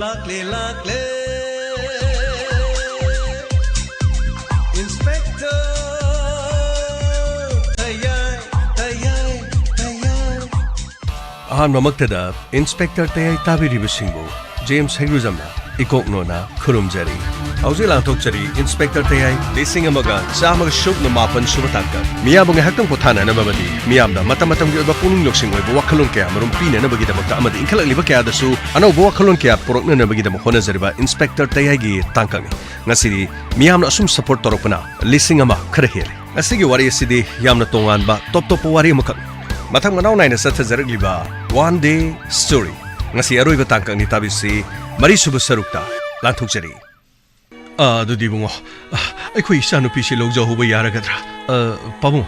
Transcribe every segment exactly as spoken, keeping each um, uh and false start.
ꯂꯥꯛꯂꯦ, ꯂꯥꯛꯂꯦ꯫ Inspector ꯇꯌꯥꯏ, ꯇꯌꯥꯏ, ꯇꯌꯥꯏ꯫ ꯑꯍꯥꯟꯕꯃꯛꯇꯗ Inspector ꯇꯌꯥꯏ ꯇꯥꯕꯤꯔꯤꯕꯁꯤꯡꯕꯨ ꯖꯦꯝꯁ ꯍꯩꯒ꯭ꯔꯨꯖꯝꯅ ꯏꯀꯣꯛ ꯅꯣꯟꯅ ꯈꯨꯔꯨꯝꯖꯔꯤ꯫ ꯍꯧꯖꯤꯛ ꯂꯥꯟꯊꯣꯛꯆꯔꯤ Inspector ꯇꯌꯥꯏ ꯂꯤꯁꯤꯡ ꯑꯃꯒ ꯆꯥꯝꯃꯒ ꯁꯨꯞꯅ ꯃꯥꯄꯟ ꯁꯨꯕ ꯇꯥꯡꯀꯛ꯫ ꯃꯤꯌꯥꯝꯕꯨ ꯉꯥꯏꯍꯥꯛꯇꯪ ꯄꯣꯊꯥꯅꯅꯕ ꯑꯃꯗꯤ ꯃꯤꯌꯥꯝꯗ ꯃꯇꯝ ꯃꯇꯝꯒꯤ ꯑꯣꯏꯕ ꯄꯨꯛꯅꯤꯡ ꯂꯧꯁꯤꯡ ꯑꯣꯏꯕ ꯋꯥꯈꯜꯂꯣꯟ ꯀꯌꯥ ꯑꯃꯔꯣꯝ ꯄꯤꯅꯅꯕꯒꯤꯗꯃꯛꯇ ꯑꯃꯗꯤ ꯏꯟꯈꯠꯂꯛꯂꯤꯕ ꯀꯌꯥꯗꯁꯨ ꯑꯅꯧꯕ ꯋꯥꯈꯜꯂꯣꯟ ꯀꯌꯥ ꯄꯨꯔꯛꯅꯅꯕꯒꯤꯗꯃꯛ ꯍꯣꯠꯅꯖꯔꯤꯕ Inspector ꯇꯌꯥꯏꯒꯤ ꯇꯥꯡꯀꯛꯅꯤ꯫ ꯉꯁꯤꯗꯤ ꯃꯤꯌꯥꯝꯅ ꯑꯁꯨꯝ support ꯇꯧꯔꯛꯄꯅ ꯂꯤꯁꯤꯡ ꯑꯃ ꯈꯔ ꯍꯦꯜꯂꯦ꯫ ꯉꯁꯤꯒꯤ ꯋꯥꯔꯤ ꯑꯁꯤꯗꯤ ꯌꯥꯝꯅ ꯇꯣꯉꯥꯟꯕ, ꯇꯣꯞ ꯇꯣꯞꯄ ꯋꯥꯔꯤ ꯑꯃꯈꯛ꯫ ꯃꯊꯪ ꯃꯅꯥꯎ ꯅꯥꯏꯅ ꯆꯠꯊꯖꯔꯛꯂꯤꯕ One Day Story꯫ ꯉꯁꯤ ꯑꯔꯣꯏꯕ ꯇꯥꯡꯀꯛꯅꯤ, ꯇꯥꯕꯤꯁꯤ ꯃꯔꯤꯁꯨꯕ ꯁꯔꯨꯛꯇ ꯂꯥꯟꯊꯣꯛꯆꯔꯤ꯫ ꯑꯥ, ꯑꯗꯨꯗꯤ ꯏꯕꯨꯡꯉꯣ, ꯑꯥ, ꯑꯩꯈꯣꯏ ꯏꯆꯥꯅꯨꯄꯤꯁꯤ ꯂꯧꯖꯍꯧꯕ ꯌꯥꯔꯒꯗ꯭ꯔꯥ? ꯑꯥ, ꯄꯥꯕꯨꯡ,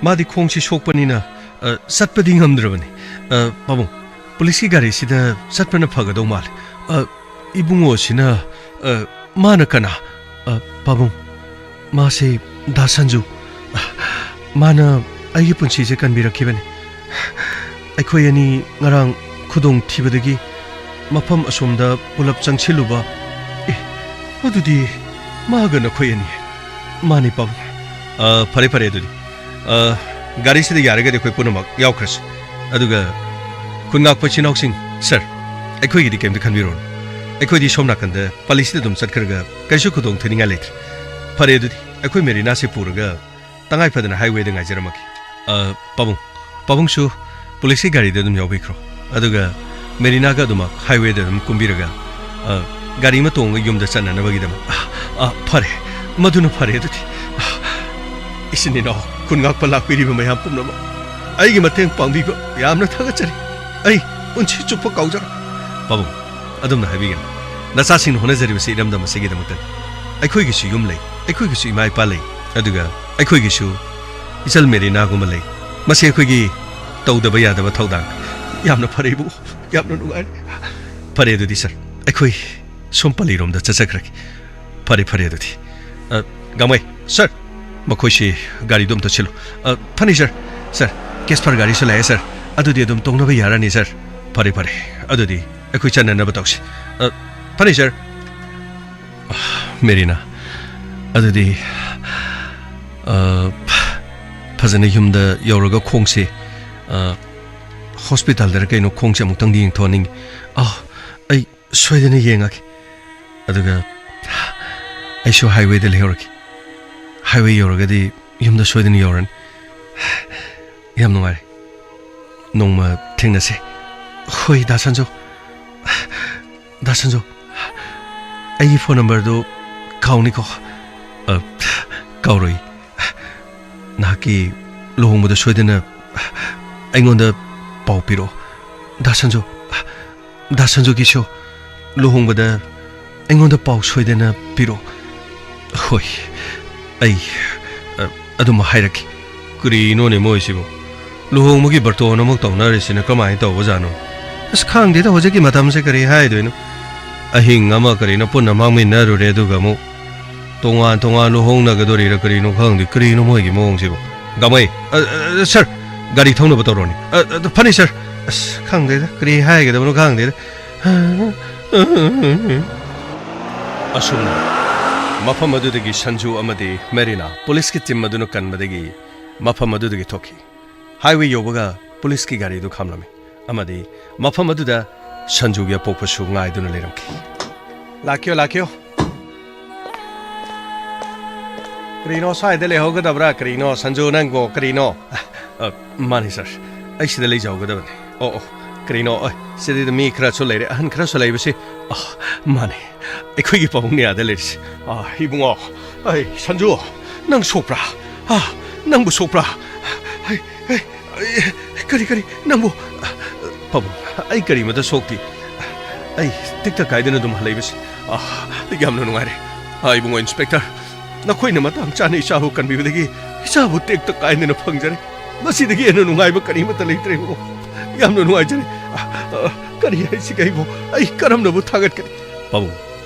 ꯃꯥꯗꯤ ꯈꯣꯡꯁꯤ ꯁꯣꯛꯄꯅꯤꯅ, ꯑꯥ, ꯆꯠꯄꯗꯤ ꯉꯝꯗ꯭ꯔꯕꯅꯤ꯫ ꯑꯥ, ꯄꯥꯕꯨꯡ, ꯄꯨꯂꯤꯁꯀꯤ ꯒꯥꯔꯤꯁꯤꯗ ꯆꯠꯄꯅ ꯐꯒꯗꯧ ꯃꯥꯜꯂꯤ꯫ ꯑꯥ, ꯏꯕꯨꯡꯉꯣꯁꯤꯅ, ꯑꯥ, ꯃꯥꯅ ꯀꯅꯥ? ꯑꯥ, ꯄꯥꯕꯨꯡ, ꯃꯥꯁꯦ ꯗꯥ ꯁꯟꯖꯨ꯫ ꯑꯥ, ꯃꯥꯅ ꯑꯩꯒꯤ ꯄꯨꯟꯁꯤꯁꯦ ꯀꯟꯕꯤꯔꯛꯈꯤꯕꯅꯤ꯫ ꯑꯩꯈꯣꯏ ꯑꯅꯤ ꯉꯔꯥꯡ ꯈꯨꯗꯣꯡ ꯊꯤꯕꯗꯒꯤ ꯃꯐꯝ ꯑꯁꯣꯝꯗ ꯄꯨꯂꯞ ꯆꯪꯁꯤꯜꯂꯨꯕ꯫ ꯑꯦ, ꯑꯗꯨꯗꯤ ꯃꯥꯒ ꯅꯈꯣꯏ ꯑꯅꯤ? ꯃꯥꯅꯤ, ꯄꯥꯕꯨꯡ꯫ ꯑ, ꯐꯔꯦ, ꯐꯔꯦ, ꯑꯗꯨꯗꯤ꯫ ꯑ, ꯒꯥꯔꯤꯁꯤꯗ ꯌꯥꯔꯒꯗꯤ ꯑꯩꯈꯣꯏ ꯄꯨꯝꯅꯃꯛ ꯌꯥꯎꯈ꯭ꯔꯁꯤ꯫ ꯑꯗꯨꯒ ꯈꯨꯟ ꯉꯥꯛꯄ ꯏꯆꯤꯟ ꯏꯅꯥꯎꯁꯤꯡ, ꯁꯥꯔ, ꯑꯩꯈꯣꯏꯒꯤꯗꯤ ꯀꯩꯝꯇ ꯈꯟꯕꯤꯔꯨꯔꯅꯨ꯫ ꯑꯩꯈꯣꯏꯗꯤ ꯁꯣꯝ ꯅꯥꯀꯟꯗ ꯄꯥꯂꯤꯁꯤꯗ ꯑꯗꯨꯝ ꯆꯠꯈ꯭ꯔꯒ ꯀꯩꯁꯨ ꯈꯨꯗꯣꯡ ꯊꯤꯅꯤꯡꯉꯥꯏ ꯂꯩꯇ꯭ꯔꯦ꯫ ꯐꯔꯦ, ꯑꯗꯨꯗꯤ ꯑꯩꯈꯣꯏ ꯃꯦꯔꯤꯅꯥꯁꯤ ꯄꯨꯔꯒ ꯇꯉꯥꯏ ꯐꯗꯅ highwayꯗ ꯉꯥꯏꯖꯔꯝꯃꯒꯦ꯫ ꯑ, ꯄꯥꯕꯨꯡ, ꯄꯥꯕꯨꯡꯁꯨ ꯄꯨꯂꯤꯁꯀꯤ ꯒꯥꯔꯤꯗ ꯑꯗꯨꯝ ꯌꯥꯎꯕꯤꯈ꯭ꯔꯣ꯫ ꯑꯗꯨꯒ ꯃꯦꯔꯤꯅꯥꯒ ꯑꯗꯨꯃꯛ highwayꯗ ꯑꯗꯨꯝ ꯀꯨꯝꯕꯤꯔꯒ, ꯑ, ꯒꯥꯔꯤ ꯑꯃ ꯇꯣꯡꯉꯒ ꯌꯨꯝꯗ ꯆꯠꯅꯅꯕꯒꯤꯗꯃꯛ꯫ ꯑ, ꯑ, ꯐꯔꯦ, ꯃꯗꯨꯅ ꯐꯔꯦ ꯑꯗꯨꯗꯤ꯫ ꯑ, ꯏꯆꯤꯟ ꯏꯅꯥꯎ ꯈꯨꯟ ꯉꯥꯛꯄ ꯂꯥꯛꯄꯤꯔꯤꯕ ꯃꯌꯥꯝ ꯄꯨꯝꯅꯃꯛ, ꯑꯩꯒꯤ ꯃꯇꯦꯡ ꯄꯥꯡꯕꯤꯕ ꯌꯥꯝꯅ ꯊꯥꯒꯠꯆꯔꯤ꯫ ꯑꯩ ꯄꯨꯟꯁꯤ ꯆꯨꯞꯄ ꯀꯥꯎꯖꯔꯣꯏ꯫ ꯄꯥꯕꯨꯡ, ꯑꯗꯨꯝꯅ ꯍꯥꯏꯕꯤꯒꯅꯨ꯫ ꯅꯆꯥꯁꯤꯡꯅ ꯍꯣꯠꯅꯖꯔꯤꯕꯁꯤ ꯏꯔꯝꯗꯝ ꯑꯁꯤꯒꯤꯗꯃꯛꯇꯅꯤ꯫ ꯑꯩꯈꯣꯏꯒꯤꯁꯨ ꯌꯨꯝ ꯂꯩ, ꯑꯩꯈꯣꯏꯒꯤꯁꯨ ꯏꯃꯥ ꯏꯄꯥ ꯂꯩ, ꯑꯗꯨꯒ ꯑꯩꯈꯣꯏꯒꯤꯁꯨ ꯏꯆꯜ ꯃꯦꯔꯤꯅꯥꯒꯨꯝꯕ ꯂꯩ꯫ ꯃꯁꯤ ꯑꯩꯈꯣꯏꯒꯤ ꯇꯧꯗꯕ ꯌꯥꯗꯕ ꯊꯧꯗꯥꯡ꯫ ꯌꯥꯝꯅ ꯐꯔꯦ ꯏꯕꯨꯡꯉꯣ, ꯌꯥꯝꯅ ꯅꯨꯡꯉꯥꯏꯔꯦ꯫ ꯐꯔꯦ ꯑꯗꯨꯗꯤ ꯁꯥꯔ, ꯑꯩꯈꯣꯏ ꯁꯣꯝ ꯄꯜꯂꯤꯔꯣꯝꯗ ꯆꯠꯆꯈ꯭ꯔꯒꯦ꯫ ꯐꯔꯦ, ꯐꯔꯦ ꯑꯗꯨꯗꯤ꯫ ꯑ, ꯒꯥꯡꯃꯩ, ꯁꯥꯔ, ꯃꯈꯣꯏꯁꯤ ꯒꯥꯔꯤꯗꯣ ꯑꯝꯇ ꯁꯤꯜꯂꯨ꯫ ꯑ, ꯐꯅꯤ ꯁꯥꯔ꯫ ꯁꯥꯔ, ꯀꯦꯁꯄꯔ ꯒꯥꯔꯤꯁꯨ ꯂꯥꯛꯑꯦ ꯁꯥꯔ꯫ ꯑꯗꯨꯗꯤ ꯑꯗꯨꯝ ꯇꯣꯡꯅꯕ ꯌꯥꯔꯅꯤ ꯁꯥꯔ꯫ ꯐꯔꯦ, ꯐꯔꯦ꯫ ꯑꯗꯨꯗꯤ ꯑꯩꯈꯣꯏ ꯆꯠꯅꯅꯕ ꯇꯧꯁꯤ꯫ ꯑ, ꯐꯅꯤ, ꯁꯥꯔ꯫ ꯃꯦꯔꯤꯅꯥ, ꯑꯗꯨꯗꯤ, ꯑ, ꯐꯖꯅ ꯌꯨꯝꯗ ꯌꯧꯔꯒ ꯈꯣꯡꯁꯦ, ꯑ, ꯍꯣꯁꯄꯤꯇꯥꯜꯗꯔ ꯀꯩꯅꯣ ꯈꯣꯡꯁꯦ ꯑꯃꯨꯛꯇꯪꯗꯤ ꯌꯦꯡꯊꯣꯛꯍꯟꯅꯤꯡꯉꯤ꯫ ꯑ, ꯑꯩ ꯁꯣꯏꯗꯅ ꯌꯦꯡꯉꯒꯦ꯫ ꯑꯗꯨꯒ ꯑꯩꯁꯨ ꯍꯥꯏꯋꯦꯗ ꯂꯩꯍꯧꯔꯒꯦ꯫ ꯍꯥꯏꯋꯦ ꯌꯧꯔꯒꯗꯤ ꯌꯨꯝꯗ ꯁꯣꯏꯗꯅ ꯌꯧꯔꯅꯤ꯫ ꯌꯥꯝ ꯅꯨꯡꯉꯥꯏꯔꯦ꯫ ꯅꯣꯡꯃ ꯊꯦꯡꯅꯁꯦ꯫ ꯍꯣꯏ, ꯗꯥ ꯁꯟꯖꯨ꯫ ꯗꯥ ꯁꯟꯖꯨ, ꯑꯩꯒꯤ ꯐꯣꯟ ꯅꯝꯕꯔꯗꯨ ꯀꯥꯎꯅꯤꯀꯣ꯫ ꯑ, ꯀꯥꯎꯔꯣꯏ꯫ ꯅꯍꯥꯛꯀꯤ ꯂꯨꯍꯣꯡꯕꯗ ꯁꯣꯏꯗꯅ ꯑꯩꯉꯣꯟꯗ ꯄꯥꯎ ꯄꯤꯔꯛꯑꯣ꯫ ꯗꯥ ꯁꯟꯖꯨ, ꯗꯥ ꯁꯟꯖꯨꯒꯤꯁꯨ ꯂꯨꯍꯣꯡꯕꯗ ꯑꯩꯉꯣꯟꯗ ꯄꯥꯎ ꯁꯣꯏꯗꯅ ꯄꯤꯔꯛꯑꯣ꯫ ꯍꯣꯏ, ꯑꯩ, ꯑ, ꯑꯗꯨꯝ ꯍꯥꯏꯔꯛꯀꯦ꯫ ꯀꯔꯤꯅꯣꯅꯦ ꯃꯣꯏꯁꯤꯕꯨ? ꯂꯨꯍꯣꯡꯕꯒꯤ ꯕꯥꯔꯇꯣꯟ ꯑꯃꯨꯛ ꯇꯧꯅꯔꯤꯁꯤꯅ ꯀꯃꯥꯏꯅ ꯇꯧꯕꯖꯥꯠꯅꯣ? ꯑꯁ, ꯈꯪꯗꯦꯗ, ꯍꯧꯖꯤꯛꯀꯤ ꯃꯇꯝꯁꯦ ꯀꯔꯤ ꯍꯥꯏꯗꯣꯏꯅꯣ? ꯑꯍꯤꯡ ꯑꯃ ꯀꯔꯤꯅꯣ ꯄꯨꯟꯅ ꯃꯥꯡꯃꯤꯟꯅꯔꯨꯔꯦ, ꯑꯗꯨꯒ ꯑꯃꯨꯛ ꯇꯣꯉꯥꯟ ꯇꯣꯉꯥꯟ ꯂꯨꯍꯣꯡꯅꯒꯗꯣꯔꯤꯔ ꯀꯔꯤꯅꯣ ꯈꯪꯗꯦ꯫ ꯀꯔꯤꯅꯣ ꯃꯣꯏꯒꯤ ꯃꯑꯣꯡꯁꯤꯕꯨ? ꯒꯥꯃꯩ, ꯑ, ꯑ, ꯁꯥꯔ, ꯒꯥꯔꯤ ꯊꯧꯅꯕ ꯇꯧꯔꯣꯅꯦ꯫ ꯑ, ꯑ, ꯐꯅꯤ, ꯁꯥꯔ꯫ ꯑꯁ, ꯈꯪꯗꯦꯗ, ꯀꯔꯤ ꯍꯥꯏꯒꯗꯕꯅꯣ ꯈꯪꯗꯦꯗ꯫ ꯑꯁꯨꯝꯅ ꯃꯐꯝ ꯑꯗꯨꯗꯒꯤ ꯁꯟꯖꯨ ꯑꯃꯗꯤ ꯃꯦꯔꯤꯅꯥ ꯄꯨꯂꯤꯁꯀꯤ ꯇꯤꯝ ꯑꯗꯨꯅ ꯀꯟꯕꯗꯒꯤ ꯃꯐꯝ ꯑꯗꯨꯗꯒꯤ ꯊꯣꯛꯈꯤ꯫ ꯍꯥꯏꯋꯦ ꯌꯧꯕꯒ ꯄꯨꯂꯤꯁꯀꯤ ꯒꯥꯔꯤꯗꯨ ꯈꯥꯝꯂꯝꯃꯤ ꯑꯃꯗꯤ ꯃꯐꯝ ꯑꯗꯨꯗ ꯁꯟꯖꯨꯒꯤ ꯑꯄꯣꯛꯄꯁꯨ ꯉꯥꯏꯗꯨꯅ ꯂꯩꯔꯝꯈꯤ꯫ ꯂꯥꯛꯀꯤꯌꯣ, ꯂꯥꯛꯀꯤꯌꯣ꯫ ꯀꯔꯤꯅꯣ, ꯁ꯭ꯋꯥꯏꯗ ꯂꯩꯍꯧꯒꯗꯕ꯭ꯔꯥ? ꯀꯔꯤꯅꯣ, ꯁꯟꯖꯨ, ꯅꯪꯕꯣ, ꯀꯔꯤꯅꯣ? ꯑ, ꯃꯥꯅꯤ, ꯁꯥꯔ꯫ ꯑꯩ ꯁꯤꯗ ꯂꯩꯖꯍꯧꯒꯗꯕꯅꯤ꯫ ꯑꯣ, ꯑꯣ, ꯀꯔꯤꯅꯣ? ꯑ, ꯁꯤꯗ ꯃꯤ ꯈꯔꯁꯨ ꯂꯩꯔꯦ, ꯑꯍꯟ ꯈꯔꯁꯨ ꯂꯩꯕꯁꯤ꯫ ꯑ, ꯃꯥꯅꯤ, ꯑꯩꯈꯣꯏꯒꯤ ꯄꯥꯕꯨꯡꯅꯤ ꯑꯥꯗ ꯂꯩꯔꯤꯁꯤ꯫ ꯑ, ꯏꯕꯨꯡꯉꯣ, ꯑꯩ, ꯁꯟꯖꯨ, ꯅꯪ ꯁꯣꯛꯄ꯭ꯔꯥ? ꯑ, ꯅꯪꯕꯨ ꯁꯣꯛꯄ꯭ꯔꯥ? ꯑꯩ, ꯑꯩ, ꯑꯩ, ꯀꯔꯤ, ꯀꯔꯤ? ꯅꯪꯕꯨ? ꯄꯥꯕꯨꯡ, ꯑꯩ ꯀꯔꯤꯃꯇ ꯁꯣꯛꯇꯦ꯫ ꯑꯩ ꯇꯦꯛꯇ ꯀꯥꯏꯗꯅ ꯑꯗꯨꯝ ꯍꯜꯂꯛꯏꯕꯁꯤ꯫ ꯑ, ꯌꯥꯝꯅ ꯅꯨꯡꯉꯥꯏꯔꯦ꯫ ꯑ, ꯏꯕꯨꯡꯉꯣ ꯏꯟꯁꯄꯦꯛꯇꯔ, ꯅꯈꯣꯏꯅ ꯃꯇꯥꯡ ꯆꯥꯅ ꯏꯆꯥꯕꯨ ꯀꯟꯕꯤꯕꯗꯒꯤ ꯏꯆꯥꯕꯨ ꯇꯦꯛꯇ ꯀꯥꯏꯗꯅ ꯐꯪꯖꯔꯦ꯫ ꯃꯁꯤꯗꯒꯤ ꯍꯦꯟꯅ ꯅꯨꯡꯉꯥꯏꯕ ꯀꯔꯤꯃꯠꯇ ꯂꯩꯇ꯭ꯔꯦ, ꯏꯕꯨꯡꯉꯣ꯫ ꯌꯥꯝꯅ ꯅꯨꯡꯉꯥꯏꯖꯔꯦ꯫ ꯑ, ꯑ, ꯀꯔꯤ ꯍꯥꯏꯁꯤꯒꯦ ꯑꯩꯕꯨ? ꯑꯩ ꯀꯔꯝꯅꯕꯨ ꯊꯥꯒꯠꯀꯅꯤ? ꯄꯥꯕꯨꯡ,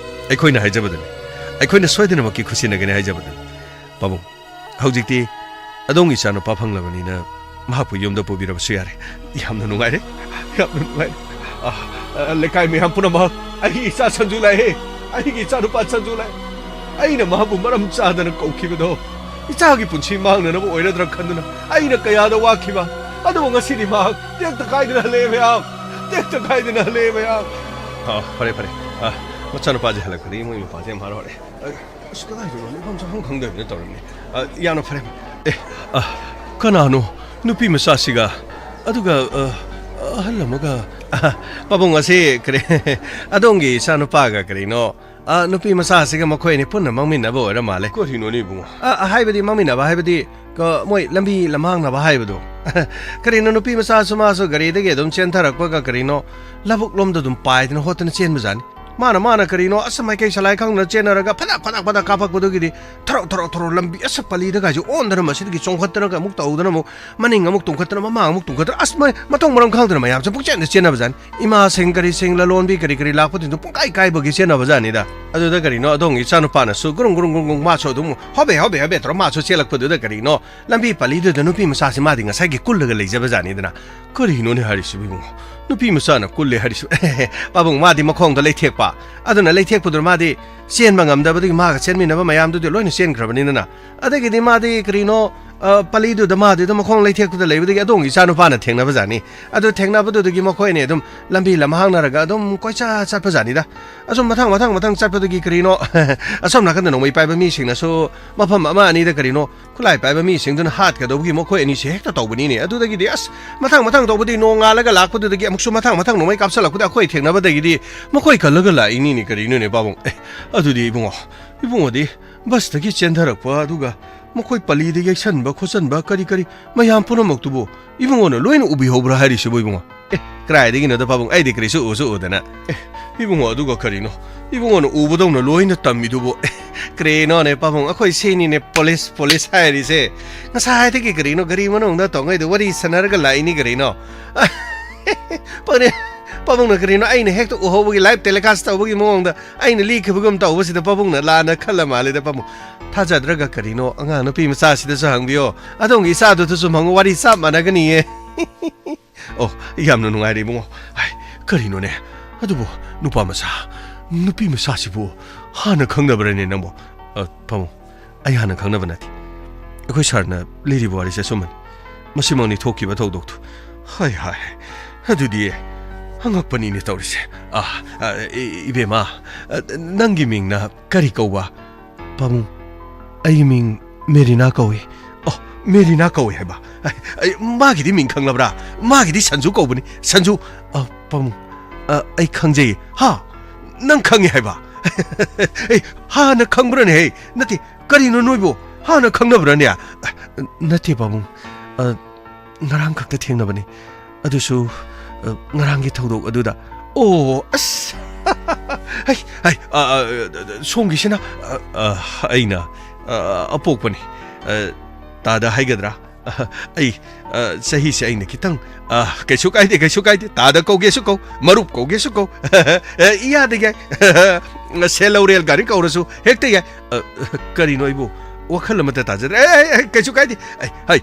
ꯑꯩꯈꯣꯏꯅ ꯍꯥꯏꯖꯕꯗꯅꯤ꯫ ꯑꯩꯈꯣꯏꯅ ꯁꯣꯏꯗꯅꯃꯛꯀꯤ ꯈꯨꯠꯁꯤꯟꯅꯒꯅꯤ ꯍꯥꯏꯖꯕꯗꯅꯤ꯫ ꯄꯥꯕꯨꯡ, ꯍꯧꯖꯤꯛꯇꯤ ꯑꯗꯣꯝꯒꯤ ꯏꯆꯥꯅꯨꯄꯥ ꯐꯪꯂꯕꯅꯤꯅ ꯃꯍꯥꯛꯄꯨ ꯌꯨꯝꯗ ꯄꯨꯕꯤꯔꯕꯁꯨ ꯌꯥꯔꯦ꯫ ꯌꯥꯝꯅ ꯅꯨꯡꯉꯥꯏꯔꯦ, ꯌꯥꯝꯅ ꯅꯨꯡꯉꯥꯏꯔꯦ꯫ ꯑ, ꯂꯩꯀꯥꯏ ꯃꯌꯥꯝ ꯄꯨꯝꯅꯃꯛ, ꯑꯩꯒꯤ ꯏꯆꯥ ꯁꯟꯖꯨ ꯂꯥꯛꯑꯦ, ꯑꯩꯒꯤ ꯏꯆꯥ ꯅꯨꯄꯥ ꯁꯟꯖꯨ ꯂꯥꯛꯑꯦ꯫ ꯑꯩꯅ ꯃꯍꯥꯛꯄꯨ ꯃꯔꯝ ꯆꯥꯗꯅ ꯀꯧꯈꯤꯕꯗꯣ ꯏꯆꯥꯒꯤ ꯄꯨꯟꯁꯤ ꯃꯥꯡꯅꯅꯕ ꯑꯣꯏꯔꯗ꯭ꯔꯥ ꯈꯟꯗꯨꯅ ꯑꯩꯅ ꯀꯌꯥꯗ ꯋꯥꯈꯤꯕ꯫ ꯑꯗꯨꯕꯨ ꯉꯁꯤꯗꯤ ꯃꯍꯥꯛ ꯇꯦꯛꯇ ꯀꯥꯏꯗꯅ ꯍꯜꯂꯛꯑꯦ ꯃꯌꯥꯝ, ꯇꯦꯛꯇ ꯀꯥꯏꯗꯅ ꯍꯜꯂꯛꯑꯦ ꯃꯌꯥꯝ꯫ ꯑ, ꯐꯔꯦ, ꯐꯔꯦ꯫ ꯑ, ꯃꯆꯥꯅꯨꯄꯥꯁꯦ ꯍꯜꯂꯛꯄꯗꯒꯤ ꯃꯣꯏ ꯃꯄꯥꯁꯦ ꯌꯥꯝ ꯍꯔꯥꯎꯔꯦ꯫ ꯑ, ꯑꯁ, ꯀꯗꯥꯏꯗꯅꯣ ꯂꯩꯐꯝ ꯆꯥꯐꯝ ꯈꯪꯗꯗꯅ ꯇꯧꯔꯝꯃꯤ꯫ ꯑ, ꯌꯥꯝꯅ ꯐꯔꯦ꯫ ꯑꯦ, ꯑ, ꯀꯅꯥꯅꯣ ꯅꯨꯄꯤ ꯃꯆꯥꯁꯤꯒ? ꯑꯗꯨꯒ, ꯑ, ꯑꯍꯜ ꯑꯃꯒ? ꯑ, ꯄꯥꯕꯨꯡ ꯑꯁꯤ ꯀꯔꯤ, ꯑꯗꯣꯝꯒꯤ ꯏꯆꯥꯅꯨꯄꯥꯒ ꯀꯔꯤꯅꯣ? ꯑ, ꯅꯨꯄꯤ ꯃꯆꯥꯁꯤꯒ ꯃꯈꯣꯏ ꯑꯅꯤ ꯄꯨꯟꯅ ꯃꯥꯡꯃꯤꯟꯅꯕ ꯑꯣꯏꯔ ꯃꯥꯜꯂꯦ꯫ ꯀꯔꯤꯅꯣꯅꯦ ꯏꯕꯨꯡꯉꯣ? ꯑ, ꯑ, ꯍꯥꯏꯕꯗꯤ ꯃꯥꯡꯃꯤꯟꯅꯕ ꯍꯥꯏꯕꯗꯤ, ꯀ-, ꯃꯣꯏ ꯂꯝꯕꯤ ꯂꯝꯍꯥꯡꯅꯕ ꯍꯥꯏꯕꯗꯣ꯫ ꯀꯔꯤꯅꯣ, ꯅꯨꯄꯤ ꯃꯆꯥꯁꯨ ꯃꯥꯁꯨ ꯒꯥꯔꯤꯗꯒꯤ ꯑꯗꯨꯝ ꯆꯦꯟꯊꯔꯛꯄꯒ ꯀꯔꯤꯅꯣ ꯂꯧꯕꯨꯛ ꯂꯣꯝꯗ ꯑꯗꯨꯝ ꯄꯥꯏꯗꯅ ꯈꯣꯠꯇꯅ ꯆꯦꯟꯕꯖꯥꯠꯅꯤ꯫ ꯃꯥꯅ, ꯃꯥꯅ ꯀꯔꯤꯅꯣ, ꯑꯁ, ꯃꯥꯏꯀꯩ ꯁꯂꯥꯏ ꯈꯪꯗꯅ ꯆꯦꯟꯅꯔꯒ ꯐꯗꯛ, ꯐꯗꯛ, ꯐꯗꯛ ꯀꯥꯞꯄꯛꯄꯗꯨꯒꯤꯗꯤ ꯊꯔꯣ, ꯊꯔꯣ, ꯊꯔꯣ ꯂꯝꯕꯤ ꯑꯁ ꯄꯂꯤꯗꯒꯥꯏꯁꯦ ꯑꯣꯟꯗꯅ ꯃꯁꯤꯗꯒꯤ ꯆꯣꯡꯈꯠꯇꯅꯒ ꯑꯃꯨꯛ ꯇꯧꯗꯅ ꯑꯃꯨꯛ ꯃꯅꯤꯡ ꯑꯃꯨꯛ ꯇꯨꯡꯈꯠꯇꯅ ꯃꯃꯥꯡ ꯑꯃꯨꯛ ꯇꯨꯡꯈꯠꯇꯅ ꯑꯁ ꯃ-, ꯃꯊꯣꯡ ꯃꯔꯝ ꯈꯪꯗꯅ ꯃꯌꯥꯝꯁꯦ ꯄꯨꯡꯆꯦꯟꯗ ꯆꯦꯟꯅꯕꯖꯥꯠꯅꯤ꯫ ꯏꯃꯥꯁꯤꯡ ꯀꯔꯤꯁꯤꯡ ꯂꯂꯣꯟꯕꯤ ꯀꯔꯤ ꯀꯔꯤ ꯂꯥꯛꯄꯁꯤꯡꯗꯣ ꯄꯨꯡꯀꯥꯏ ꯀꯥꯏꯕꯒꯤ ꯆꯦꯟꯅꯕꯖꯥꯠꯅꯤꯗ꯫ ꯑꯗꯨꯗ ꯀꯔꯤꯅꯣ ꯑꯗꯣꯝꯒꯤ ꯏꯆꯥꯅꯨꯄꯥꯅꯁꯨ ꯒ꯭ꯔꯨꯡ ꯒ꯭ꯔꯨꯡ ꯒ꯭ꯔꯨꯡ ꯒ꯭ꯔꯨꯡ ꯃꯥꯁꯨ ꯑꯗꯨꯝ ꯍꯣꯕꯦ ꯍꯣꯕꯦ ꯍꯣꯕꯦ ꯇꯧꯔ ꯃꯥꯁꯨ ꯆꯦꯜꯂꯛꯄꯗꯨꯗ ꯀꯔꯤꯅꯣ ꯂꯝꯕꯤ ꯄꯂꯤꯗꯨꯗ ꯅꯨꯄꯤ ꯃꯆꯥꯁꯤ ꯃꯥꯗꯤ ꯉꯁꯥꯏꯒꯤ ꯀꯨꯜꯂꯒ ꯂꯩꯖꯕꯖꯥꯠꯅꯤꯗꯅ꯫ ꯀꯔꯤꯅꯣꯅꯦ ꯍꯥꯏꯔꯤꯁꯤꯕꯨ ꯏꯕꯨꯡꯉꯣ? ꯅꯨꯄꯤ ꯃꯆꯥꯅ ꯀꯨꯜꯂꯦ ꯍꯥꯏꯔꯤꯁꯤꯕꯨ? ꯄꯥꯕꯨꯡ, ꯃꯥꯗꯤ ꯃꯈꯣꯡꯗ ꯂꯩꯊꯦꯛꯄ꯫ ꯑꯗꯨꯅ ꯂꯩꯊꯦꯛꯄꯗꯨꯅ ꯃꯥꯗꯤ ꯆꯦꯟꯕ ꯉꯝꯗꯕꯗꯒꯤ ꯃꯥꯒ ꯆꯦꯟꯃꯤꯟꯅꯕ ꯃꯌꯥꯝꯗꯨꯗꯤ ꯂꯣꯏꯅ ꯆꯦꯟꯈ꯭ꯔꯕꯅꯤꯗꯅ꯫ ꯑꯗꯒꯤꯗꯤ ꯃꯥꯗꯤ ꯀꯔꯤꯅꯣ, ꯑ, ꯄꯂꯤꯗꯨꯗ ꯃꯥꯗꯤ ꯑꯗꯨꯝ ꯃꯈꯣꯡ ꯂꯩꯊꯦꯛꯄꯗ ꯂꯩꯕꯗꯒꯤ ꯑꯗꯣꯝꯒꯤ ꯏꯆꯥꯅꯨꯄꯥꯅ ꯊꯦꯡꯅꯕꯖꯥꯠꯅꯤ꯫ ꯑꯗꯨ ꯊꯦꯡꯅꯕꯗꯨꯗꯒꯤ ꯃꯈꯣꯏ ꯑꯅꯤ ꯑꯗꯨꯝ ꯂꯝꯕꯤ ꯂꯝꯍꯥꯡꯅꯔꯒ ꯑꯗꯨꯝ ꯀꯣꯏꯆꯠ ꯆꯠꯄꯖꯥꯠꯅꯤꯗ꯫ ꯑꯁꯨꯝ ꯃꯊꯪ, ꯃꯊꯪ, ꯃꯊꯪ ꯆꯠꯄꯗꯒꯤ ꯀꯔꯤꯅꯣ, ꯑꯁꯣꯝ ꯅꯥꯀꯟꯗ ꯅꯣꯡꯃꯩ ꯄꯥꯏꯕ ꯃꯤꯁꯤꯡꯅꯁꯨ ꯃꯐꯝ ꯑꯃ ꯑꯅꯤꯗ ꯀꯔꯤꯅꯣ ꯈꯨꯠꯂꯥꯏ ꯄꯥꯏꯕ ꯃꯤꯁꯤꯡꯗꯨꯅ ꯍꯥꯠꯀꯗꯧꯕꯒꯤ ꯃꯈꯣꯏ ꯑꯅꯤꯁꯦ ꯍꯦꯛꯇ ꯇꯧꯕꯅꯤꯅꯦ꯫ ꯑꯗꯨꯗꯒꯤꯗꯤ ꯑꯁ, ꯃꯊꯪ ꯃꯊꯪ ꯇꯧꯕꯗꯤ ꯅꯣꯡꯉꯥꯜꯂꯒ ꯂꯥꯛꯄꯗꯨꯗꯒꯤ ꯑꯃꯨꯛꯁꯨ ꯃꯊꯪ ꯃꯊꯪ ꯅꯣꯡꯃꯩ ꯀꯥꯞꯁꯜꯂꯛꯄꯗ ꯑꯩꯈꯣꯏ ꯊꯦꯡꯅꯕꯗꯒꯤꯗꯤ ꯃꯈꯣꯏ ꯀꯜꯂꯒ ꯂꯥꯛꯏꯅꯤꯅꯦ꯫ ꯀꯔꯤꯅꯣꯅꯦ ꯄꯥꯕꯨꯡ? ꯑꯦ, ꯑꯗꯨꯗꯤ ꯏꯕꯨꯡꯉꯣ, ꯏꯕꯨꯡꯉꯣꯗꯤ ꯕꯁꯇꯒꯤ ꯆꯦꯟꯊꯔꯛꯄ, ꯑꯗꯨꯒ ꯃꯈꯣꯏ ꯄꯂꯤꯗ ꯌꯩꯁꯟꯕ ꯈꯣꯠꯆꯟꯕ ꯀꯔꯤ ꯀꯔꯤ ꯃꯌꯥꯝ ꯄꯨꯝꯅꯃꯛꯇꯨꯕꯨ ꯏꯕꯨꯡꯉꯣꯅ ꯂꯣꯏꯅ ꯎꯕꯤꯍꯧꯕ꯭ꯔꯥ ꯍꯥꯏꯔꯤꯁꯤꯕꯨ ꯏꯕꯨꯡꯉꯣ? ꯑꯦ, ꯀꯗꯥꯏꯗꯒꯤꯅꯣꯗ ꯄꯥꯕꯨꯡ, ꯑꯩꯗꯤ ꯀꯔꯤꯁꯨ ꯎꯁꯨ ꯎꯗꯅ꯫ ꯑꯦ, ꯏꯕꯨꯡꯉꯣ, ꯑꯗꯨꯒ ꯀꯔꯤꯅꯣ ꯏꯕꯨꯡꯉꯣꯅ ꯎꯕꯗꯧꯅ ꯂꯣꯏꯅ ꯇꯝꯃꯤꯗꯨꯕꯨ? ꯑꯦ, ꯀꯔꯤꯅꯣꯅꯦ ꯄꯥꯕꯨꯡ, ꯑꯩꯈꯣꯏ ꯁꯤꯅꯤꯅꯦ ꯄꯨꯂꯤꯁ, ꯄꯨꯂꯤꯁ ꯍꯥꯏꯔꯤꯁꯦ꯫ ꯉꯁꯥꯏꯗꯒꯤ ꯀꯔꯤꯅꯣ ꯒꯥꯔꯤ ꯃꯅꯨꯡꯗ ꯇꯣꯡꯉꯩꯗ ꯋꯥꯔꯤ ꯁꯥꯟꯅꯔꯒ ꯂꯥꯛꯏꯅꯤ ꯀꯔꯤꯅꯣ? ꯄꯥꯕꯨꯡꯅ ꯀꯔꯤꯅꯣ ꯑꯩꯅ ꯍꯦꯛꯇ ꯎꯍꯧꯕꯒꯤ live telecast ꯇꯧꯕꯒꯤ ꯃꯑꯣꯡꯗ ꯑꯩꯅ ꯂꯤꯈꯤꯕꯒꯨꯝ ꯇꯧꯕꯁꯤꯗ ꯄꯥꯕꯨꯡꯅ ꯂꯥꯟꯅ ꯈꯜꯂ ꯃꯥꯜꯂꯦꯗ ꯄꯥꯕꯨꯡ꯫ ꯊꯥꯖꯗ꯭ꯔꯒ ꯀꯔꯤꯅꯣ ꯑꯉꯥꯡ ꯅꯨꯄꯤ ꯃꯆꯥꯁꯤꯗꯁꯨ ꯍꯪꯕꯤꯌꯣ꯫ ꯑꯗꯣꯝꯒꯤ ꯏꯆꯥꯗꯨꯗꯁꯨ ꯍꯪꯉꯨ, ꯋꯥꯔꯤ ꯆꯞ ꯃꯥꯟꯅꯒꯅꯤꯌꯦ꯫ ꯑꯣ, ꯌꯥꯝꯅ ꯅꯨꯡꯉꯥꯏꯔꯦ ꯏꯕꯨꯡꯉꯣ꯫ ꯍꯥꯏ, ꯀꯔꯤꯅꯣꯅꯦ? ꯑꯗꯨꯕꯨ ꯅꯨꯄꯥ ꯃꯆꯥ, ꯅꯨꯄꯤ ꯃꯆꯥꯁꯤꯕꯨ ꯍꯥꯟꯅ ꯈꯪꯅꯕ꯭ꯔꯅꯦ ꯅꯪꯕꯣ? ꯑ, ꯄꯥꯕꯨꯡ, ꯑꯩ ꯍꯥꯟꯅ ꯈꯪꯅꯕ ꯅꯠꯇꯦ꯫ ꯑꯩꯈꯣꯏ ꯁꯥꯔꯅ ꯂꯤꯔꯤꯕ ꯋꯥꯔꯤꯁꯦ ꯑꯆꯨꯝꯕꯅꯤ꯫ ꯃꯁꯤꯃꯛꯅꯤ ꯊꯣꯛꯈꯤꯕ ꯊꯧꯗꯣꯛꯇꯨ꯫ ꯍꯥꯏ ꯍꯥꯏ, ꯑꯗꯨꯗꯤ ꯑꯉꯛꯄꯅꯤꯅꯦ ꯇꯧꯔꯤꯁꯦ꯫ ꯑ, ꯑ, ꯏ-, ꯏꯕꯦꯝꯃ, ꯑ, ꯅꯪꯒꯤ ꯃꯤꯡꯅ ꯀꯔꯤ ꯀꯧꯕ? ꯄꯥꯕꯨꯡ, ꯑꯩꯒꯤ ꯃꯤꯡ ꯃꯦꯔꯤꯅꯥ ꯀꯧꯏ꯫ ꯑꯣ, ꯃꯦꯔꯤꯅꯥ ꯀꯧꯏ ꯍꯥꯏꯕ? ꯑꯩ, ꯑꯩ, ꯃꯥꯒꯤꯗꯤ ꯃꯤꯡ ꯈꯪꯂꯕ꯭ꯔꯥ? ꯃꯥꯒꯤꯗꯤ ꯁꯟꯖꯨ ꯀꯧꯕꯅꯤ, ꯁꯟꯖꯨ꯫ ꯑ, ꯄꯥꯕꯨꯡ, ꯑ, ꯑꯩ ꯈꯪꯖꯩ꯫ ꯍꯥ? ꯅꯪ ꯈꯪꯉꯤ ꯍꯥꯏꯕ? ꯑꯦ, ꯍꯥꯟꯅ ꯈꯪꯕ꯭ꯔꯅꯦ? ꯍꯦ, ꯅꯠꯇꯦ, ꯀꯔꯤꯅꯣ ꯅꯣꯏꯕꯨ? ꯍꯥꯟꯅ ꯈꯪꯅꯕ꯭ꯔꯅꯦ? ꯑ, ꯅꯠꯇꯦ, ꯄꯥꯕꯨꯡ꯫ ꯑ, ꯉꯔꯥꯡ ꯈꯛꯇ ꯊꯦꯡꯅꯕꯅꯤ꯫ ꯑꯗꯨꯁꯨ, ꯑ, ꯉꯔꯥꯡꯒꯤ ꯊꯧꯗꯣꯛ ꯑꯗꯨꯗ꯫ ꯑꯣ, ꯑꯁ! ꯍꯩ, ꯍꯩ, ꯑ, ꯑ, ꯁꯣꯝꯒꯤꯁꯤꯅ, ꯑ, ꯑ, ꯑꯩꯅ, ꯑ, ꯑꯄꯣꯛꯄꯅꯤ꯫ ꯑ, ꯇꯥꯗ ꯍꯥꯏꯒꯗ꯭ꯔꯥ? ꯑ, ꯑꯩ, ꯑ, ꯆꯍꯤꯁꯦ ꯑꯩꯅ ꯈꯤꯇꯪ, ꯑ, ꯀꯩꯁꯨ ꯀꯥꯏꯗꯦ, ꯀꯩꯁꯨ ꯀꯥꯏꯗꯦ꯫ ꯇꯥꯗ ꯀꯧꯒꯦꯁꯨ ꯀꯧ, ꯃꯔꯨꯞ ꯀꯧꯒꯦꯁꯨ ꯀꯧ꯫ ꯑ, ꯏꯌꯥꯗ ꯌꯥꯏ꯫ ꯁꯦꯜ ꯂꯧꯔꯦꯜ ꯒꯥꯔꯤ ꯀꯧꯔꯁꯨ ꯍꯦꯛꯇ ꯌꯥꯏ꯫ ꯑ, ꯀꯔꯤꯅꯣ ꯑꯩꯕꯨ ꯋꯥꯈꯜ ꯑꯃꯠꯇ ꯇꯥꯖꯗ꯭ꯔꯦ꯫ ꯑꯦ, ꯑꯦ, ꯑꯦ, ꯀꯩꯁꯨ ꯀꯥꯏꯗꯦ꯫ ꯑꯩ, ꯍꯩ,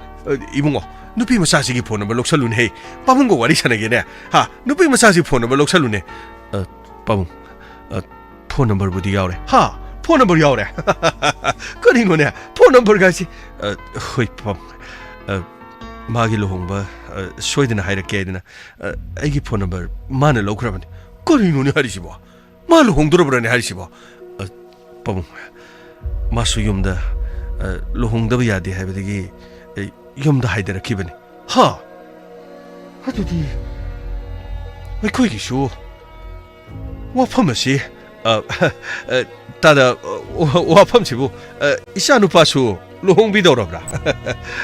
ꯏꯕꯨꯡꯉꯣ, ꯅꯨꯄꯤ ꯃꯆꯥꯁꯤꯒꯤ ꯐꯣꯟ ꯅꯝꯕꯔ ꯂꯧꯁꯜꯂꯨꯅꯦꯍꯦ꯫ ꯄꯥꯕꯨꯡꯒ ꯋꯥꯔꯤ ꯁꯥꯟꯅꯒꯦꯅꯦ꯫ ꯍꯥ, ꯅꯨꯄꯤ ꯃꯆꯥꯁꯤ ꯐꯣꯟ ꯅꯝꯕꯔ ꯂꯧꯁꯜꯂꯨꯅꯦ꯫ ꯑ, ꯄꯥꯕꯨꯡ, ꯑ, ꯐꯣꯟ ꯅꯝꯕꯔꯕꯨꯗꯤ ꯌꯥꯎꯔꯦ꯫ ꯍꯥ, ꯐꯣꯟ ꯅꯝꯕꯔ ꯌꯥꯎꯔꯦ꯫ ꯀꯔꯤꯅꯣꯅꯦ, ꯐꯣꯟ ꯅꯝꯕꯔꯒꯥꯏꯁꯤ? ꯑ, ꯍꯣꯏ, ꯄꯥꯕꯨꯡ꯫ ꯑ, ꯃꯥꯒꯤ ꯂꯨꯍꯣꯡꯕ, ꯑ, ꯁꯣꯏꯗꯅ ꯍꯥꯏꯔꯛꯀꯦ ꯍꯥꯏꯗꯅ, ꯑ, ꯑꯩꯒꯤ ꯐꯣꯟ ꯅꯝꯕꯔ ꯃꯥꯅ ꯂꯧꯈ꯭ꯔꯕꯅꯤ꯫ ꯀꯔꯤꯅꯣꯅꯦ ꯍꯥꯏꯔꯤꯁꯤꯕꯣ? ꯃꯥ ꯂꯨꯍꯣꯡꯗꯣꯔꯕ꯭ꯔꯅꯦ ꯍꯥꯏꯔꯤꯁꯤꯕꯣ? ꯑ, ꯄꯥꯕꯨꯡ, ꯃꯥꯁꯨ ꯌꯨꯝꯗ, ꯑ, ꯂꯨꯍꯣꯡꯗꯕ ꯌꯥꯗꯦ ꯍꯥꯏꯕꯗꯒꯤ, ꯑ, ꯌꯨꯝꯗ ꯍꯥꯏꯗꯔꯛꯈꯤꯕꯅꯤ꯫ ꯍꯥ? ꯑꯗꯨꯗꯤ ꯑꯩꯈꯣꯏꯒꯤꯁꯨ ꯋꯥꯐꯝ ꯑꯁꯤ, ꯑ, ꯑ, ꯇꯥꯗ, ꯑ, ꯋꯥꯐꯝꯁꯤꯕꯨ, ꯑ, ꯏꯆꯥꯅꯨꯄꯥꯁꯨ ꯂꯨꯍꯣꯡꯕꯤꯗꯧꯔꯕ꯭ꯔꯥ?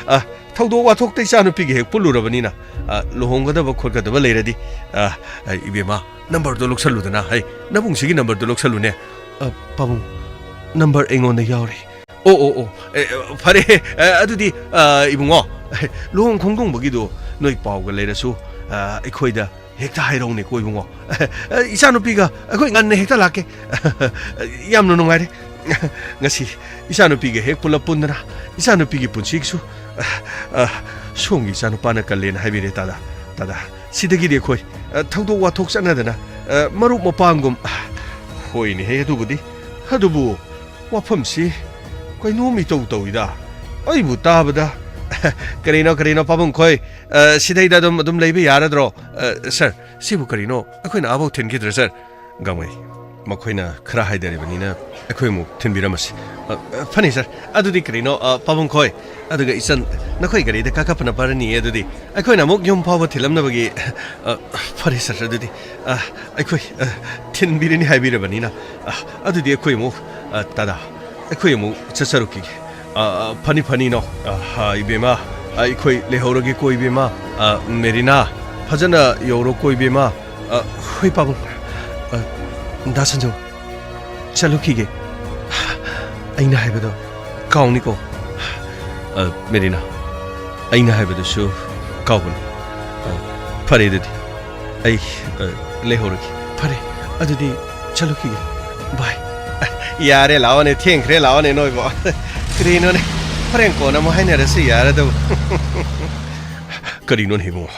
ꯑ, ꯊꯧꯗꯣꯛ ꯋꯥꯊꯣꯛꯇ ꯏꯆꯥꯅꯨꯄꯤꯒ ꯍꯦꯛ ꯄꯨꯜꯂꯨꯔꯕꯅꯤꯅ, ꯑ, ꯂꯨꯍꯣꯡꯒꯗꯕ ꯈꯣꯠꯀꯗꯕ ꯂꯩꯔꯗꯤ, ꯑ, ꯑ, ꯏꯕꯦꯝꯃ, ꯅꯝꯕꯔꯗꯣ ꯂꯧꯁꯜꯂꯨꯗꯅ, ꯍꯩ, ꯅꯕꯨꯡꯁꯤꯒꯤ ꯅꯝꯕꯔꯗꯣ ꯂꯧꯁꯜꯂꯨꯅꯦ꯫ ꯑ, ꯄꯥꯕꯨꯡ, ꯅꯝꯕꯔ ꯑꯩꯉꯣꯟꯗ ꯌꯥꯎꯔꯤ꯫ ꯑꯣ, ꯑꯣ, ꯑꯣ, ꯑꯦ, ꯑꯦ, ꯐꯔꯦ, ꯑ, ꯑꯗꯨꯗꯤ, ꯑ, ꯏꯕꯨꯡꯉꯣ, ꯂꯨꯍꯣꯡ ꯈꯣꯡꯗꯣꯡꯕꯒꯤꯗꯣ ꯅꯣꯏ ꯄꯥꯎꯒ ꯂꯩꯔꯁꯨ, ꯑ, ꯑꯩꯈꯣꯏꯗ ꯍꯦꯛꯇ ꯍꯥꯏꯔꯛꯎꯅꯦꯀꯣ, ꯏꯕꯨꯡꯉꯣ꯫ ꯏꯆꯥꯅꯨꯄꯤꯒ ꯑꯩꯈꯣꯏ ꯉꯟꯅ ꯍꯦꯛꯇ ꯂꯥꯛꯀꯦ꯫ ꯌꯥꯝꯅ ꯅꯨꯡꯉꯥꯏꯔꯦ꯫ ꯉꯁꯤ ꯏꯆꯥꯅꯨꯄꯤꯒ ꯍꯦꯛ ꯄꯨꯂꯞ ꯄꯨꯟꯗꯅ ꯏꯆꯥꯅꯨꯄꯤꯒꯤ ꯄꯨꯟꯁꯤꯒꯤꯁꯨ, ꯑ, ꯁꯣꯝꯒꯤ ꯏꯆꯥꯅꯨꯄꯥꯅ ꯀꯜꯂꯦꯅ ꯍꯥꯏꯕꯤꯔꯦ, ꯇꯥꯗ꯫ ꯇꯥꯗ, ꯁꯤꯗꯒꯤꯗꯤ ꯑꯩꯈꯣꯏ, ꯑ, ꯊꯧꯗꯣꯛ ꯋꯥꯊꯣꯛ ꯆꯠꯅꯗꯅ, ꯑ, ꯃꯔꯨꯞ ꯃꯄꯥꯡꯒꯨꯝ꯫ ꯍꯣꯏꯅꯦꯍꯦ, ꯑꯗꯨꯕꯨꯗꯤ꯫ ꯑꯗꯨꯕꯨ ꯋꯥꯐꯝꯁꯤ ꯀꯩꯅꯣꯝ ꯏꯇꯧ ꯇꯧꯏꯗ꯫ ꯑꯩꯕꯨ ꯇꯥꯕꯗ꯫ ꯀꯔꯤꯅꯣ, ꯀꯔꯤꯅꯣ, ꯄꯥꯕꯨꯡ ꯈꯣꯏ? ꯑ, ꯁꯤꯗꯩꯗ ꯑꯗꯨꯝ, ꯑꯗꯨꯝ ꯂꯩꯕ ꯌꯥꯔꯗ꯭ꯔꯣ? ꯑ, ꯁꯥꯔ, ꯁꯤꯕꯨ ꯀꯔꯤꯅꯣ? ꯑꯩꯈꯣꯏꯅ ꯑꯥꯕꯧ ꯊꯤꯟꯈꯤꯗ꯭ꯔꯥ, ꯁꯥꯔ? ꯒꯥꯡꯃꯩ, ꯃꯈꯣꯏꯅ ꯈꯔ ꯍꯥꯏꯗꯔꯤꯕꯅꯤꯅ ꯑꯩꯈꯣꯏ ꯑꯃꯨꯛ ꯊꯤꯟꯕꯤꯔꯝꯃꯁꯤ꯫ ꯑ, ꯑ, ꯐꯅꯤ, ꯁꯥꯔ꯫ ꯑꯗꯨꯗꯤ ꯀꯔꯤꯅꯣ, ꯑ, ꯄꯥꯕꯨꯡ ꯈꯣꯏ? ꯑꯗꯨꯒ ꯏꯆꯟ, ꯅꯈꯣꯏ ꯒꯥꯔꯤꯗ ꯀꯥꯈꯠꯄꯅ ꯐꯔꯅꯤꯌꯦ ꯑꯗꯨꯗꯤ꯫ ꯑꯩꯈꯣꯏꯅ ꯑꯃꯨꯛ ꯌꯨꯝ ꯐꯥꯎꯕ ꯊꯤꯜꯂꯝꯅꯕꯒꯤ, ꯑ, ꯐꯔꯦ, ꯁꯥꯔ, ꯑꯗꯨꯗꯤ, ꯑ, ꯑꯩꯈꯣꯏ, ꯑ, ꯊꯤꯟꯕꯤꯔꯅꯤ ꯍꯥꯏꯕꯤꯔꯕꯅꯤꯅ, ꯑ, ꯑꯗꯨꯗꯤ ꯑꯩꯈꯣꯏ ꯑꯃꯨꯛ, ꯑ, ꯇꯥꯗꯥ, ꯑꯩꯈꯣꯏ ꯑꯃꯨꯛ ꯆꯠꯆꯔꯨꯈꯤꯒꯦ꯫ ꯑ, ꯑ, ꯐꯅꯤ, ꯐꯅꯤꯅꯣ꯫ ꯑ, ꯍꯥ, ꯏꯕꯦꯝꯃ, ꯑ, ꯑꯩꯈꯣꯏ ꯂꯩꯍꯧꯔꯒꯦꯀꯣ, ꯏꯕꯦꯝꯃ꯫ ꯑ, ꯃꯦꯔꯤꯅꯥ, ꯐꯖꯅ ꯌꯧꯔꯣꯀꯣ, ꯏꯕꯦꯝꯃ꯫ ꯑ, ꯍꯣꯏ, ꯄꯥꯕꯨꯡ꯫ ꯑ, ꯗꯥ ꯁꯟꯖꯨ, ꯆꯠꯂꯨꯈꯤꯒꯦ꯫ ꯑꯩꯅ ꯍꯥꯏꯕꯗꯣ ꯀꯥꯎꯅꯤꯀꯣ꯫ ꯑ, ꯃꯦꯔꯤꯅꯥ, ꯑꯩꯅ ꯍꯥꯏꯕꯗꯨꯁꯨ ꯀꯥꯎꯒꯅꯨ꯫ ꯑ, ꯐꯔꯦ ꯑꯗꯨꯗꯤ, ꯑꯩ, ꯑ, ꯂꯩꯍꯧꯔꯒꯦ꯫ ꯐꯔꯦ, ꯑꯗꯨꯗꯤ ꯆꯠꯂꯨꯈꯤꯒꯦ꯫ ꯕꯥꯏ꯫ ꯑ, ꯌꯥꯔꯦ, ꯂꯥꯛꯑꯣꯅꯦ, ꯊꯦꯡꯈ꯭ꯔꯦ, ꯂꯥꯛꯑꯣꯅꯦ ꯅꯣꯏꯕꯣ꯫ ꯀꯔꯤꯅꯣꯅꯦ, ꯍꯣꯔꯦꯟ ꯀꯣꯟꯅ ꯑꯃꯨꯛ ꯍꯥꯏꯅꯔꯁꯤ ꯌꯥꯔꯦ ꯑꯗꯨꯕꯨ꯫ ꯀꯔꯤꯅꯣꯅꯦ ꯏꯕꯨꯡꯉꯣ?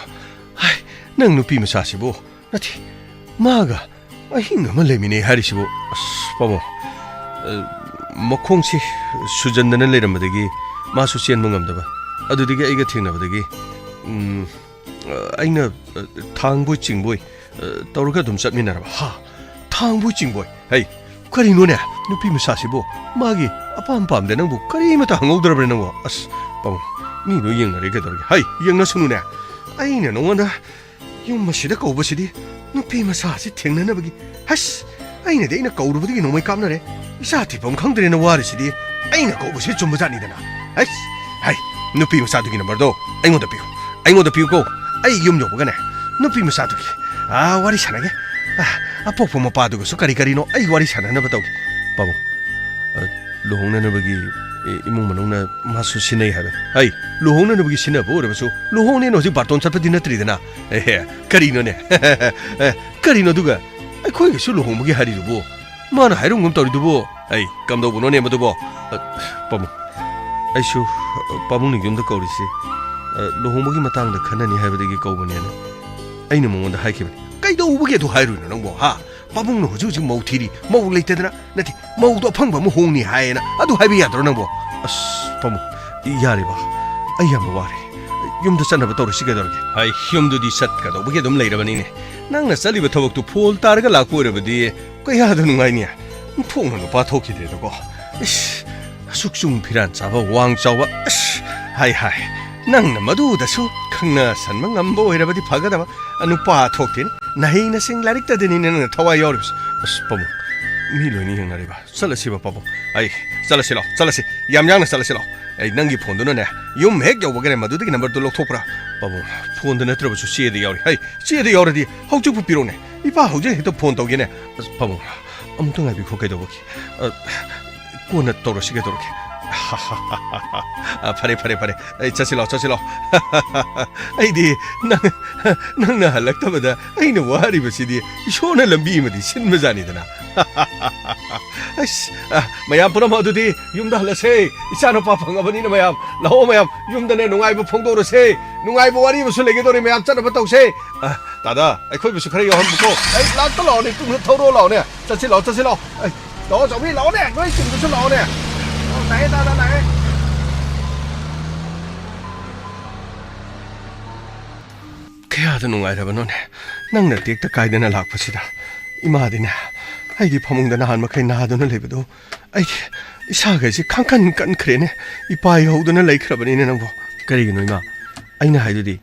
ꯍꯥꯏ, ꯅꯪ ꯅꯨꯄꯤ ꯃꯆꯥꯁꯤꯕꯨ, ꯅꯠꯇꯦ, ꯃꯥꯒ ꯑꯍꯤꯡ ꯑꯃ ꯂꯩꯃꯤꯟꯅꯩ ꯍꯥꯏꯔꯤꯁꯤꯕꯨ? ꯑꯁ, ꯄꯥꯕꯨꯡ, ꯑ, ꯃꯈꯣꯡꯁꯤ ꯁꯨꯖꯟꯗꯅ ꯂꯩꯔꯝꯕꯗꯒꯤ ꯃꯥꯁꯨ ꯆꯦꯟꯕ ꯉꯝꯗꯕ꯫ ꯑꯗꯨꯗꯒꯤ ꯑꯩꯒ ꯊꯦꯡꯅꯕꯗꯒꯤ, ꯎꯝ, ꯑ, ꯑꯩꯅ, ꯑ, ꯊꯥꯡꯕꯣꯏ ꯆꯤꯡꯕꯣꯏ, ꯑ, ꯇꯧꯔꯒ ꯑꯗꯨꯝ ꯆꯠꯃꯤꯟꯅꯔꯕ꯫ ꯍꯥ? ꯊꯥꯡꯕꯣꯏ ꯆꯤꯡꯕꯣꯏ? ꯍꯩ, ꯀꯔꯤꯅꯣꯅꯦ? ꯅꯨꯄꯤ ꯃꯆꯥꯁꯤꯕꯨ ꯃꯥꯒꯤ ꯑꯄꯥꯝ ꯄꯥꯝꯗ ꯅꯪꯕꯨ ꯀꯔꯤꯃꯇ ꯍꯪꯍꯧꯗ꯭ꯔꯕꯅꯦ ꯅꯪꯕꯨ? ꯑꯁ, ꯄꯥꯕꯨꯡ, ꯃꯤ ꯂꯣꯏ ꯌꯦꯡꯅꯔꯦ ꯀꯩꯗꯧꯔꯒꯦ? ꯍꯩ, ꯌꯦꯡꯅꯁꯅꯨꯅꯦ꯫ ꯑꯩꯅ ꯅꯉꯣꯟꯗ ꯌꯨꯝ ꯑꯁꯤꯗ ꯀꯧꯕꯁꯤꯗꯤ ꯅꯨꯄꯤ ꯃꯆꯥꯁꯤ ꯊꯦꯡꯅꯅꯕꯒꯤ꯫ ꯍꯁ! ꯑꯩꯅꯗꯤ ꯑꯩꯅ ꯀꯧꯔꯨꯕꯗꯒꯤ ꯅꯣꯡꯃꯩ ꯀꯥꯞꯅꯔꯦ꯫ ꯏꯆꯥ ꯊꯤꯐꯝ ꯈꯪꯗ꯭ꯔꯦꯅ ꯋꯥꯔꯤꯁꯤꯗꯤ꯫ ꯑꯩꯅ ꯀꯧꯕꯁꯤ ꯆꯨꯝꯕꯖꯥꯠꯅꯤꯗꯅ꯫ ꯍꯁ! ꯍꯩ, ꯅꯨꯄꯤ ꯃꯆꯥꯗꯨꯒꯤ ꯅꯝꯕꯔꯗꯣ ꯑꯩꯉꯣꯟꯗ ꯄꯤꯌꯨ꯫ ꯑꯩꯉꯣꯟꯗ ꯄꯤꯌꯨꯀꯣ꯫ ꯑꯩ ꯌꯨꯝ ꯌꯧꯕꯒꯅꯦ, ꯅꯨꯄꯤ ꯃꯆꯥꯗꯨꯒꯤ, ꯑꯥ, ꯋꯥꯔꯤ ꯁꯥꯟꯅꯒꯦ꯫ ꯑꯥ, ꯑꯄꯣꯛꯄ ꯃꯄꯥꯗꯨꯒꯁꯨ ꯀꯔꯤ ꯀꯔꯤꯅꯣ ꯑꯩ ꯋꯥꯔꯤ ꯁꯥꯟꯅꯅꯕ ꯇꯧꯒꯦ꯫ ꯄꯥꯕꯨꯡ, ꯑ, ꯂꯨꯍꯣꯡꯅꯅꯕꯒꯤ, ꯏ-, ꯏꯃꯨꯡ ꯃꯅꯨꯡꯅ ꯃꯥꯁꯨ ꯁꯤꯟꯅꯩ ꯍꯥꯏꯕꯅꯤ꯫ ꯍꯩ, ꯂꯨꯍꯣꯡꯅꯅꯕꯒꯤ ꯁꯤꯟꯅꯕ ꯑꯣꯏꯔꯕꯁꯨ, ꯂꯨꯍꯣꯡꯅꯦꯅ ꯍꯧꯖꯤꯛ ꯕꯥꯔꯇꯣꯟ ꯆꯠꯄꯗꯤ ꯅꯠꯇ꯭ꯔꯤꯗꯅ꯫ ꯑꯦꯍꯦ, ꯀꯔꯤꯅꯣꯅꯦ? ꯑꯦ, ꯀꯔꯤꯅꯣ ꯑꯗꯨꯒ? ꯑꯩꯈꯣꯏꯒꯤꯁꯨ ꯂꯨꯍꯣꯡꯕꯒꯤ ꯍꯥꯏꯔꯤꯗꯨꯕꯨ? ꯃꯥꯅ ꯍꯥꯏꯔꯝꯒꯨꯝ ꯇꯧꯔꯤꯗꯨꯕꯨ? ꯑꯩ ꯀꯝꯗꯧꯕꯅꯣꯅꯦ ꯃꯗꯨꯕꯣ? ꯑ, ꯄꯥꯕꯨꯡ, ꯑꯩꯁꯨ, ꯑ, ꯄꯥꯕꯨꯡꯅ ꯌꯨꯝꯗ ꯀꯧꯔꯤꯁꯤ, ꯑ, ꯂꯨꯍꯣꯡꯕꯒꯤ ꯃꯇꯥꯡꯗ ꯈꯟꯅꯅꯤ ꯍꯥꯏꯕꯗꯒꯤ ꯀꯧꯕꯅꯦꯅ꯫ ꯑꯩꯅ ꯃꯉꯣꯟꯗ ꯍꯥꯏꯈꯤꯕꯅꯤ꯫ "ꯀꯩꯗꯧꯕꯒꯤ ꯑꯗꯨ ꯍꯥꯏꯔꯨꯏꯅꯣ ꯅꯪꯕꯣ, ꯍꯥ? ꯄꯥꯕꯨꯡꯅ ꯍꯧꯖꯤꯛ ꯍꯧꯖꯤꯛ ꯃꯧ ꯊꯤꯔꯤ, ꯃꯧ ꯂꯩꯇꯗꯅ, ꯅꯠꯇꯦ, ꯃꯧꯗꯣ ꯑꯐꯪꯕ ꯑꯃ ꯍꯣꯡꯅꯤ ꯍꯥꯏꯌꯦꯅ ꯑꯗꯨ ꯍꯥꯏꯕ ꯌꯥꯗ꯭ꯔꯣ ꯅꯪꯕꯣ?" "ꯑꯁ, ꯄꯥꯕꯨꯡ, ꯌꯥꯔꯦ ꯕꯥ, ꯑꯩ ꯌꯥꯝ ꯋꯥꯔꯦ꯫ ꯌꯨꯝꯗ ꯆꯠꯅꯕ ꯇꯧꯔꯁꯤ ꯀꯩꯗꯧꯔꯒꯦ?" "ꯑꯩ ꯌꯨꯝꯗꯨꯗꯤ ꯆꯠꯀꯗꯧꯕꯒꯤ ꯑꯗꯨꯝ ꯂꯩꯔꯕꯅꯤꯅꯦ꯫ ꯅꯪꯅ ꯆꯠꯂꯤꯕ ꯊꯕꯛꯇꯨ ꯐꯣꯜ ꯇꯥꯔꯒ ꯂꯥꯛꯄ ꯑꯣꯏꯔꯕꯗꯤ ꯀꯌꯥꯗ ꯅꯨꯡꯉꯥꯏꯅꯤ? ꯊꯣꯛꯅ ꯅꯨꯄꯥ ꯊꯣꯛꯈꯤꯗ꯭ꯔꯦꯗꯀꯣ꯫ ꯏꯁ, ꯑꯁꯨꯛ ꯆꯨꯡ ꯐꯤꯔꯥꯟ ꯆꯥꯕ, ꯋꯥꯡ ꯆꯥꯎꯕ, ꯑꯁ, ꯍꯥꯏ, ꯍꯥꯏ꯫ ꯅꯪꯅ ꯃꯗꯨꯗꯁꯨ ꯈꯪꯅ ꯁꯟꯕ ꯉꯝꯕ ꯑꯣꯏꯔꯕꯗꯤ ꯐꯒꯗꯕ꯫ ꯅꯨꯄꯥ ꯊꯣꯛꯇꯦꯅꯦ꯫ ꯅꯍꯩ ꯅꯁꯤꯡ ꯂꯥꯏꯔꯤꯛꯇꯗꯅꯤꯅꯦ ꯅꯪꯅ ꯊꯋꯥꯏ ꯌꯥꯎꯔꯤꯕꯁꯦ꯫ ꯑꯁ, ꯄꯥꯕꯨꯡ, ꯃꯤ ꯂꯣꯏꯅ ꯌꯦꯡꯅꯔꯤꯕ꯫ ꯆꯠꯂꯁꯤꯕ, ꯄꯥꯕꯨꯡ꯫ ꯑꯩ, ꯆꯠꯂꯁꯤ ꯂꯥꯛꯑꯣ, ꯆꯠꯂꯁꯤ꯫ ꯌꯥꯝ ꯌꯥꯡꯅ ꯆꯠꯂꯁꯤ ꯂꯥꯛꯑꯣ꯫ ꯑꯩ, ꯅꯪꯒꯤ ꯐꯣꯟꯗꯨꯅꯅꯦ, ꯌꯨꯝ ꯍꯦꯛ ꯌꯧꯕꯒꯅꯦ, ꯃꯗꯨꯗꯒꯤ ꯅꯝꯕꯔꯗꯨ ꯂꯧꯊꯣꯛꯄ꯭ꯔꯥ? ꯄꯥꯕꯨꯡ, ꯐꯣꯟꯗ ꯅꯠꯇ꯭ꯔꯕꯁꯨ ꯆꯦꯗ ꯌꯥꯎꯔꯤ꯫ ꯍꯩ, ꯆꯦꯗ ꯌꯥꯎꯔꯗꯤ ꯍꯧꯖꯤꯛꯄꯨ ꯄꯤꯔꯛꯎꯅꯦ꯫ ꯏꯄꯥ ꯍꯧꯖꯤꯛ ꯍꯦꯛꯇ ꯐꯣꯟ ꯇꯧꯒꯦꯅꯦ꯫ ꯑꯁ, ꯄꯥꯕꯨꯡ, ꯑꯃꯨꯛꯇ ꯉꯥꯏꯕꯤꯈꯣ, ꯀꯩꯗꯧꯕꯒꯤ? ꯑ, ꯀꯣꯟꯅ ꯇꯧꯔꯁꯤ, ꯀꯩꯗꯧꯔꯒꯦ? ꯑ, ꯐꯔꯦ, ꯐꯔꯦ, ꯐꯔꯦ꯫ ꯑꯩ, ꯆꯠꯁꯤ ꯂꯥꯛꯑꯣ, ꯆꯠꯁꯤ ꯂꯥꯛꯑꯣ꯫ ꯑꯩꯗꯤ ꯅꯪ, ꯅꯪꯅ ꯍꯜꯂꯛꯇꯕꯗ ꯑꯩꯅ ꯋꯥꯔꯤꯕꯁꯤꯗꯤ ꯏꯁꯣꯔꯅ ꯂꯝꯕꯤ ꯑꯃꯗꯤ ꯁꯤꯟꯕꯖꯥꯠꯅꯤꯗꯅ꯫ ꯑꯁ, ꯑ, ꯃꯌꯥꯝ ꯄꯨꯝꯅꯃꯛ ꯑꯗꯨꯗꯤ ꯌꯨꯝꯗ ꯍꯜꯂꯁꯦ꯫ ꯏꯆꯥꯅꯨꯄꯥ ꯐꯪꯉꯕꯅꯤꯅ ꯃꯌꯥꯝ, ꯂꯥꯛꯑꯣ ꯃꯌꯥꯝ, ꯌꯨꯝꯗꯅꯦ ꯅꯨꯡꯉꯥꯏꯕ ꯐꯣꯡꯗꯣꯛꯔꯁꯦ꯫ ꯅꯨꯡꯉꯥꯏꯕ ꯋꯥꯔꯤ ꯑꯃꯁꯨ ꯂꯩꯒꯗꯧꯔꯤ, ꯃꯌꯥꯝ ꯆꯠꯅꯕ ꯇꯧꯁꯦ꯫ ꯑ, ꯗꯥꯗꯥ, ꯑꯩꯈꯣꯏꯕꯨꯁꯨ ꯈꯔ ꯌꯥꯎꯍꯟꯕꯀꯣ꯫ ꯑꯩ ꯂꯥꯛꯇ ꯂꯥꯛꯑꯣꯅꯦ, ꯇꯨꯡꯗ ꯊꯧꯔꯣ ꯂꯥꯛꯑꯣꯅꯦ꯫ ꯆꯠꯁꯤ ꯂꯥꯛꯑꯣ, ꯆꯠꯁꯤ ꯂꯥꯛꯑꯣ꯫ ꯑꯩ, ꯂꯥꯛꯑꯣ, ꯆꯥꯎꯕꯤ, ꯂꯥꯛꯑꯣꯅꯦ꯫ ꯅꯣꯏ ꯇꯨꯡꯗꯁꯨ ꯂꯥꯛꯑꯣꯅꯦ꯫ ꯑꯣ, ꯂꯥꯛꯑꯦ, ꯗꯥꯗꯥ, ꯂꯥꯛꯑꯦ꯫ ꯀꯌꯥꯗ ꯅꯨꯡꯉꯥꯏꯔꯕꯅꯣꯅꯦ, ꯅꯪꯅ ꯇꯦꯛꯇ ꯀꯥꯏꯗꯅ ꯂꯥꯛꯄꯁꯤꯗ꯫ ꯏꯃꯥꯗꯤꯅꯦ, ꯑꯩꯗꯤ ꯐꯃꯨꯡꯗ ꯅꯍꯥꯟ ꯃꯈꯩ ꯅꯥꯗꯨꯅ ꯂꯩꯕꯗꯣ, ꯑꯩꯗꯤ ꯏꯁꯥꯒꯁꯤ ꯈꯥꯡꯀꯟ ꯀꯟꯈ꯭ꯔꯦꯅꯦ, ꯏꯄꯥ ꯌꯧꯗꯅ ꯂꯩꯈ꯭ꯔꯕꯅꯤꯅꯦ ꯅꯪꯕꯨ꯫ ꯀꯔꯤꯒꯤꯅꯣ ꯏꯃꯥ? ꯑꯩꯅ ꯍꯥꯏꯗꯨꯗꯤ,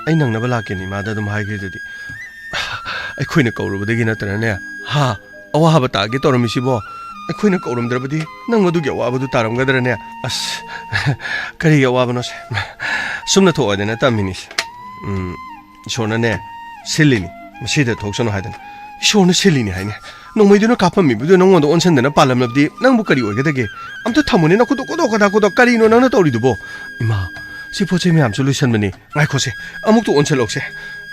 ꯑꯩ ꯅꯪꯅꯕ ꯂꯥꯛꯀꯦꯅ ꯏꯃꯥꯗ ꯑꯗꯨꯝ ꯍꯥꯏꯈ꯭ꯔꯤꯗꯨꯗꯤ꯫ ꯑꯩꯈꯣꯏꯅ ꯀꯧꯔꯨꯕꯗꯒꯤ ꯅꯠꯇ꯭ꯔꯅꯦ, ꯍꯥ? ꯑꯋꯥꯕ ꯇꯥꯒꯦ ꯇꯧꯔꯝꯃꯤꯁꯤꯕꯣ? ꯑꯩꯈꯣꯏꯅ ꯀꯧꯔꯝꯗ꯭ꯔꯕꯗꯤ ꯅꯪ ꯑꯗꯨꯒꯤ ꯑꯋꯥꯕꯗꯨ ꯇꯥꯔꯝꯒꯗ꯭ꯔꯅꯦ? ꯑꯁ, ꯀꯔꯤꯒꯤ ꯑꯋꯥꯕꯅꯣꯁꯦ? ꯁꯨꯝꯅ ꯊꯣꯛꯑꯗꯅ ꯇꯝꯃꯤꯅꯤꯁꯦ꯫ ꯎꯝ, ꯏꯁꯣꯔꯅꯅꯦ, ꯁꯤꯜꯂꯤꯅꯤ, ꯃꯁꯤꯗ ꯊꯣꯛꯁꯅꯨ ꯍꯥꯏꯗꯅ꯫ ꯏꯁꯣꯔꯅ ꯁꯤꯜꯂꯤꯅꯤ ꯍꯥꯏꯅꯦ꯫ ꯅꯣꯡꯃꯩꯗꯨꯅ ꯀꯥꯞꯄꯝꯃꯤꯕꯗꯨ ꯅꯪꯉꯣꯟꯗ ꯑꯣꯟꯁꯤꯟꯗꯅ ꯄꯥꯜꯂꯝꯂꯕꯗꯤ ꯅꯪꯕꯨ ꯀꯔꯤ ꯑꯣꯏꯒꯗꯒꯦ? ꯑꯝꯇ ꯊꯝꯃꯨꯅꯦ, ꯅꯈꯨꯠꯇꯣ ꯀꯣꯗꯣꯛ ꯀꯗꯥ ꯀꯣꯗꯣꯛ꯫ ꯀꯔꯤꯅꯣ ꯅꯪꯅ ꯇꯧꯔꯤꯗꯨꯕꯣ? ꯏꯃꯥ, ꯁꯤ ꯄꯣꯠ ꯆꯩ ꯃꯌꯥꯝꯁꯨ ꯂꯣꯏꯁꯟꯕꯅꯤ꯫ ꯉꯥꯏꯈꯣꯁꯦ, ꯑꯃꯨꯛꯇ ꯑꯣꯟꯁꯤꯜꯂꯣꯛꯁꯦ꯫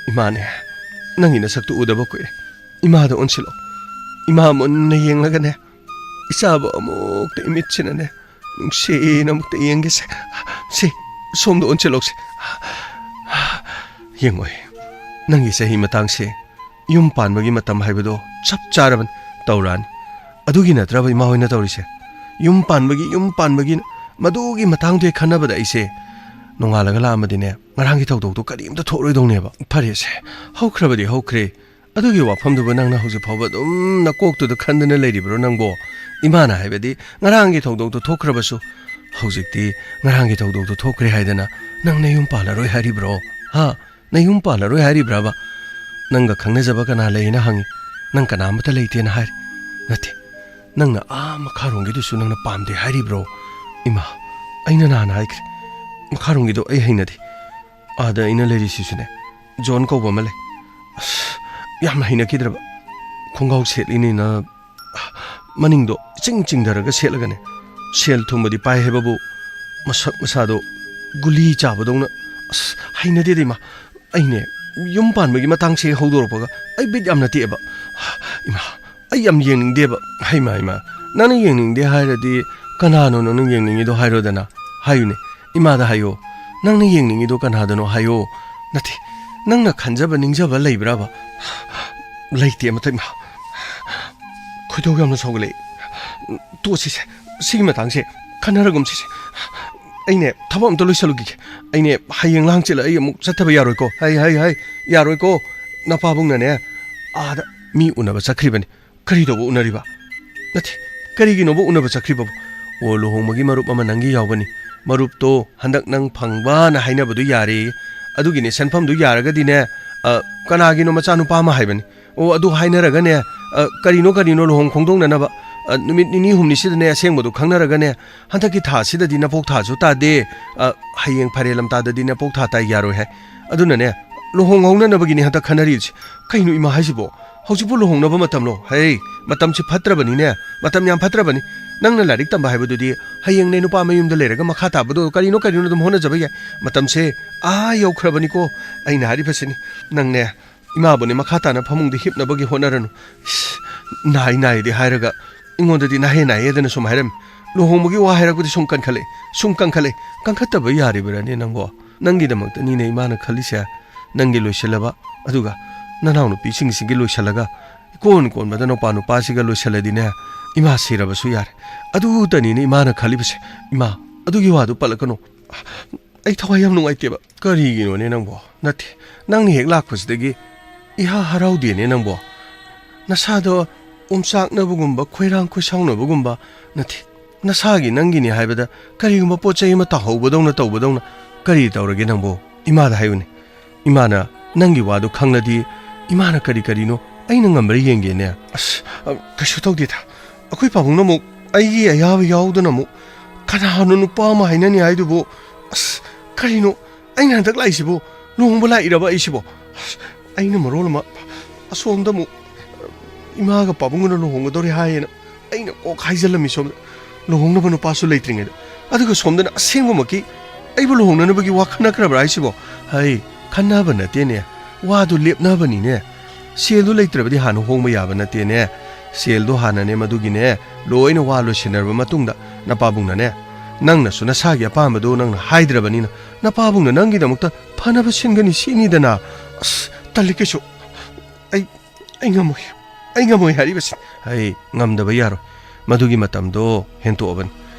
ꯏꯃꯥꯅꯦ, ꯅꯪꯒꯤ ꯅꯁꯛꯇꯨ ꯎꯗꯕ ꯀꯨꯏꯔꯦ꯫ ꯏꯃꯥꯗ ꯑꯣꯟꯁꯤꯜꯂꯣ꯫ ꯏꯃꯥ ꯃꯨꯟꯅ ꯌꯦꯡꯂꯒꯅꯦ, ꯏꯆꯥꯕꯨ ꯑꯃꯨꯛꯇ ꯏꯃꯤꯠꯁꯤꯅꯅꯦ, ꯅꯨꯡꯁꯤꯅ ꯑꯃꯨꯛꯇ ꯌꯦꯡꯒꯦꯁꯦ꯫ ꯁꯤ, ꯁꯣꯝꯗ ꯑꯣꯟꯁꯤꯜꯂꯣꯛꯁꯦ꯫ ꯌꯦꯡꯉꯣꯏ꯫ ꯅꯪꯒꯤ ꯆꯍꯤ ꯃꯇꯥꯡꯁꯦ ꯌꯨꯝ ꯄꯥꯟꯕꯒꯤ ꯃꯇꯝ ꯍꯥꯏꯕꯗꯣ ꯆꯞ ꯆꯥꯔꯕꯅꯤ, ꯇꯧꯔꯛꯑꯅꯤ꯫ ꯑꯗꯨꯒꯤ ꯅꯠꯇ꯭ꯔꯕ ꯏꯃꯥ ꯍꯣꯏꯅ ꯇꯧꯔꯤꯁꯦ? ꯌꯨꯝ ꯄꯥꯟꯕꯒꯤ, ꯌꯨꯝ ꯄꯥꯟꯕꯒꯤ, ꯃꯗꯨꯒꯤ ꯃꯇꯥꯡꯗꯣ ꯍꯦꯛ ꯈꯟꯅꯕꯗ ꯑꯩꯁꯦ ꯅꯣꯡꯉꯥꯜꯂꯒ ꯂꯥꯛꯑꯝꯃꯗꯤꯅꯦ, ꯉꯔꯥꯡꯒꯤ ꯊꯧꯗꯣꯛꯇꯣ ꯀꯔꯤꯝꯇ ꯊꯣꯛꯂꯣꯏꯗꯧꯅꯦꯕ꯫ ꯐꯔꯦꯁꯦ, ꯍꯧꯈ꯭ꯔꯕꯗꯤ ꯍꯧꯈ꯭ꯔꯦ꯫ ꯑꯗꯨꯒꯤ ꯋꯥꯐꯝꯗꯨꯕꯨ ꯅꯪꯅ ꯍꯧꯖꯤꯛ ꯐꯥꯎꯕ ꯑꯗꯨꯝ ꯅꯀꯣꯛꯇꯨꯗ ꯈꯟꯗꯨꯅ ꯂꯩꯔꯤꯕ꯭ꯔꯣ ꯅꯪꯕꯣ? ꯏꯃꯥꯅ ꯍꯥꯏꯕꯗꯤ ꯉꯔꯥꯡꯒꯤ ꯊꯧꯗꯣꯛꯇꯣ ꯊꯣꯛꯈ꯭ꯔꯕꯁꯨ, ꯍꯧꯖꯤꯛꯇꯤ ꯉꯔꯥꯡꯒꯤ ꯊꯧꯗꯣꯛꯇꯣ ꯊꯣꯛꯈ꯭ꯔꯦ ꯍꯥꯏꯗꯅ ꯅꯪ ꯅꯌꯨꯝ ꯄꯥꯜꯂꯔꯣꯏ ꯍꯥꯏꯔꯤꯕ꯭ꯔꯣ? ꯍꯥ? ꯅꯌꯨꯝ ꯄꯥꯜꯂꯔꯣꯏ ꯍꯥꯏꯔꯤꯕ꯭ꯔꯕ? ꯅꯪꯒ ꯈꯪꯅꯖꯕ ꯀꯅꯥ ꯂꯩꯌꯦꯅ ꯍꯪꯉꯤ꯫ ꯅꯪ ꯀꯅꯥ ꯑꯃꯠꯇ ꯂꯩꯇꯦꯅ ꯍꯥꯏꯔꯤ꯫ ꯅꯠꯇꯦ, ꯅꯪꯅ ꯑꯥ ꯃꯈꯥꯔꯣꯝꯒꯤꯗꯨꯁꯨ ꯅꯪꯅ ꯄꯥꯝꯗꯦ ꯍꯥꯏꯔꯤꯕ꯭ꯔꯣ? ꯏꯃꯥ, ꯑꯩꯅ ꯅꯍꯥꯟ ꯍꯥꯏꯈ꯭ꯔꯦ, ꯃꯈꯥꯔꯣꯝꯒꯤꯗꯣ ꯑꯩ ꯍꯩꯅꯗꯦ꯫ ꯑꯥꯗ ꯑꯩꯅ ꯂꯩꯔꯤꯁꯤꯁꯨꯅꯦ, ꯖꯣꯟ ꯀꯧꯕ ꯑꯃ ꯂꯩ꯫ ꯑꯁ, ꯌꯥꯝꯅ ꯍꯩꯅꯈꯤꯗ꯭ꯔꯕ꯫ ꯈꯣꯡꯒ꯭ꯔꯥꯎ ꯁꯦꯠꯂꯤꯅꯤꯅ ꯃꯅꯤꯡꯗꯣ ꯏꯆꯤꯡ ꯆꯤꯡꯊꯔꯒ ꯁꯦꯠꯂꯒꯅꯦ, ꯁꯦꯜ ꯊꯨꯝꯕꯗꯤ ꯄꯥꯏ ꯍꯥꯏꯕꯕꯨ ꯃꯁꯛ ꯃꯁꯥꯗꯣ ꯒꯨꯂꯤ ꯆꯥꯕꯗꯧꯅ꯫ ꯑꯁ, ꯍꯩꯅꯗꯦꯗ ꯏꯃꯥ꯫ ꯑꯩꯅꯦ, ꯌꯨꯝ ꯄꯥꯟꯕꯒꯤ ꯃꯇꯥꯡꯁꯦ ꯍꯧꯗꯣꯔꯛꯄꯒ ꯑꯩ ꯕꯤꯠ ꯌꯥꯝꯅ ꯇꯦꯛꯑꯦꯕ꯫ ꯏꯃꯥ, ꯑꯩ ꯌꯥꯝ ꯌꯦꯡꯅꯤꯡꯗꯦꯕ꯫ ꯍꯩꯃꯥ, ꯍꯩꯃꯥ, ꯅꯪꯅ ꯌꯦꯡꯅꯤꯡꯗꯦ ꯍꯥꯏꯔꯗꯤ ꯀꯅꯥꯅꯣ ꯅꯪꯅ ꯌꯦꯡꯅꯤꯡꯉꯤꯗꯣ ꯍꯥꯏꯔꯣꯗꯅ꯫ ꯍꯥꯏꯌꯨꯅꯦ, ꯏꯃꯥꯗ ꯍꯥꯏꯌꯣ꯫ ꯅꯪꯅ ꯌꯦꯡꯅꯤꯡꯉꯤꯗꯣ ꯀꯅꯥꯗꯅꯣ ꯍꯥꯏꯌꯣ꯫ ꯅꯠꯇꯦ, ꯅꯪꯅ ꯈꯟꯖꯕ ꯅꯤꯡꯖꯕ ꯂꯩꯕ꯭ꯔꯕ? ꯂꯩꯇꯦ ꯑꯃꯠꯇ, ꯏꯃꯥ꯫ ꯈꯣꯏꯗꯧ ꯌꯥꯝꯅ ꯁꯥꯎꯒꯠꯂꯛꯏ꯫ ꯇꯣꯛꯑꯁꯤꯁꯦ, ꯁꯤꯒꯤ ꯃꯇꯥꯡꯁꯦ ꯈꯟꯅꯔꯒꯨꯝꯁꯤꯁꯦ꯫ ꯑꯩꯅꯦ, ꯊꯕꯛ ꯑꯝꯇ ꯂꯣꯏꯁꯜꯂꯨꯈꯤꯒꯦ꯫ ꯑꯩꯅꯦ, ꯍꯌꯦꯡ ꯂꯥꯡ ꯆꯦꯜꯂ ꯑꯩ ꯑꯃꯨꯛ ꯆꯠꯇꯕ ꯌꯥꯔꯣꯏꯀꯣ꯫ ꯍꯥꯏ, ꯍꯥꯏ, ꯍꯥꯏ, ꯌꯥꯔꯣꯏꯀꯣ꯫ ꯅꯄꯥꯕꯨꯡꯅꯅꯦ, ꯑꯥꯗ ꯃꯤ ꯎꯅꯕ ꯆꯠꯈ꯭ꯔꯤꯕꯅꯤ꯫ ꯀꯔꯤ ꯇꯧꯕ ꯎꯅꯔꯤꯕ? ꯅꯠꯇꯦ, ꯀꯔꯤꯒꯤꯅꯣꯕ ꯎꯅꯕ ꯆꯠꯈ꯭ꯔꯤꯕꯕꯨ? ꯑꯣ, ꯂꯨꯍꯣꯡꯕꯒꯤ ꯃꯔꯨꯞ ꯑꯃ ꯅꯪꯒꯤ ꯌꯥꯎꯕꯅꯤ꯫ ꯃꯔꯨꯞꯇꯣ ꯍꯟꯗꯛ ꯅꯪ ꯐꯪꯕꯅ ꯍꯥꯏꯅꯕꯗꯨ ꯌꯥꯔꯦꯌꯦ꯫ ꯑꯗꯨꯒꯤꯅꯦ, ꯁꯦꯟꯐꯝꯗꯨ ꯌꯥꯔꯒꯗꯤꯅꯦ, ꯑ, ꯀꯅꯥꯒꯤꯅꯣ ꯃꯆꯥꯅꯨꯄꯥ ꯑꯃ ꯍꯥꯏꯕꯅꯤ꯫ ꯑꯣ, ꯑꯗꯨ ꯍꯥꯏꯅꯔꯒꯅꯦ, ꯑ, ꯀꯔꯤꯅꯣ ꯀꯔꯤꯅꯣ ꯂꯨꯍꯣꯡ ꯈꯣꯡꯗꯣꯡꯅꯅꯕ, ꯑ, ꯅꯨꯃꯤꯠ ꯅꯤꯅꯤ ꯍꯨꯝꯅꯤꯁꯤꯗꯅꯦ ꯑꯁꯦꯡꯕꯗꯨ ꯈꯪꯅꯔꯒꯅꯦ, ꯍꯟꯗꯛꯀꯤ ꯊꯥꯁꯤꯗꯗꯤ ꯅꯄꯣꯛ ꯊꯥꯁꯨ ꯇꯥꯗꯦ, ꯑ, ꯍꯌꯦꯡ ꯐꯥꯏꯔꯦꯜ ꯂꯝꯇꯥꯗꯗꯤ ꯅꯄꯣꯛ ꯊꯥ ꯇꯥꯏ ꯌꯥꯔꯣꯏ ꯍꯥꯏ꯫ ꯑꯗꯨꯅꯅꯦ, ꯂꯨꯍꯣꯡꯍꯧꯅꯅꯕꯒꯤꯅꯦ ꯍꯟꯗꯛ ꯈꯟꯅꯔꯤꯕꯁꯦ꯫ ꯀꯩꯅꯣ ꯏꯃꯥ ꯍꯥꯏꯁꯤꯕꯣ? ꯍꯧꯖꯤꯛꯄꯨ ꯂꯨꯍꯣꯡꯅꯕ ꯃꯇꯝꯂꯣ? ꯍꯩ, ꯃꯇꯝꯁꯤ ꯐꯠꯇ꯭ꯔꯕꯅꯤꯅꯦ, ꯃꯇꯝ ꯌꯥꯝ ꯐꯠꯇ꯭ꯔꯕꯅꯤ꯫ ꯅꯪꯅ ꯂꯥꯏꯔꯤꯛ ꯇꯝꯕ ꯍꯥꯏꯕꯗꯨꯗꯤ ꯍꯌꯦꯡꯅꯦ ꯅꯨꯄꯥ ꯃꯌꯨꯝꯗ ꯂꯩꯔꯒ ꯃꯈꯥ ꯇꯥꯕꯗꯣ ꯀꯔꯤꯅꯣ ꯀꯔꯤꯅꯣ ꯑꯗꯨꯝ ꯍꯣꯠꯅꯖꯕ ꯌꯥꯏ꯫ ꯃꯇꯝꯁꯦ ꯑꯥ ꯌꯧꯈ꯭ꯔꯕꯅꯤꯀꯣ꯫ ꯑꯩꯅ ꯍꯥꯏꯔꯤꯕꯁꯤꯅꯤ, ꯅꯪꯅꯦ ꯏꯃꯥꯕꯨꯅꯦ ꯃꯈꯥ ꯇꯥꯅ ꯐꯃꯨꯡꯗ ꯍꯤꯞꯅꯕꯒꯤ ꯍꯣꯠꯅꯔꯅꯨ꯫ ꯏꯁ, ꯅꯥꯏ ꯅꯥꯏꯗꯤ ꯍꯥꯏꯔꯒ ꯑꯩꯉꯣꯟꯗꯗꯤ ꯅꯥꯍꯦ ꯅꯥꯍꯦꯗꯅ ꯁꯨꯝ ꯍꯥꯏꯔꯝꯃꯤ꯫ ꯂꯨꯍꯣꯡꯕꯒꯤ ꯋꯥ ꯍꯥꯏꯔꯛꯄꯗꯤ ꯁꯨꯝ ꯀꯟꯈꯠꯂꯛꯏ, ꯁꯨꯝ ꯀꯟꯈꯠꯂꯛꯏ꯫ ꯀꯟꯈꯠꯇꯕ ꯌꯥꯔꯤꯕ꯭ꯔꯥꯅꯦ ꯅꯪꯕꯣ? ꯅꯪꯒꯤꯗꯃꯛꯇꯅꯤꯅꯦ ꯏꯃꯥꯅ ꯈꯜꯂꯤꯁꯦ꯫ ꯅꯪꯒꯤ ꯂꯣꯏꯁꯤꯜꯂꯕ, ꯑꯗꯨꯒ ꯅꯅꯥꯎꯅꯨꯄꯤꯁꯤꯡꯁꯤꯒꯤ ꯂꯣꯏꯁꯤꯜꯂꯒ, ꯏꯀꯣꯟ ꯀꯣꯟꯕꯗ ꯅꯨꯄꯥ ꯅꯨꯄꯥꯁꯤꯒ ꯂꯣꯏꯁꯤꯜꯂꯗꯤꯅꯦ, ꯏꯃꯥ ꯁꯤꯔꯕꯁꯨ ꯌꯥꯔꯦ꯫ ꯑꯗꯨꯇꯅꯤꯅꯦ ꯏꯃꯥꯅ ꯈꯜꯂꯤꯕꯁꯦ꯫ ꯏꯃꯥ, ꯑꯗꯨꯒꯤ ꯋꯥꯗꯨ ꯄꯜꯂꯛꯀꯅꯨ꯫ ꯑꯩ ꯊꯋꯥꯏ ꯌꯥꯝ ꯅꯨꯡꯉꯥꯏꯇꯦꯕ꯫ ꯀꯔꯤꯒꯤꯅꯣꯅꯦ ꯅꯪꯕꯣ? ꯅꯠꯇꯦ, ꯅꯪꯅ ꯍꯦꯛ ꯂꯥꯛꯄꯁꯤꯗꯒꯤ ꯏꯍꯥ ꯍꯔꯥꯎꯗꯦꯅꯦ ꯅꯪꯕꯣ꯫ ꯅꯁꯥꯗꯣ ꯑꯣꯝꯆꯥꯛꯅꯕꯒꯨꯝꯕ, ꯈꯣꯏꯔꯥꯡ ꯈꯣꯏꯁꯥꯎꯅꯕꯒꯨꯝꯕ, ꯅꯠꯇꯦ, ꯅꯁꯥꯒꯤ ꯅꯪꯒꯤꯅꯤ ꯍꯥꯏꯕꯗ ꯀꯔꯤꯒꯨꯝꯕ ꯄꯣꯠ ꯆꯩ ꯑꯃ ꯇꯥꯍꯧꯕꯗꯧꯅ ꯇꯧꯕꯗꯧꯅ꯫ ꯀꯔꯤ ꯇꯧꯔꯒꯦ ꯅꯪꯕꯣ? ꯏꯃꯥꯗ ꯍꯥꯏꯌꯨꯅꯦ꯫ ꯏꯃꯥꯅ ꯅꯪꯒꯤ ꯋꯥꯗꯣ ꯈꯪꯂꯗꯤ, ꯏꯃꯥꯅ ꯀꯔꯤ ꯀꯔꯤꯅꯣ ꯑꯩꯅ ꯉꯝꯕ꯭ꯔꯥ ꯌꯦꯡꯒꯦꯅꯦ꯫ ꯑꯁ, ꯑ, ꯀꯩꯁꯨ ꯇꯧꯗꯦꯗ꯫ ꯑꯩꯈꯣꯏ ꯄꯥꯕꯨꯡꯅ ꯑꯃꯨꯛ ꯑꯩꯒꯤ ꯑꯌꯥꯕ ꯌꯥꯎꯗꯅ ꯑꯃꯨꯛ ꯀꯅꯥꯅꯣ ꯅꯨꯄꯥ ꯑꯃ ꯍꯥꯏꯅꯅꯤ ꯍꯥꯏꯗꯨꯕꯨ? ꯑꯁ, ꯀꯔꯤꯅꯣ? ꯑꯩꯅ ꯍꯟꯗꯛ ꯂꯥꯛꯏꯁꯤꯕꯨ ꯂꯨꯍꯣꯡꯕ ꯂꯥꯛꯏꯔꯕ ꯑꯩꯁꯤꯕꯣ? ꯑꯁ, ꯑꯩꯅ ꯃꯔꯣꯜ ꯑꯃ ꯑꯁꯣꯝꯗ ꯑꯃꯨꯛ ꯏꯃꯥꯒ ꯄꯥꯕꯨꯡꯒꯅ ꯂꯨꯍꯣꯡꯒꯗꯧꯔꯦ ꯍꯥꯏꯌꯦꯅ ꯑꯩꯅ ꯀꯣꯛ ꯍꯥꯏꯖꯜꯂꯝꯃꯤ ꯁꯣꯝꯗ, ꯂꯨꯍꯣꯡꯅꯕ ꯅꯨꯄꯥꯁꯨ ꯂꯩꯇ꯭ꯔꯤꯉꯩꯗ꯫ ꯑꯗꯨꯒ ꯁꯣꯝꯗꯅ ꯑꯁꯦꯡꯕꯃꯛꯀꯤ ꯑꯩꯕꯨ ꯂꯨꯍꯣꯡꯅꯅꯕꯒꯤ ꯋꯥ ꯈꯟꯅꯈ꯭ꯔꯕ꯭ꯔꯥ ꯍꯥꯏꯁꯤꯕꯣ? ꯍꯩ, ꯈꯟꯅꯕ ꯅꯠꯇꯦꯅꯦ, ꯋꯥꯗꯨ ꯂꯦꯞꯅꯕꯅꯤꯅꯦ꯫ ꯁꯦꯜꯗꯨ ꯂꯩꯇ꯭ꯔꯕꯗꯤ ꯍꯥꯟꯅ ꯍꯣꯡꯕ ꯌꯥꯕ ꯅꯠꯇꯦꯅꯦ꯫ ꯁꯦꯜꯗꯨ ꯍꯥꯟꯅꯅꯦ, ꯃꯗꯨꯒꯤꯅꯦ, ꯂꯣꯏꯅ ꯋꯥ ꯂꯣꯏꯁꯤꯟꯅꯔꯕ ꯃꯇꯨꯡꯗ ꯅꯄꯥꯕꯨꯡꯅꯅꯦ, ꯅꯪꯅꯁꯨ ꯅꯁꯥꯒꯤ ꯑꯄꯥꯝꯕꯗꯨ ꯅꯪꯅ ꯍꯥꯏꯗ꯭ꯔꯕꯅꯤꯅ, ꯅꯄꯥꯕꯨꯡꯅ ꯅꯪꯒꯤꯗꯃꯛꯇ ꯐꯅꯕ ꯁꯤꯟꯒꯅꯤ ꯁꯤꯅꯤꯗꯅ꯫ ꯑꯁ, ꯇꯜꯂꯤ ꯀꯩꯁꯨ꯫ ꯑꯩ, ꯑꯩ ꯉꯝꯃꯣꯏ꯫ ꯑꯩ ꯉꯝꯃꯣꯏ ꯍꯥꯏꯔꯤꯕꯁꯤ꯫ ꯑꯩ ꯉꯝꯗꯕ ꯌꯥꯔꯣꯏ꯫ ꯃꯗꯨꯒꯤ ꯃꯇꯝꯗꯣ ꯍꯦꯟꯇꯣꯛꯑꯕꯅꯤ꯫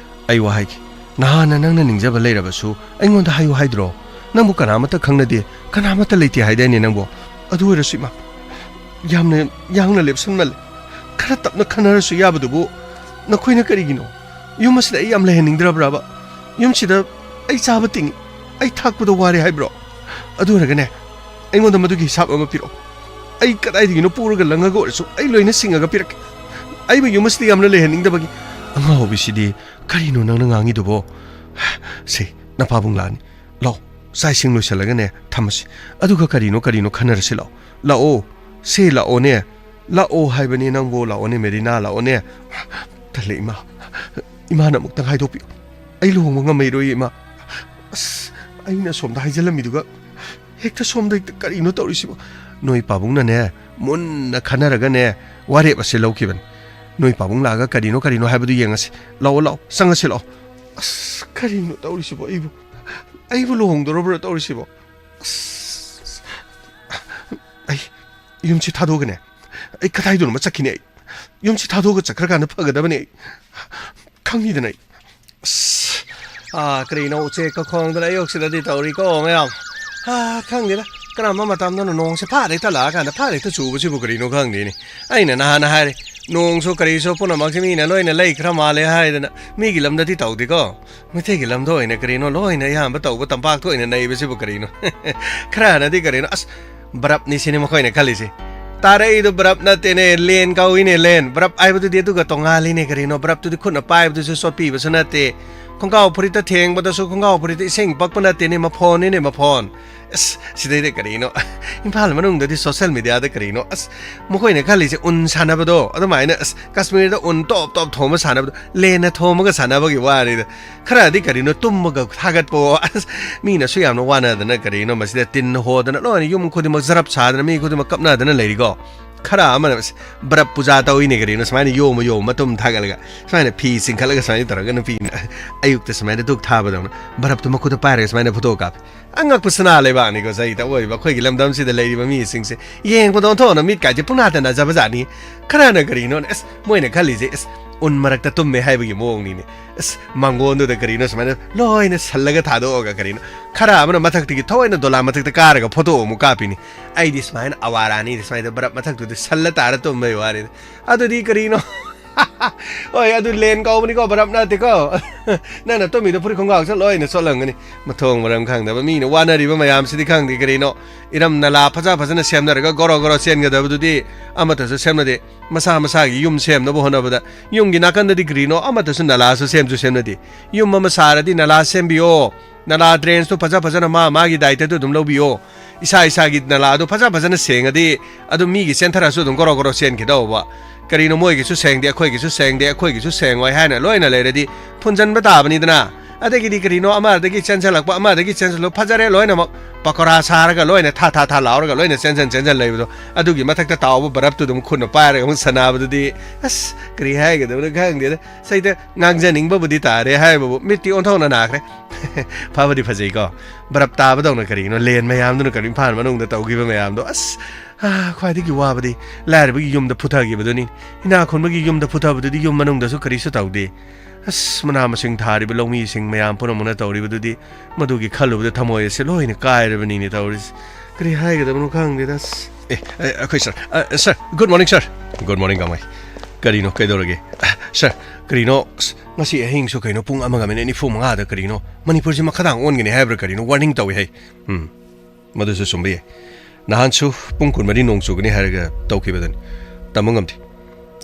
ꯑꯩ ꯋꯥ ꯍꯥꯏꯒꯦ꯫ ꯅꯍꯥꯟꯅ ꯅꯪꯅ ꯅꯤꯡꯖꯕ ꯂꯩꯔꯕꯁꯨ ꯑꯩꯉꯣꯟꯗ ꯍꯥꯏꯌꯨ ꯍꯥꯏꯗ꯭ꯔꯣ? ꯅꯪꯕꯨ ꯀꯅꯥꯃꯠꯇ ꯈꯪꯅꯗꯦ, ꯀꯅꯥꯃꯠꯇ ꯂꯩꯇꯦ ꯍꯥꯏꯗꯥꯏꯅꯦ ꯅꯪꯕꯣ? ꯑꯗꯨ ꯑꯣꯏꯔꯁꯨ ꯏꯃꯥ, ꯌꯥꯝꯅ ꯌꯥꯡꯅ ꯂꯦꯞꯁꯟꯃꯜꯂꯦ꯫ ꯈꯔ ꯇꯞꯅ ꯈꯟꯅꯔꯁꯨ ꯌꯥꯕꯗꯨꯕꯨ ꯅꯈꯣꯏꯅ ꯀꯔꯤꯒꯤꯅꯣ? ꯌꯨꯝ ꯑꯁꯤꯗ ꯑꯩ ꯌꯥꯝ ꯂꯩꯍꯟꯅꯤꯡꯗ꯭ꯔꯕ꯭ꯔꯕ? ꯌꯨꯝꯁꯤꯗ ꯑꯩ ꯆꯥꯕ ꯇꯤꯡꯉꯤ, ꯑꯩ ꯊꯥꯛꯄꯗ ꯋꯥꯔꯦ ꯍꯥꯏꯕ꯭ꯔꯣ? ꯑꯗꯨ ꯑꯣꯏꯔꯒꯅꯦ, ꯑꯩꯉꯣꯟꯗ ꯃꯗꯨꯒꯤ ꯍꯤꯁꯥꯞ ꯑꯃ ꯄꯤꯔꯛꯑꯣ꯫ ꯑꯩ ꯀꯗꯥꯏꯗꯒꯤꯅꯣ ꯄꯨꯔꯒ ꯂꯪꯉꯒ ꯑꯣꯏꯔꯁꯨ ꯑꯩ ꯂꯣꯏꯅ ꯁꯤꯡꯉꯒ ꯄꯤꯔꯛꯀꯦ꯫ ꯑꯩꯕꯨ ꯌꯨꯝ ꯑꯁꯤꯗ ꯌꯥꯝꯅ ꯂꯩꯍꯟꯅꯤꯡꯗꯕꯒꯤ꯫ ꯑꯉꯥꯎꯕꯤꯁꯤꯗꯤ ꯀꯔꯤꯅꯣ ꯅꯪꯅ ꯉꯥꯡꯉꯤꯗꯨꯕꯣ? ꯁꯦ, ꯅꯄꯥꯕꯨꯡ ꯂꯥꯛꯑꯅꯤ꯫ ꯂꯥꯛꯑꯣ, ꯆꯥꯛ ꯏꯁꯤꯡ ꯂꯣꯏꯁꯤꯜꯂꯒꯅꯦ ꯊꯝꯃꯁꯤ꯫ ꯑꯗꯨꯒ ꯀꯔꯤꯅꯣ ꯀꯔꯤꯅꯣ ꯈꯟꯅꯔꯁꯤ ꯂꯥꯛꯑꯣ꯫ ꯂꯥꯛꯑꯣ, ꯁꯦ ꯂꯥꯛꯑꯣꯅꯦ꯫ ꯂꯥꯛꯑꯣ ꯍꯥꯏꯕꯅꯦ ꯅꯪꯕꯨ, ꯂꯥꯛꯑꯣꯅꯦ ꯃꯦꯔꯤꯅꯥ, ꯂꯥꯛꯑꯣꯅꯦ꯫ ꯇꯜꯂꯦ ꯏꯃꯥ, ꯏꯃꯥꯅ ꯑꯃꯨꯛꯇꯪ ꯍꯥꯏꯗꯣꯛꯄꯤꯌꯨ꯫ ꯑꯩ ꯂꯨꯍꯣꯡꯕ ꯉꯝꯃꯩꯔꯣꯏ ꯏꯃꯥ꯫ ꯑꯁ, ꯑꯩꯅ ꯁꯣꯝꯗ ꯍꯥꯏꯖꯜꯂꯝꯃꯤꯗꯨꯒ ꯍꯦꯛꯇ ꯁꯣꯝꯗ ꯍꯦꯛꯇ ꯀꯔꯤꯅꯣ ꯇꯧꯔꯤꯁꯤꯕꯣ? ꯅꯣꯏ ꯄꯥꯕꯨꯡꯅꯅꯦ ꯃꯨꯟꯅ ꯈꯟꯅꯔꯒꯅꯦ ꯋꯥꯔꯦꯞ ꯑꯁꯤ ꯂꯧꯈꯤꯕꯅꯤ꯫ ꯅꯣꯏ ꯄꯥꯕꯨꯡ ꯂꯥꯛꯑꯒ ꯀꯔꯤꯅꯣ ꯀꯔꯤꯅꯣ ꯍꯥꯏꯕꯗꯨ ꯌꯦꯡꯉꯁꯤ꯫ ꯂꯥꯛꯑꯣ, ꯂꯥꯛꯑꯣ, ꯆꯪꯉꯁꯤ ꯂꯥꯛꯑꯣ꯫ ꯑꯁ, ꯀꯔꯤꯅꯣ ꯇꯧꯔꯤꯁꯤꯕꯣ ꯑꯩꯕꯨ? ꯑꯩꯕꯨ ꯂꯨꯍꯣꯡꯗꯧꯔꯕ꯭ꯔꯥ ꯇꯧꯔꯤꯁꯤꯕꯣ? ꯑꯁ, ꯌꯨꯝꯁꯤ ꯊꯥꯗꯣꯛꯑꯒꯅꯦ, ꯑꯩ ꯀꯗꯥꯏꯗꯅꯣꯃ ꯆꯠꯈꯤꯅꯤ꯫ ꯑꯩ ꯌꯨꯝꯁꯤ ꯊꯥꯗꯣꯛꯑꯒ ꯆꯠꯈ꯭ꯔꯀꯥꯟꯗ ꯐꯒꯗꯕꯅꯤ꯫ ꯑꯩ ꯈꯪꯉꯤꯗꯅ ꯑꯩ꯫ ꯑꯁ, ꯑꯥ, ꯀꯔꯤꯅꯣ ꯎꯆꯦꯛꯀ ꯈꯣꯡꯗꯅ ꯑꯌꯨꯛꯁꯤꯗꯗꯤ ꯇꯧꯔꯤꯀꯣ ꯃꯌꯥꯝ? ꯑꯥ, ꯈꯪꯗꯦꯗ, ꯀꯔꯝꯕ ꯃꯇꯝꯗꯅꯣ ꯅꯣꯡꯁꯦ ꯐꯥꯔꯦ ꯍꯦꯛꯇ ꯂꯥꯛꯑꯀꯥꯟꯗ ꯐꯥꯔꯦ ꯍꯦꯛꯇ ꯆꯨꯕꯁꯤꯕꯨ ꯀꯔꯤꯅꯣ ꯈꯪꯗꯦꯅꯦ꯫ ꯑꯩꯅ ꯅꯍꯥꯟ ꯍꯥꯏꯔꯦ, ꯅꯣꯡꯁꯨ ꯀꯔꯤꯁꯨ ꯄꯨꯝꯅꯃꯛꯁꯦ ꯃꯤꯅ ꯂꯣꯏꯅ ꯂꯩꯈ꯭ꯔ ꯃꯥꯜꯂꯦ ꯍꯥꯏꯗꯅ꯫ ꯃꯤꯒꯤ ꯂꯝꯗꯗꯤ ꯇꯧꯗꯦꯀꯣ꯫ ꯃꯩꯇꯩꯒꯤ ꯂꯝꯗ ꯑꯣꯏꯅ ꯀꯔꯤꯅꯣ ꯂꯣꯏꯅ ꯑꯌꯥꯝꯕ ꯇꯧꯕ, ꯇꯝꯄꯥꯛꯇ ꯑꯣꯏꯅ ꯅꯩꯕꯁꯤꯕꯨ ꯀꯔꯤꯅꯣ? ꯈꯔꯅꯗꯤ ꯀꯔꯤꯅꯣ, ꯑꯁ, ꯕꯔꯞꯅꯤ ꯁꯤꯅꯤ ꯃꯈꯣꯏꯅ ꯈꯜꯂꯤꯁꯦ꯫ ꯇꯥꯔꯛꯏꯗꯣ ꯕꯔꯞ ꯅꯠꯇꯦꯅꯦ, ꯂꯦꯟ ꯀꯧꯏꯅꯦ, ꯂꯦꯟ꯫ ꯕꯔꯞ ꯍꯥꯏꯕꯗꯨꯗꯤ ꯑꯗꯨꯒ ꯇꯣꯉꯥꯜꯂꯤꯅꯦ ꯀꯔꯤꯅꯣ꯫ ꯕꯔꯞꯇꯨꯗꯤ ꯈꯨꯠꯅ ꯄꯥꯏꯕꯗꯨꯁꯨ ꯆꯣꯠꯄꯤꯕꯁꯨ ꯅꯠꯇꯦ, ꯈꯣꯡꯒ꯭ꯔꯥꯎ ꯐꯨꯔꯤꯠꯇ ꯊꯦꯡꯕꯗꯁꯨ ꯈꯣꯡꯒ꯭ꯔꯥꯎ ꯐꯨꯔꯤꯠꯇ ꯏꯁꯤꯡ ꯄꯛꯄ ꯅꯠꯇꯦꯅꯦ, ꯃꯐꯣꯟꯅꯤꯅꯦ, ꯃꯐꯣꯟ꯫ ꯑꯁ, ꯁꯤꯗꯩꯗ ꯀꯔꯤꯅꯣ? ꯏꯝꯐꯥꯜ ꯃꯅꯨꯡꯗꯗꯤ social media ꯗ ꯀꯔꯤꯅꯣ? ꯑꯁ, ꯃꯈꯣꯏꯅ ꯈꯜꯂꯤꯁꯦ ꯎꯟ ꯁꯥꯟꯅꯕꯗꯣ, ꯑꯗꯨꯃꯥꯏꯅ, ꯑꯁ, ꯀꯥꯁꯃꯤꯔꯗ ꯎꯟ ꯇꯣꯞ ꯇꯣꯞ ꯊꯣꯝꯕ ꯁꯥꯟꯅꯕꯗꯣ, ꯂꯦꯟꯅ ꯊꯣꯝꯃꯒ ꯁꯥꯟꯅꯕꯒꯤ ꯋꯥꯅꯤꯗ꯫ ꯈꯔꯗꯤ ꯀꯔꯤꯅꯣ ꯇꯨꯝꯕꯒ ꯊꯥꯒꯠꯄ, ꯑꯁ, ꯃꯤꯅꯁꯨ ꯌꯥꯝꯅ ꯋꯥꯅꯗꯅ ꯀꯔꯤꯅꯣ ꯃꯁꯤꯗ ꯇꯤꯟ ꯍꯣꯗꯅ ꯂꯣꯏꯅ ꯌꯨꯝ ꯈꯨꯗꯤꯡꯃꯛ ꯖꯔꯞ ꯁꯥꯗꯅ ꯃꯤ ꯈꯨꯗꯤꯡꯃꯛ ꯀꯞꯅꯗꯅ ꯂꯩꯔꯤꯀꯣ꯫ ꯈꯔ ꯑꯃꯅ, ꯑꯁ, ꯕꯔꯞ ꯄꯨꯖꯥ ꯇꯧꯏꯅꯦ ꯀꯔꯤꯅꯣ, ꯁꯨꯃꯥꯏꯅ ꯌꯣꯝꯃ ꯌꯣꯝꯃ ꯃꯇꯨꯝ ꯊꯥꯒꯠꯂꯒ, ꯁꯨꯃꯥꯏꯅ ꯐꯤ ꯆꯤꯡꯈꯠꯂꯒ ꯁꯨꯃꯥꯏꯅ ꯇꯧꯔꯒ ꯅꯨꯄꯤꯅ ꯑꯌꯨꯛꯇ ꯁꯨꯃꯥꯏꯅ ꯙꯨꯛ ꯊꯥꯕꯗꯧꯅ ꯕꯔꯞꯇꯨ ꯃꯈꯨꯠꯇ ꯄꯥꯏꯔꯒ ꯁꯨꯃꯥꯏꯅ ꯐꯣꯇꯣ ꯀꯥꯞꯄꯤ꯫ ꯑꯉꯛꯄ ꯁꯅꯥ ꯂꯩꯕꯥꯛꯅꯤꯀꯣ ꯁꯍꯤꯗ ꯑꯣꯏꯕ ꯑꯩꯈꯣꯏꯒꯤ ꯂꯝꯗꯝꯁꯤꯗ ꯂꯩꯔꯤꯕ ꯃꯤꯁꯤꯡꯁꯦ꯫ ꯌꯦꯡꯕꯗ ꯑꯣꯟꯊꯣꯛꯅ ꯃꯤꯠꯀꯥꯏꯁꯦ ꯄꯨꯡꯅꯥꯗ ꯅꯥꯖꯕꯖꯥꯠꯅꯤ꯫ ꯈꯔꯅ ꯀꯔꯤꯅꯣꯅ, ꯑꯁ, ꯃꯣꯏꯅ ꯈꯜꯂꯤꯁꯦ, ꯑꯁ, ꯎꯟ ꯃꯔꯛꯇ ꯇꯨꯝꯃꯦ ꯍꯥꯏꯕꯒꯤ ꯃꯑꯣꯡꯅꯤꯅꯦ꯫ ꯑꯁ, ꯃꯥꯡꯒꯣꯟꯗꯨꯗ ꯀꯔꯤꯅꯣ ꯁꯨꯃꯥꯏꯅ ꯂꯣꯏꯅ ꯁꯜꯂꯒ ꯊꯥꯗꯣꯛꯑꯒ ꯀꯔꯤꯅꯣ꯫ ꯈꯔ ꯑꯃꯅ ꯃꯊꯛꯇꯒꯤ ꯊꯑꯣꯏꯅ ꯗꯣꯂꯥꯟ ꯃꯊꯛꯇ ꯀꯥꯔꯒ ꯐꯣꯇꯣ ꯑꯃꯨꯛ ꯀꯥꯞꯄꯤꯅꯤ꯫ ꯑꯩꯗꯤ ꯁꯨꯃꯥꯏꯅ ꯑꯋꯥꯔꯥꯅꯤ, ꯁꯨꯃꯥꯏꯅ ꯕꯔꯞ ꯃꯊꯛꯇꯨꯗ ꯁꯜꯂ ꯇꯥꯔ ꯇꯨꯝꯕꯩ ꯋꯥꯅꯤꯗ꯫ ꯑꯗꯨꯗꯤ ꯀꯔꯤꯅꯣ? ꯍꯣꯏ, ꯑꯗꯨ ꯂꯦꯟ ꯀꯧꯕꯅꯤꯀꯣ, ꯕꯔꯞ ꯅꯠꯇꯦꯀꯣ꯫ ꯅꯪꯅ ꯇꯨꯝꯃꯤꯗꯣ ꯐꯨꯔꯤꯠ ꯈꯣꯡꯒ꯭ꯔꯥꯎꯁꯨ ꯂꯣꯏꯅ ꯆꯣꯠꯂꯝꯒꯅꯤ꯫ ꯃꯊꯣꯡ ꯃꯔꯝ ꯈꯪꯗꯕ ꯃꯤꯅ ꯋꯥꯅꯔꯤꯕ ꯃꯌꯥꯝꯁꯤꯗꯤ ꯈꯪꯗꯦ ꯀꯔꯤꯅꯣ꯫ ꯏꯔꯝ ꯅꯂꯥ ꯐꯖ ꯐꯖꯅ ꯁꯦꯝꯅꯔꯒ ꯒꯣꯔꯣ ꯒꯣꯔꯣ ꯆꯦꯟꯒꯗꯕꯗꯨꯗꯤ ꯑꯃꯠꯇꯁꯨ ꯁꯦꯝꯅꯗꯦ꯫ ꯃꯁꯥ ꯃꯁꯥꯒꯤ ꯌꯨꯝ ꯁꯦꯝꯅꯕ ꯍꯣꯠꯅꯕꯗ ꯌꯨꯝꯒꯤ ꯅꯥꯀꯟꯗꯗꯤ ꯀꯔꯤꯅꯣ ꯑꯃꯠꯇꯁꯨ ꯅꯂꯥꯁꯨ ꯁꯦꯝꯁꯨ ꯁꯦꯝꯅꯗꯦ꯫ ꯌꯨꯝ ꯑꯃ ꯁꯥꯔꯗꯤ ꯅꯂꯥ ꯁꯦꯝꯕꯤꯌꯣ꯫ ꯅꯂꯥ drains ꯇꯨ ꯐꯖ ꯐꯖꯅ ꯃꯥ ꯃꯥꯒꯤ ꯗꯥꯏꯇꯗꯨ ꯑꯗꯨꯝ ꯂꯧꯕꯤꯌꯣ꯫ ꯏꯁꯥ ꯏꯁꯥꯒꯤ ꯅꯂꯥꯗꯣ ꯐꯖ ꯐꯖꯅ ꯁꯦꯡꯉꯗꯤ ꯑꯗꯨꯝ ꯃꯤꯒꯤ ꯆꯦꯟꯊꯔꯁꯨ ꯑꯗꯨꯝ ꯒꯣꯔꯣ ꯒꯣꯔꯣ ꯆꯦꯟꯈꯤꯗꯧꯕ꯫ ꯀꯔꯤꯅꯣ ꯃꯣꯏꯒꯤꯁꯨ ꯁꯦꯡꯗꯦ, ꯑꯩꯈꯣꯏꯒꯤꯁꯨ ꯁꯦꯡꯗꯦ, ꯑꯩꯈꯣꯏꯒꯤꯁꯨ ꯁꯦꯡꯉꯣꯏ ꯍꯥꯏꯅ ꯂꯣꯏꯅ ꯂꯩꯔꯗꯤ ꯐꯨꯟꯖꯟꯕ ꯇꯥꯕꯅꯤꯗꯅ꯫ ꯑꯗꯒꯤꯗꯤ ꯀꯔꯤꯅꯣ ꯑꯃꯗꯒꯤ ꯆꯦꯟꯁꯤꯜꯂꯛꯄ, ꯑꯃꯗꯒꯤ ꯆꯦꯟꯁꯤꯜꯂꯛꯄ, ꯐꯖꯔꯦ ꯂꯣꯏꯅꯃꯛ꯫ ꯄꯀꯣꯔꯥ ꯁꯥꯔꯒ ꯂꯣꯏꯅ ꯊꯥ ꯊꯥ ꯊꯥ ꯂꯥꯎꯔꯒ ꯂꯣꯏꯅ ꯆꯦꯟꯁꯤꯟ ꯆꯦꯟꯁꯤꯟ ꯂꯩꯕꯗꯣ, ꯑꯗꯨꯒꯤ ꯃꯊꯛꯇ ꯇꯥꯎꯕ ꯕꯔꯞꯇꯨ ꯑꯗꯨꯝ ꯈꯨꯠꯅ ꯄꯥꯏꯔꯒ ꯑꯃꯨꯛ ꯁꯥꯟꯅꯕꯗꯨꯗꯤ, ꯑꯁ, ꯀꯔꯤ ꯍꯥꯏꯒꯗꯕꯅꯣ ꯈꯪꯗꯦꯗ꯫ ꯁꯩꯗ ꯉꯥꯡꯖꯅꯤꯡꯕꯕꯨꯗꯤ ꯇꯥꯔꯦ ꯍꯥꯏꯕꯕꯨ ꯃꯤꯠꯇꯤ ꯑꯣꯟꯊꯣꯛꯅ ꯅꯥꯈ꯭ꯔꯦ꯫ ꯐꯕꯗꯤ ꯐꯖꯩꯀꯣ꯫ ꯕꯔꯞ ꯇꯥꯕꯗꯧꯅ ꯀꯔꯤꯅꯣ, ꯂꯦꯟ ꯃꯌꯥꯝꯗꯨꯅ ꯀꯔꯤ ꯏꯝꯐꯥꯜ ꯃꯅꯨꯡꯗ ꯇꯧꯈꯤꯕ ꯃꯌꯥꯝꯗꯣ, ꯑꯁ, ꯑꯥ, ꯈ꯭ꯋꯥꯏꯗꯒꯤ ꯋꯥꯕꯗꯤ ꯂꯥꯏꯔꯕꯒꯤ ꯌꯨꯝꯗ ꯐꯨꯊꯈꯤꯕꯗꯨꯅꯤ꯫ ꯏꯅꯥꯛ ꯈꯨꯟꯕꯒꯤ ꯌꯨꯝꯗ ꯐꯨꯊꯕꯗꯨꯗꯤ ꯌꯨꯝ ꯃꯅꯨꯡꯗꯁꯨ ꯀꯔꯤꯁꯨ ꯇꯧꯗꯦ꯫ ꯑꯁ, ꯃꯅꯥ ꯃꯁꯤꯡ ꯊꯥꯔꯤꯕ ꯂꯧꯃꯤꯁꯤꯡ ꯃꯌꯥꯝ ꯄꯨꯝꯅꯃꯛꯅ ꯇꯧꯔꯤꯕꯗꯨꯗꯤ, ꯃꯗꯨꯒꯤ ꯈꯜꯂꯨꯕꯗ ꯊꯃꯣꯏ ꯑꯁꯦ ꯂꯣꯏꯅ ꯀꯥꯏꯔꯕꯅꯤꯅꯦ ꯇꯧꯔꯤꯁꯦ꯫ ꯀꯔꯤ ꯍꯥꯏꯒꯗꯕꯅꯣ ꯈꯪꯗꯦꯗ, ꯑꯁ꯫ ꯑꯦ, ꯑꯦ, ꯑꯩꯈꯣꯏ ꯁꯥꯔ, ꯑ, ꯁꯥꯔ, good morning, ꯁꯥꯔ꯫ Good morning, ꯀꯃꯥꯏ? ꯀꯔꯤꯅꯣ, ꯀꯩꯗꯧꯔꯒꯦ? ꯑ, ꯁꯥꯔ, ꯀꯔꯤꯅꯣ, ꯑꯁ, ꯉꯁꯤ ꯑꯍꯤꯡꯁꯨ ꯀꯩꯅꯣ ꯄꯨꯡ ꯑꯃꯒ ꯃꯤꯅꯤꯠ ꯅꯤꯐꯨ ꯃꯉꯥꯗ ꯀꯔꯤꯅꯣ ꯃꯅꯤꯄꯨꯔꯁꯤ ꯃꯈꯥꯗꯥꯡ ꯑꯣꯟꯒꯅꯤ ꯍꯥꯏꯕ꯭ꯔꯥ ꯀꯔꯤꯅꯣ warning ꯇꯧꯏ ꯍꯥꯏ꯫ ꯎꯝ, ꯃꯗꯨꯁꯨ ꯆꯨꯝꯕ ꯌꯥꯏ꯫ ꯅꯍꯥꯟꯁꯨ ꯄꯨꯡ ꯀꯨꯟꯃꯔꯤ ꯅꯣꯡ ꯆꯨꯒꯅꯤ ꯍꯥꯏꯔꯒ ꯇꯧꯈꯤꯕꯗꯨꯅꯤ꯫ ꯇꯝꯕ ꯉꯝꯗꯦ꯫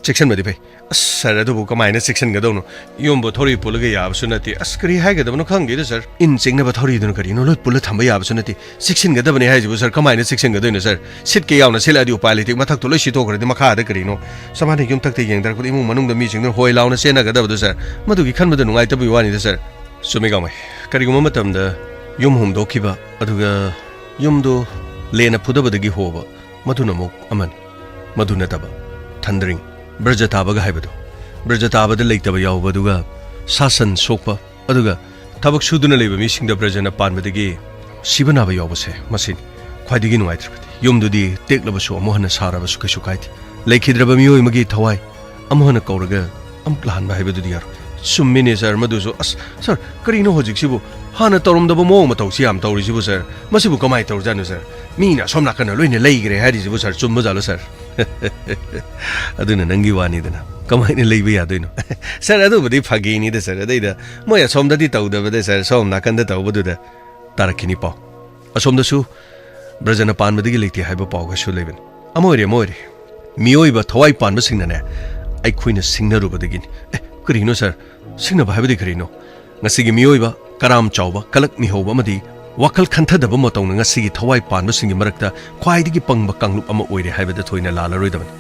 ꯆꯦꯛꯁꯤꯟꯕꯗꯤ ꯐꯩ꯫ ꯑꯁ, ꯁꯥꯔ, ꯑꯗꯨꯕꯨ ꯀꯃꯥꯏꯅ ꯆꯦꯛꯁꯤꯟꯒꯗꯧꯅꯣ? ꯌꯨꯝꯕꯨ ꯊꯧꯔꯤ ꯄꯨꯜꯂꯒ ꯌꯥꯕꯁꯨ ꯅꯠꯇꯦ꯫ ꯑꯁ, ꯀꯔꯤ ꯍꯥꯏꯒꯗꯕꯅꯣ ꯈꯪꯗꯦꯗ, ꯁꯥꯔ꯫ ꯏꯟ ꯆꯤꯡꯅꯕ ꯊꯧꯔꯤꯗꯨꯅ ꯀꯔꯤꯅꯣ? ꯂꯣꯏ ꯄꯨꯜꯂ ꯊꯝꯕ ꯌꯥꯕꯁꯨ ꯅꯠꯇꯦ꯫ ꯆꯦꯛꯁꯤꯟꯒꯗꯕꯅꯤ ꯍꯥꯏꯁꯤꯕꯨ, ꯁꯥꯔ, ꯀꯃꯥꯏꯅ ꯆꯦꯛꯁꯤꯟꯒꯗꯣꯏꯅꯣ, ꯁꯥꯔ? ꯁꯤꯠꯀꯦ ꯌꯥꯎꯅ ꯁꯤꯠꯂꯛꯑꯗꯤ ꯎꯄꯥꯏ ꯂꯩꯇꯦ꯫ ꯃꯊꯛꯇꯣ ꯂꯣꯏ ꯁꯤꯠꯇꯣꯛꯈ꯭ꯔꯗꯤ ꯃꯈꯥꯗ ꯀꯔꯤꯅꯣ? ꯁꯃꯥꯟꯅ ꯌꯨꯝꯊꯛꯇ ꯌꯦꯡꯊꯔꯛꯄꯗ ꯏꯃꯨꯡ ꯃꯅꯨꯡꯗ ꯃꯤꯁꯤꯡꯗꯨꯅ ꯍꯣꯏ ꯂꯥꯎꯅ ꯆꯦꯟꯅꯒꯗꯕꯗꯣ, ꯁꯥꯔ꯫ ꯃꯗꯨꯒꯤ ꯈꯟꯕꯗ ꯅꯨꯡꯉꯥꯏꯇꯕꯒꯤ ꯋꯥꯅꯤꯗ, ꯁꯥꯔ꯫ ꯆꯨꯝꯃꯤ, ꯀꯃꯥꯏ? ꯀꯔꯤꯒꯨꯝꯕ ꯃꯇꯝꯗ ꯌꯨꯝ ꯍꯣꯡꯗꯣꯛꯈꯤꯕ, ꯑꯗꯨꯒ ꯌꯨꯝꯗꯨ ꯂꯦꯟꯅ ꯐꯨꯗꯕꯗꯒꯤ ꯍꯣꯕ, ꯃꯗꯨꯅ ꯑꯃꯨꯛ ꯑꯃꯅꯤ꯫ ꯃꯗꯨ ꯅꯠꯇꯕ, thundering, ꯕ꯭ꯔꯖ ꯇꯥꯕꯒ ꯍꯥꯏꯕꯗꯨ, ꯕ꯭ꯔꯖ ꯇꯥꯕꯗ ꯂꯩꯇꯕ ꯌꯥꯎꯕ, ꯑꯗꯨꯒ ꯁꯥ ꯁꯟ ꯁꯣꯛꯄ, ꯑꯗꯨꯒ ꯊꯕꯛ ꯁꯨꯗꯨꯅ ꯂꯩꯕ ꯃꯤꯁꯤꯡꯗ ꯕ꯭ꯔꯖꯅ ꯄꯥꯟꯕꯗꯒꯤ ꯁꯤꯕ ꯅꯥꯕ ꯌꯥꯎꯕꯁꯦ, ꯃꯁꯤꯅꯤ ꯈ꯭ꯋꯥꯏꯗꯒꯤ ꯅꯨꯡꯉꯥꯏꯇ꯭ꯔꯕꯗꯤ꯫ ꯌꯨꯝꯗꯨꯗꯤ ꯇꯦꯛꯂꯕꯁꯨ ꯑꯃꯨꯛ ꯍꯟꯅ ꯁꯥꯔꯕꯁꯨ ꯀꯩꯁꯨ ꯀꯥꯏꯗꯦ꯫ ꯂꯩꯈꯤꯗ꯭ꯔꯕ ꯃꯤꯑꯣꯏ ꯑꯃꯒꯤ ꯊꯋꯥꯏ ꯑꯃꯨꯛ ꯍꯟꯅ ꯀꯧꯔꯒ ꯑꯃꯨꯛ ꯂꯥꯛꯍꯟꯕ ꯍꯥꯏꯕꯗꯨꯗꯤ ꯌꯥꯔꯣꯏ꯫ ꯆꯨꯝꯃꯤꯅꯦ, ꯁꯥꯔ, ꯃꯗꯨꯁꯨ꯫ ꯑꯁ, ꯁꯥꯔ, ꯀꯔꯤꯅꯣ ꯍꯧꯖꯤꯛꯁꯤꯕꯨ? ꯍꯥꯟꯅ ꯇꯧꯔꯝꯗꯕ ꯃꯑꯣꯡ ꯃꯇꯧꯁꯤ ꯌꯥꯝ ꯇꯧꯔꯤꯁꯤꯕꯨ, ꯁꯥꯔ? ꯃꯁꯤꯕꯨ ꯀꯃꯥꯏꯅ ꯇꯧꯔꯤꯖꯥꯠꯅꯣ, ꯁꯥꯔ? ꯃꯤꯅ ꯑꯁꯣꯝ ꯅꯥꯀꯟꯗ ꯂꯣꯏꯅ ꯂꯩꯈ꯭ꯔꯦ ꯍꯥꯏꯔꯤꯁꯤꯕꯨ, ꯁꯥꯔ, ꯆꯨꯝꯕ ꯖꯥꯠꯂꯣ, ꯁꯥꯔ? ꯑꯗꯨꯅ ꯅꯪꯒꯤ ꯋꯥꯅꯤꯗꯅ, ꯀꯃꯥꯏꯅ ꯂꯩꯕ ꯌꯥꯗꯣꯏꯅꯣ? ꯁꯥꯔ, ꯑꯗꯨꯕꯨꯗꯤ ꯐꯥꯒꯤꯅꯤꯗ, ꯁꯥꯔ꯫ ꯑꯗꯩꯗ ꯃꯣꯏ ꯑꯁꯣꯝꯗꯗꯤ ꯇꯧꯗꯕꯗ, ꯁꯥꯔ, ꯁꯣꯝ ꯅꯥꯀꯟꯗ ꯇꯧꯕꯗꯨꯗ ꯇꯥꯔꯛꯈꯤꯅꯤ ꯄꯥꯎ꯫ ꯑꯁꯣꯝꯗꯁꯨ ꯕ꯭ꯔꯖꯅ ꯄꯥꯟꯕꯗꯒꯤ ꯂꯩꯇꯦ ꯍꯥꯏꯕ ꯄꯥꯎꯒꯁꯨ ꯂꯩꯕꯅꯤ꯫ ꯑꯃ ꯑꯣꯏꯔꯦ, ꯑꯃ ꯑꯣꯏꯔꯦ꯫ ꯃꯤꯑꯣꯏꯕ ꯊꯋꯥꯏ ꯄꯥꯟꯕꯁꯤꯡꯅꯅꯦ, ꯑꯩꯈꯣꯏꯅ ꯁꯤꯡꯅꯔꯨꯕꯗꯒꯤꯅꯤ꯫ ꯑꯦ, ꯀꯔꯤꯅꯣ, ꯁꯥꯔ? ꯁꯤꯡꯅꯕ ꯍꯥꯏꯕꯗꯤ ꯀꯔꯤꯅꯣ? ꯉꯁꯤꯒꯤ ꯃꯤꯑꯣꯏꯕ ꯀꯔꯥꯝ ꯆꯥꯎꯕ, ꯀꯂꯛ ꯃꯤꯍꯧꯕ ꯑꯃꯗꯤ ꯋꯥꯈꯜ ꯈꯟꯊꯗꯕ ꯃꯇꯧꯅ ꯉꯁꯤꯒꯤ ꯊꯋꯥꯏ ꯄꯥꯟꯕꯁꯤꯡꯒꯤ ꯃꯔꯛꯇ ꯈ꯭ꯋꯥꯏꯗꯒꯤ ꯄꯪꯕ ꯀꯥꯡꯂꯨꯞ ꯑꯃ ꯑꯣꯏꯔꯦ ꯍꯥꯏꯕꯗ ꯊꯣꯏꯅ ꯂꯥꯜꯂꯔꯣꯏꯗꯕꯅꯤ꯫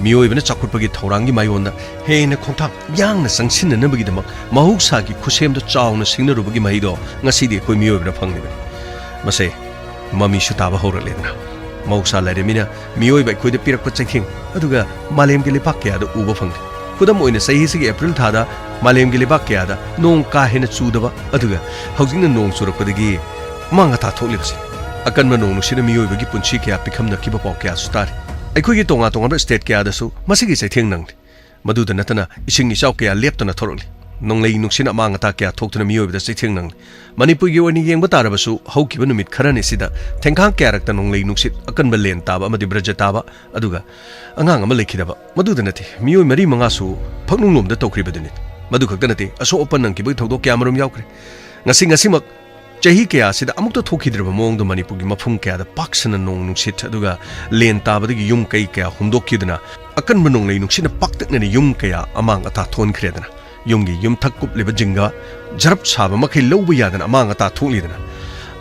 ꯃꯤꯑꯣꯏꯕꯅ ꯆꯥꯎꯈꯠꯄꯒꯤ ꯊꯧꯔꯥꯡꯒꯤ ꯃꯥꯏꯌꯣꯟꯗ ꯍꯦꯟꯅ ꯈꯣꯡꯊꯥꯡ ꯌꯥꯡꯅ ꯆꯪꯁꯤꯟꯅꯅꯕꯒꯤꯗꯃꯛ ꯃꯍꯧꯁꯥꯒꯤ ꯈꯨꯠꯁꯦꯝꯗ ꯆꯥꯎꯅ ꯁꯤꯡꯅꯔꯨꯕꯒꯤ ꯃꯍꯩꯗꯣ ꯉꯁꯤꯗꯤ ꯑꯩꯈꯣꯏ ꯃꯤꯑꯣꯏꯕꯅ ꯐꯪꯂꯤꯕꯅꯤ꯫ ꯃꯁꯦ ꯃꯃꯤꯁꯨ ꯇꯥꯕ ꯍꯧꯔꯛꯂꯦꯗꯅ꯫ ꯃꯍꯧꯁꯥ ꯂꯥꯏꯔꯦꯝꯕꯤꯅ ꯃꯤꯑꯣꯏꯕ ꯑꯩꯈꯣꯏꯗ ꯄꯤꯔꯛꯄ ꯆꯩꯊꯦꯡ ꯑꯗꯨꯒ ꯃꯥꯂꯦꯝꯒꯤ ꯂꯩꯄꯥꯛ ꯀꯌꯥꯗ ꯎꯕ ꯐꯪꯂꯦ꯫ ꯈꯨꯗꯝ ꯑꯣꯏꯅ, ꯆꯍꯤꯁꯤꯒꯤ ꯑꯦꯄ꯭ꯔꯤꯜ ꯊꯥꯗ ꯃꯥꯂꯦꯝꯒꯤ ꯂꯩꯕꯥꯛ ꯀꯌꯥꯗ ꯅꯣꯡ ꯀꯥ ꯍꯦꯟꯅ ꯆꯨꯗꯕ ꯑꯗꯨꯒ ꯍꯧꯖꯤꯛꯅ ꯅꯣꯡ ꯆꯨꯔꯛꯄꯗꯒꯤ ꯑꯃꯥꯡ ꯑꯇꯥ ꯊꯣꯛꯂꯤꯕꯁꯤ꯫ ꯑꯀꯟꯕ ꯅꯣꯡ ꯅꯨꯡꯁꯤꯠꯅ ꯃꯤꯑꯣꯏꯕꯒꯤ ꯄꯨꯟꯁꯤ ꯀꯌꯥ ꯄꯤꯈꯝꯅꯈꯤꯕ ꯄꯥꯎ ꯀꯌꯥꯁꯨ ꯇꯥꯔꯤ꯫ ꯑꯩꯈꯣꯏꯒꯤ ꯇꯣꯉꯥꯟ ꯇꯣꯉꯥꯟꯕ ꯁ꯭ꯇꯦꯠ ꯀꯌꯥꯗꯁꯨ ꯃꯁꯤꯒꯤ ꯆꯩꯊꯦꯡ ꯅꯪꯂꯤ꯫ ꯃꯗꯨꯗ ꯅꯠꯇꯅ ꯏꯁꯤꯡ ꯏꯆꯥꯎ ꯀꯌꯥ ꯂꯦꯞꯇꯅ ꯊꯣꯔꯛꯂꯤ꯫ ꯅꯣꯡꯂꯩ ꯅꯨꯡꯁꯤꯠꯅ ꯑꯃꯥꯡ ꯑꯇꯥ ꯀꯌꯥ ꯊꯣꯛꯇꯨꯅ ꯃꯤꯑꯣꯏꯕꯗ ꯆꯩꯊꯦꯡ ꯅꯪꯂꯤ꯫ ꯃꯅꯤꯄꯨꯔꯒꯤ ꯑꯣꯏꯅ ꯌꯦꯡꯕ ꯇꯥꯔꯕꯁꯨ, ꯍꯧꯈꯤꯕ ꯅꯨꯃꯤꯠ ꯈꯔꯅꯤꯁꯤꯗ ꯊꯦꯡꯈꯥꯡ ꯀꯌꯥꯔꯛꯇ ꯅꯣꯡꯂꯩ ꯅꯨꯡꯁꯤꯠ, ꯑꯀꯟꯕ ꯂꯦꯟ ꯇꯥꯕ ꯑꯃꯗꯤ ꯕ꯭ꯔꯖ ꯇꯥꯕ, ꯑꯗꯨꯒ ꯑꯉꯥꯡ ꯑꯃ ꯂꯩꯈꯤꯗꯕ, ꯃꯗꯨꯗ ꯅꯠꯇꯦ, ꯃꯤꯑꯣꯏ ꯃꯔꯤ ꯃꯉꯥꯁꯨ ꯐꯛꯅꯨꯡꯂꯣꯝꯗ ꯇꯧꯈ꯭ꯔꯤꯕꯗꯨꯅꯤ꯫ ꯃꯗꯨ ꯈꯛꯇ ꯅꯠꯇꯦ, ꯑꯁꯣꯛ ꯑꯄꯟ ꯅꯪꯈꯤꯕꯒꯤ ꯊꯧꯗꯣꯛ ꯀꯌꯥꯃꯔꯨꯝ ꯌꯥꯎꯈ꯭ꯔꯦ꯫ ꯉꯁꯤ, ꯉꯁꯤꯃꯛ ꯆꯍꯤ ꯀꯌꯥꯁꯤꯗ ꯑꯃꯨꯛꯇ ꯊꯣꯛꯈꯤꯗ꯭ꯔꯤꯕ ꯃꯑꯣꯡꯗ ꯃꯅꯤꯄꯨꯔꯒꯤ ꯃꯐꯝ ꯀꯌꯥꯗ ꯄꯥꯛ ꯁꯟꯅ ꯅꯣꯡ ꯅꯨꯡꯁꯤꯠ ꯑꯗꯨꯒ ꯂꯦꯟ ꯇꯥꯕꯗꯒꯤ ꯌꯨꯝ ꯀꯩ ꯀꯌꯥ ꯍꯨꯝꯗꯣꯛꯈꯤꯗꯨꯅ, ꯑꯀꯟꯕ ꯅꯣꯡꯂꯩ ꯅꯨꯡꯁꯤꯠꯅ ꯄꯥꯛꯇꯛꯅꯅ ꯌꯨꯝ ꯀꯌꯥ ꯑꯃꯥꯡ ꯑꯇꯥ ꯊꯣꯛꯍꯟꯈ꯭ꯔꯦꯗꯅ, ꯌꯨꯝꯒꯤ ꯌꯨꯝꯊꯛ ꯀꯨꯞꯂꯤꯕ ꯖꯤꯡꯒ ꯖꯔꯞ ꯁꯥꯕ ꯃꯈꯩ ꯂꯧꯕ ꯌꯥꯗꯅ ꯑꯃꯥꯡ ꯑꯇꯥ ꯊꯣꯛꯂꯤꯗꯅ,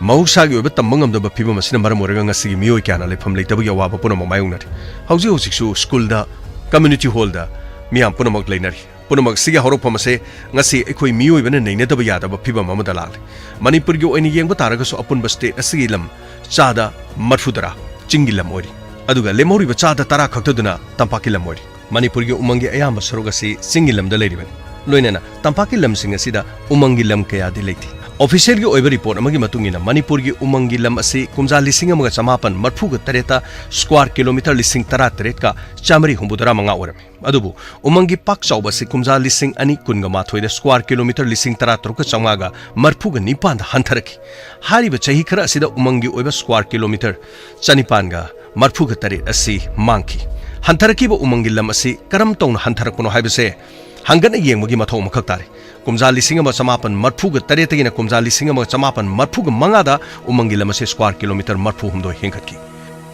ꯃꯍꯧꯁꯥꯒꯤ ꯑꯣꯏꯕ ꯇꯝꯕ ꯉꯝꯗꯕ ꯐꯤꯕꯝ ꯑꯁꯤꯅ ꯃꯔꯝ ꯑꯣꯏꯔꯒ ꯉꯁꯤꯒꯤ ꯃꯤꯑꯣꯏ ꯀꯌꯥꯅ ꯂꯩꯐꯝ ꯂꯩꯇꯕꯒꯤ ꯑꯋꯥꯕ ꯄꯨꯝꯅꯃꯛ ꯃꯥꯌꯣꯛꯅꯔꯤ꯫ ꯍꯧꯖꯤꯛ ꯍꯧꯖꯤꯛꯁꯨ ꯁ꯭ꯀꯨꯜꯗ, ꯀꯝꯃ꯭ꯌꯨꯅꯤꯇꯤ ꯍꯣꯜꯗ ꯃꯤꯌꯥꯝ ꯄꯨꯝꯅꯃꯛ ꯂꯩꯅꯔꯤ꯫ ꯄꯨꯝꯅꯃꯛꯁꯤꯒꯤ ꯍꯧꯔꯛꯐꯝ ꯑꯁꯦ ꯉꯁꯤ ꯑꯩꯈꯣꯏ ꯃꯤꯑꯣꯏꯕꯅ ꯅꯩꯅꯗꯕ ꯌꯥꯗꯕ ꯐꯤꯕꯝ ꯑꯃꯗ ꯂꯥꯛꯂꯦ꯫ ꯃꯅꯤꯄꯨꯔꯒꯤ ꯑꯣꯏꯅ ꯌꯦꯡꯕ ꯇꯥꯔꯒꯁꯨ, ꯑꯄꯨꯟꯕ ꯁ꯭ꯇꯦꯠ ꯑꯁꯤꯒꯤ ꯂꯝ ꯆꯥꯗ ꯃꯔꯐꯨ ꯇꯔꯥ ꯆꯤꯡꯒꯤ ꯂꯝ ꯑꯣꯏꯔꯤ, ꯑꯗꯨꯒ ꯂꯦꯝꯍꯧꯔꯤꯕ ꯆꯥꯗ ꯇꯔꯥ ꯈꯛꯇꯗꯨꯅ ꯇꯝꯄꯥꯛꯀꯤ ꯂꯝ ꯑꯣꯏꯔꯤ꯫ ꯃꯅꯤꯄꯨꯔꯒꯤ ꯎꯃꯪꯒꯤ ꯑꯌꯥꯝꯕ ꯁꯔꯨꯛ ꯑꯁꯤ ꯆꯤꯡꯒꯤ ꯂꯝꯗ ꯂꯩꯔꯤꯕꯅꯤ꯫ ꯂꯣꯏꯅꯅ ꯇꯝꯄꯥꯛꯀꯤ ꯂꯝꯁꯤꯡ ꯑꯁꯤꯗ ꯎꯃꯪꯒꯤ ꯂꯝ ꯀꯌꯥꯗꯤ ꯂꯩꯇꯦ꯫ ꯑꯣꯐꯤꯁꯤꯌꯦꯜꯒꯤ ꯑꯣꯏꯕ ꯔꯤꯄꯣꯔꯠ ꯑꯃꯒꯤ ꯃꯇꯨꯡ ꯏꯟꯅ, ꯃꯅꯤꯄꯨꯔꯒꯤ ꯎꯃꯪꯒꯤ ꯂꯝ ꯑꯁꯤ ꯀꯨꯝꯖꯥ ꯂꯤꯁꯤꯡ ꯑꯃꯒ ꯆꯃꯥꯄꯟ ꯃꯔꯐꯨꯒ ꯇꯔꯦꯠꯇ ꯁ꯭ꯀ꯭ꯋꯥꯔ ꯀꯤꯂꯣꯃꯤꯇꯔ ꯂꯤꯁꯤꯡ ꯇꯔꯥ ꯇꯔꯦꯠꯀ ꯆꯥꯃꯔꯤ ꯍꯨꯝꯐꯨꯇꯔꯥ ꯃꯉꯥ ꯑꯣꯏꯔꯝꯃꯤ꯫ ꯑꯗꯨꯕꯨ ꯎꯃꯪꯒꯤ ꯄꯥꯛ ꯆꯥꯎꯕ ꯑꯁꯤ ꯀꯨꯝꯖꯥ ꯂꯤꯁꯤꯡ ꯑꯅꯤ ꯀꯨꯟꯒ ꯃꯥꯊꯣꯏꯗ ꯁ꯭ꯀ꯭ꯋꯥꯔ ꯀꯤꯂꯣꯃꯤꯇꯔ ꯂꯤꯁꯤꯡ ꯇꯔꯥ ꯇꯔꯨꯛꯀ ꯆꯥꯃꯉꯥꯒ ꯃꯔꯐꯨꯒ ꯅꯤꯄꯥꯟꯗ ꯍꯟꯊꯔꯛꯈꯤ꯫ ꯍꯥꯏꯔꯤꯕ ꯆꯍꯤ ꯈꯔ ꯑꯁꯤꯗ ꯎꯃꯪꯒꯤ ꯑꯣꯏꯕ ꯁ꯭ꯀ꯭ꯋꯥꯔ ꯀꯤꯂꯣꯃꯤꯇꯔ ꯆꯅꯤꯄꯥꯟꯒ ꯃꯔꯐꯨꯒ ꯇꯔꯦꯠ ꯑꯁꯤ ꯃꯥꯡꯈꯤ꯫ ꯍꯟꯊꯔꯛꯈꯤꯕ ꯎꯃꯪꯒꯤ ꯂꯝ ꯑꯁꯤ ꯀꯔꯝ ꯇꯧꯅ ꯍꯟꯊꯔꯛꯄꯅꯣ ꯍꯥꯏꯕꯁꯦ ꯍꯪꯒꯠꯅ ꯌꯦꯡꯕꯒꯤ ꯃꯊꯧ ꯑꯃꯈꯛ ꯇꯥꯔꯦ꯫ ꯀꯨꯝꯖꯥ ꯂꯤꯁꯤꯡ ꯑꯃ ꯆꯃꯥꯄꯟ ꯃꯔꯐꯨꯒ ꯇꯔꯦꯠꯇꯒꯤꯅ ꯀꯨꯝꯖꯥ ꯂꯤꯁꯤꯡ ꯑꯃ ꯆꯃꯥꯄꯟ ꯃꯔꯐꯨꯒ ꯃꯉꯥꯗ ꯎꯃꯪꯒꯤ ꯂꯝ ꯑꯁꯤ ꯁ꯭ꯀ꯭ꯋꯥꯔ ꯀꯤꯂꯣꯃꯤꯇꯔ ꯃꯔꯐꯨ ꯍꯨꯝꯗꯣꯏ ꯍꯦꯟꯒꯠꯈꯤ꯫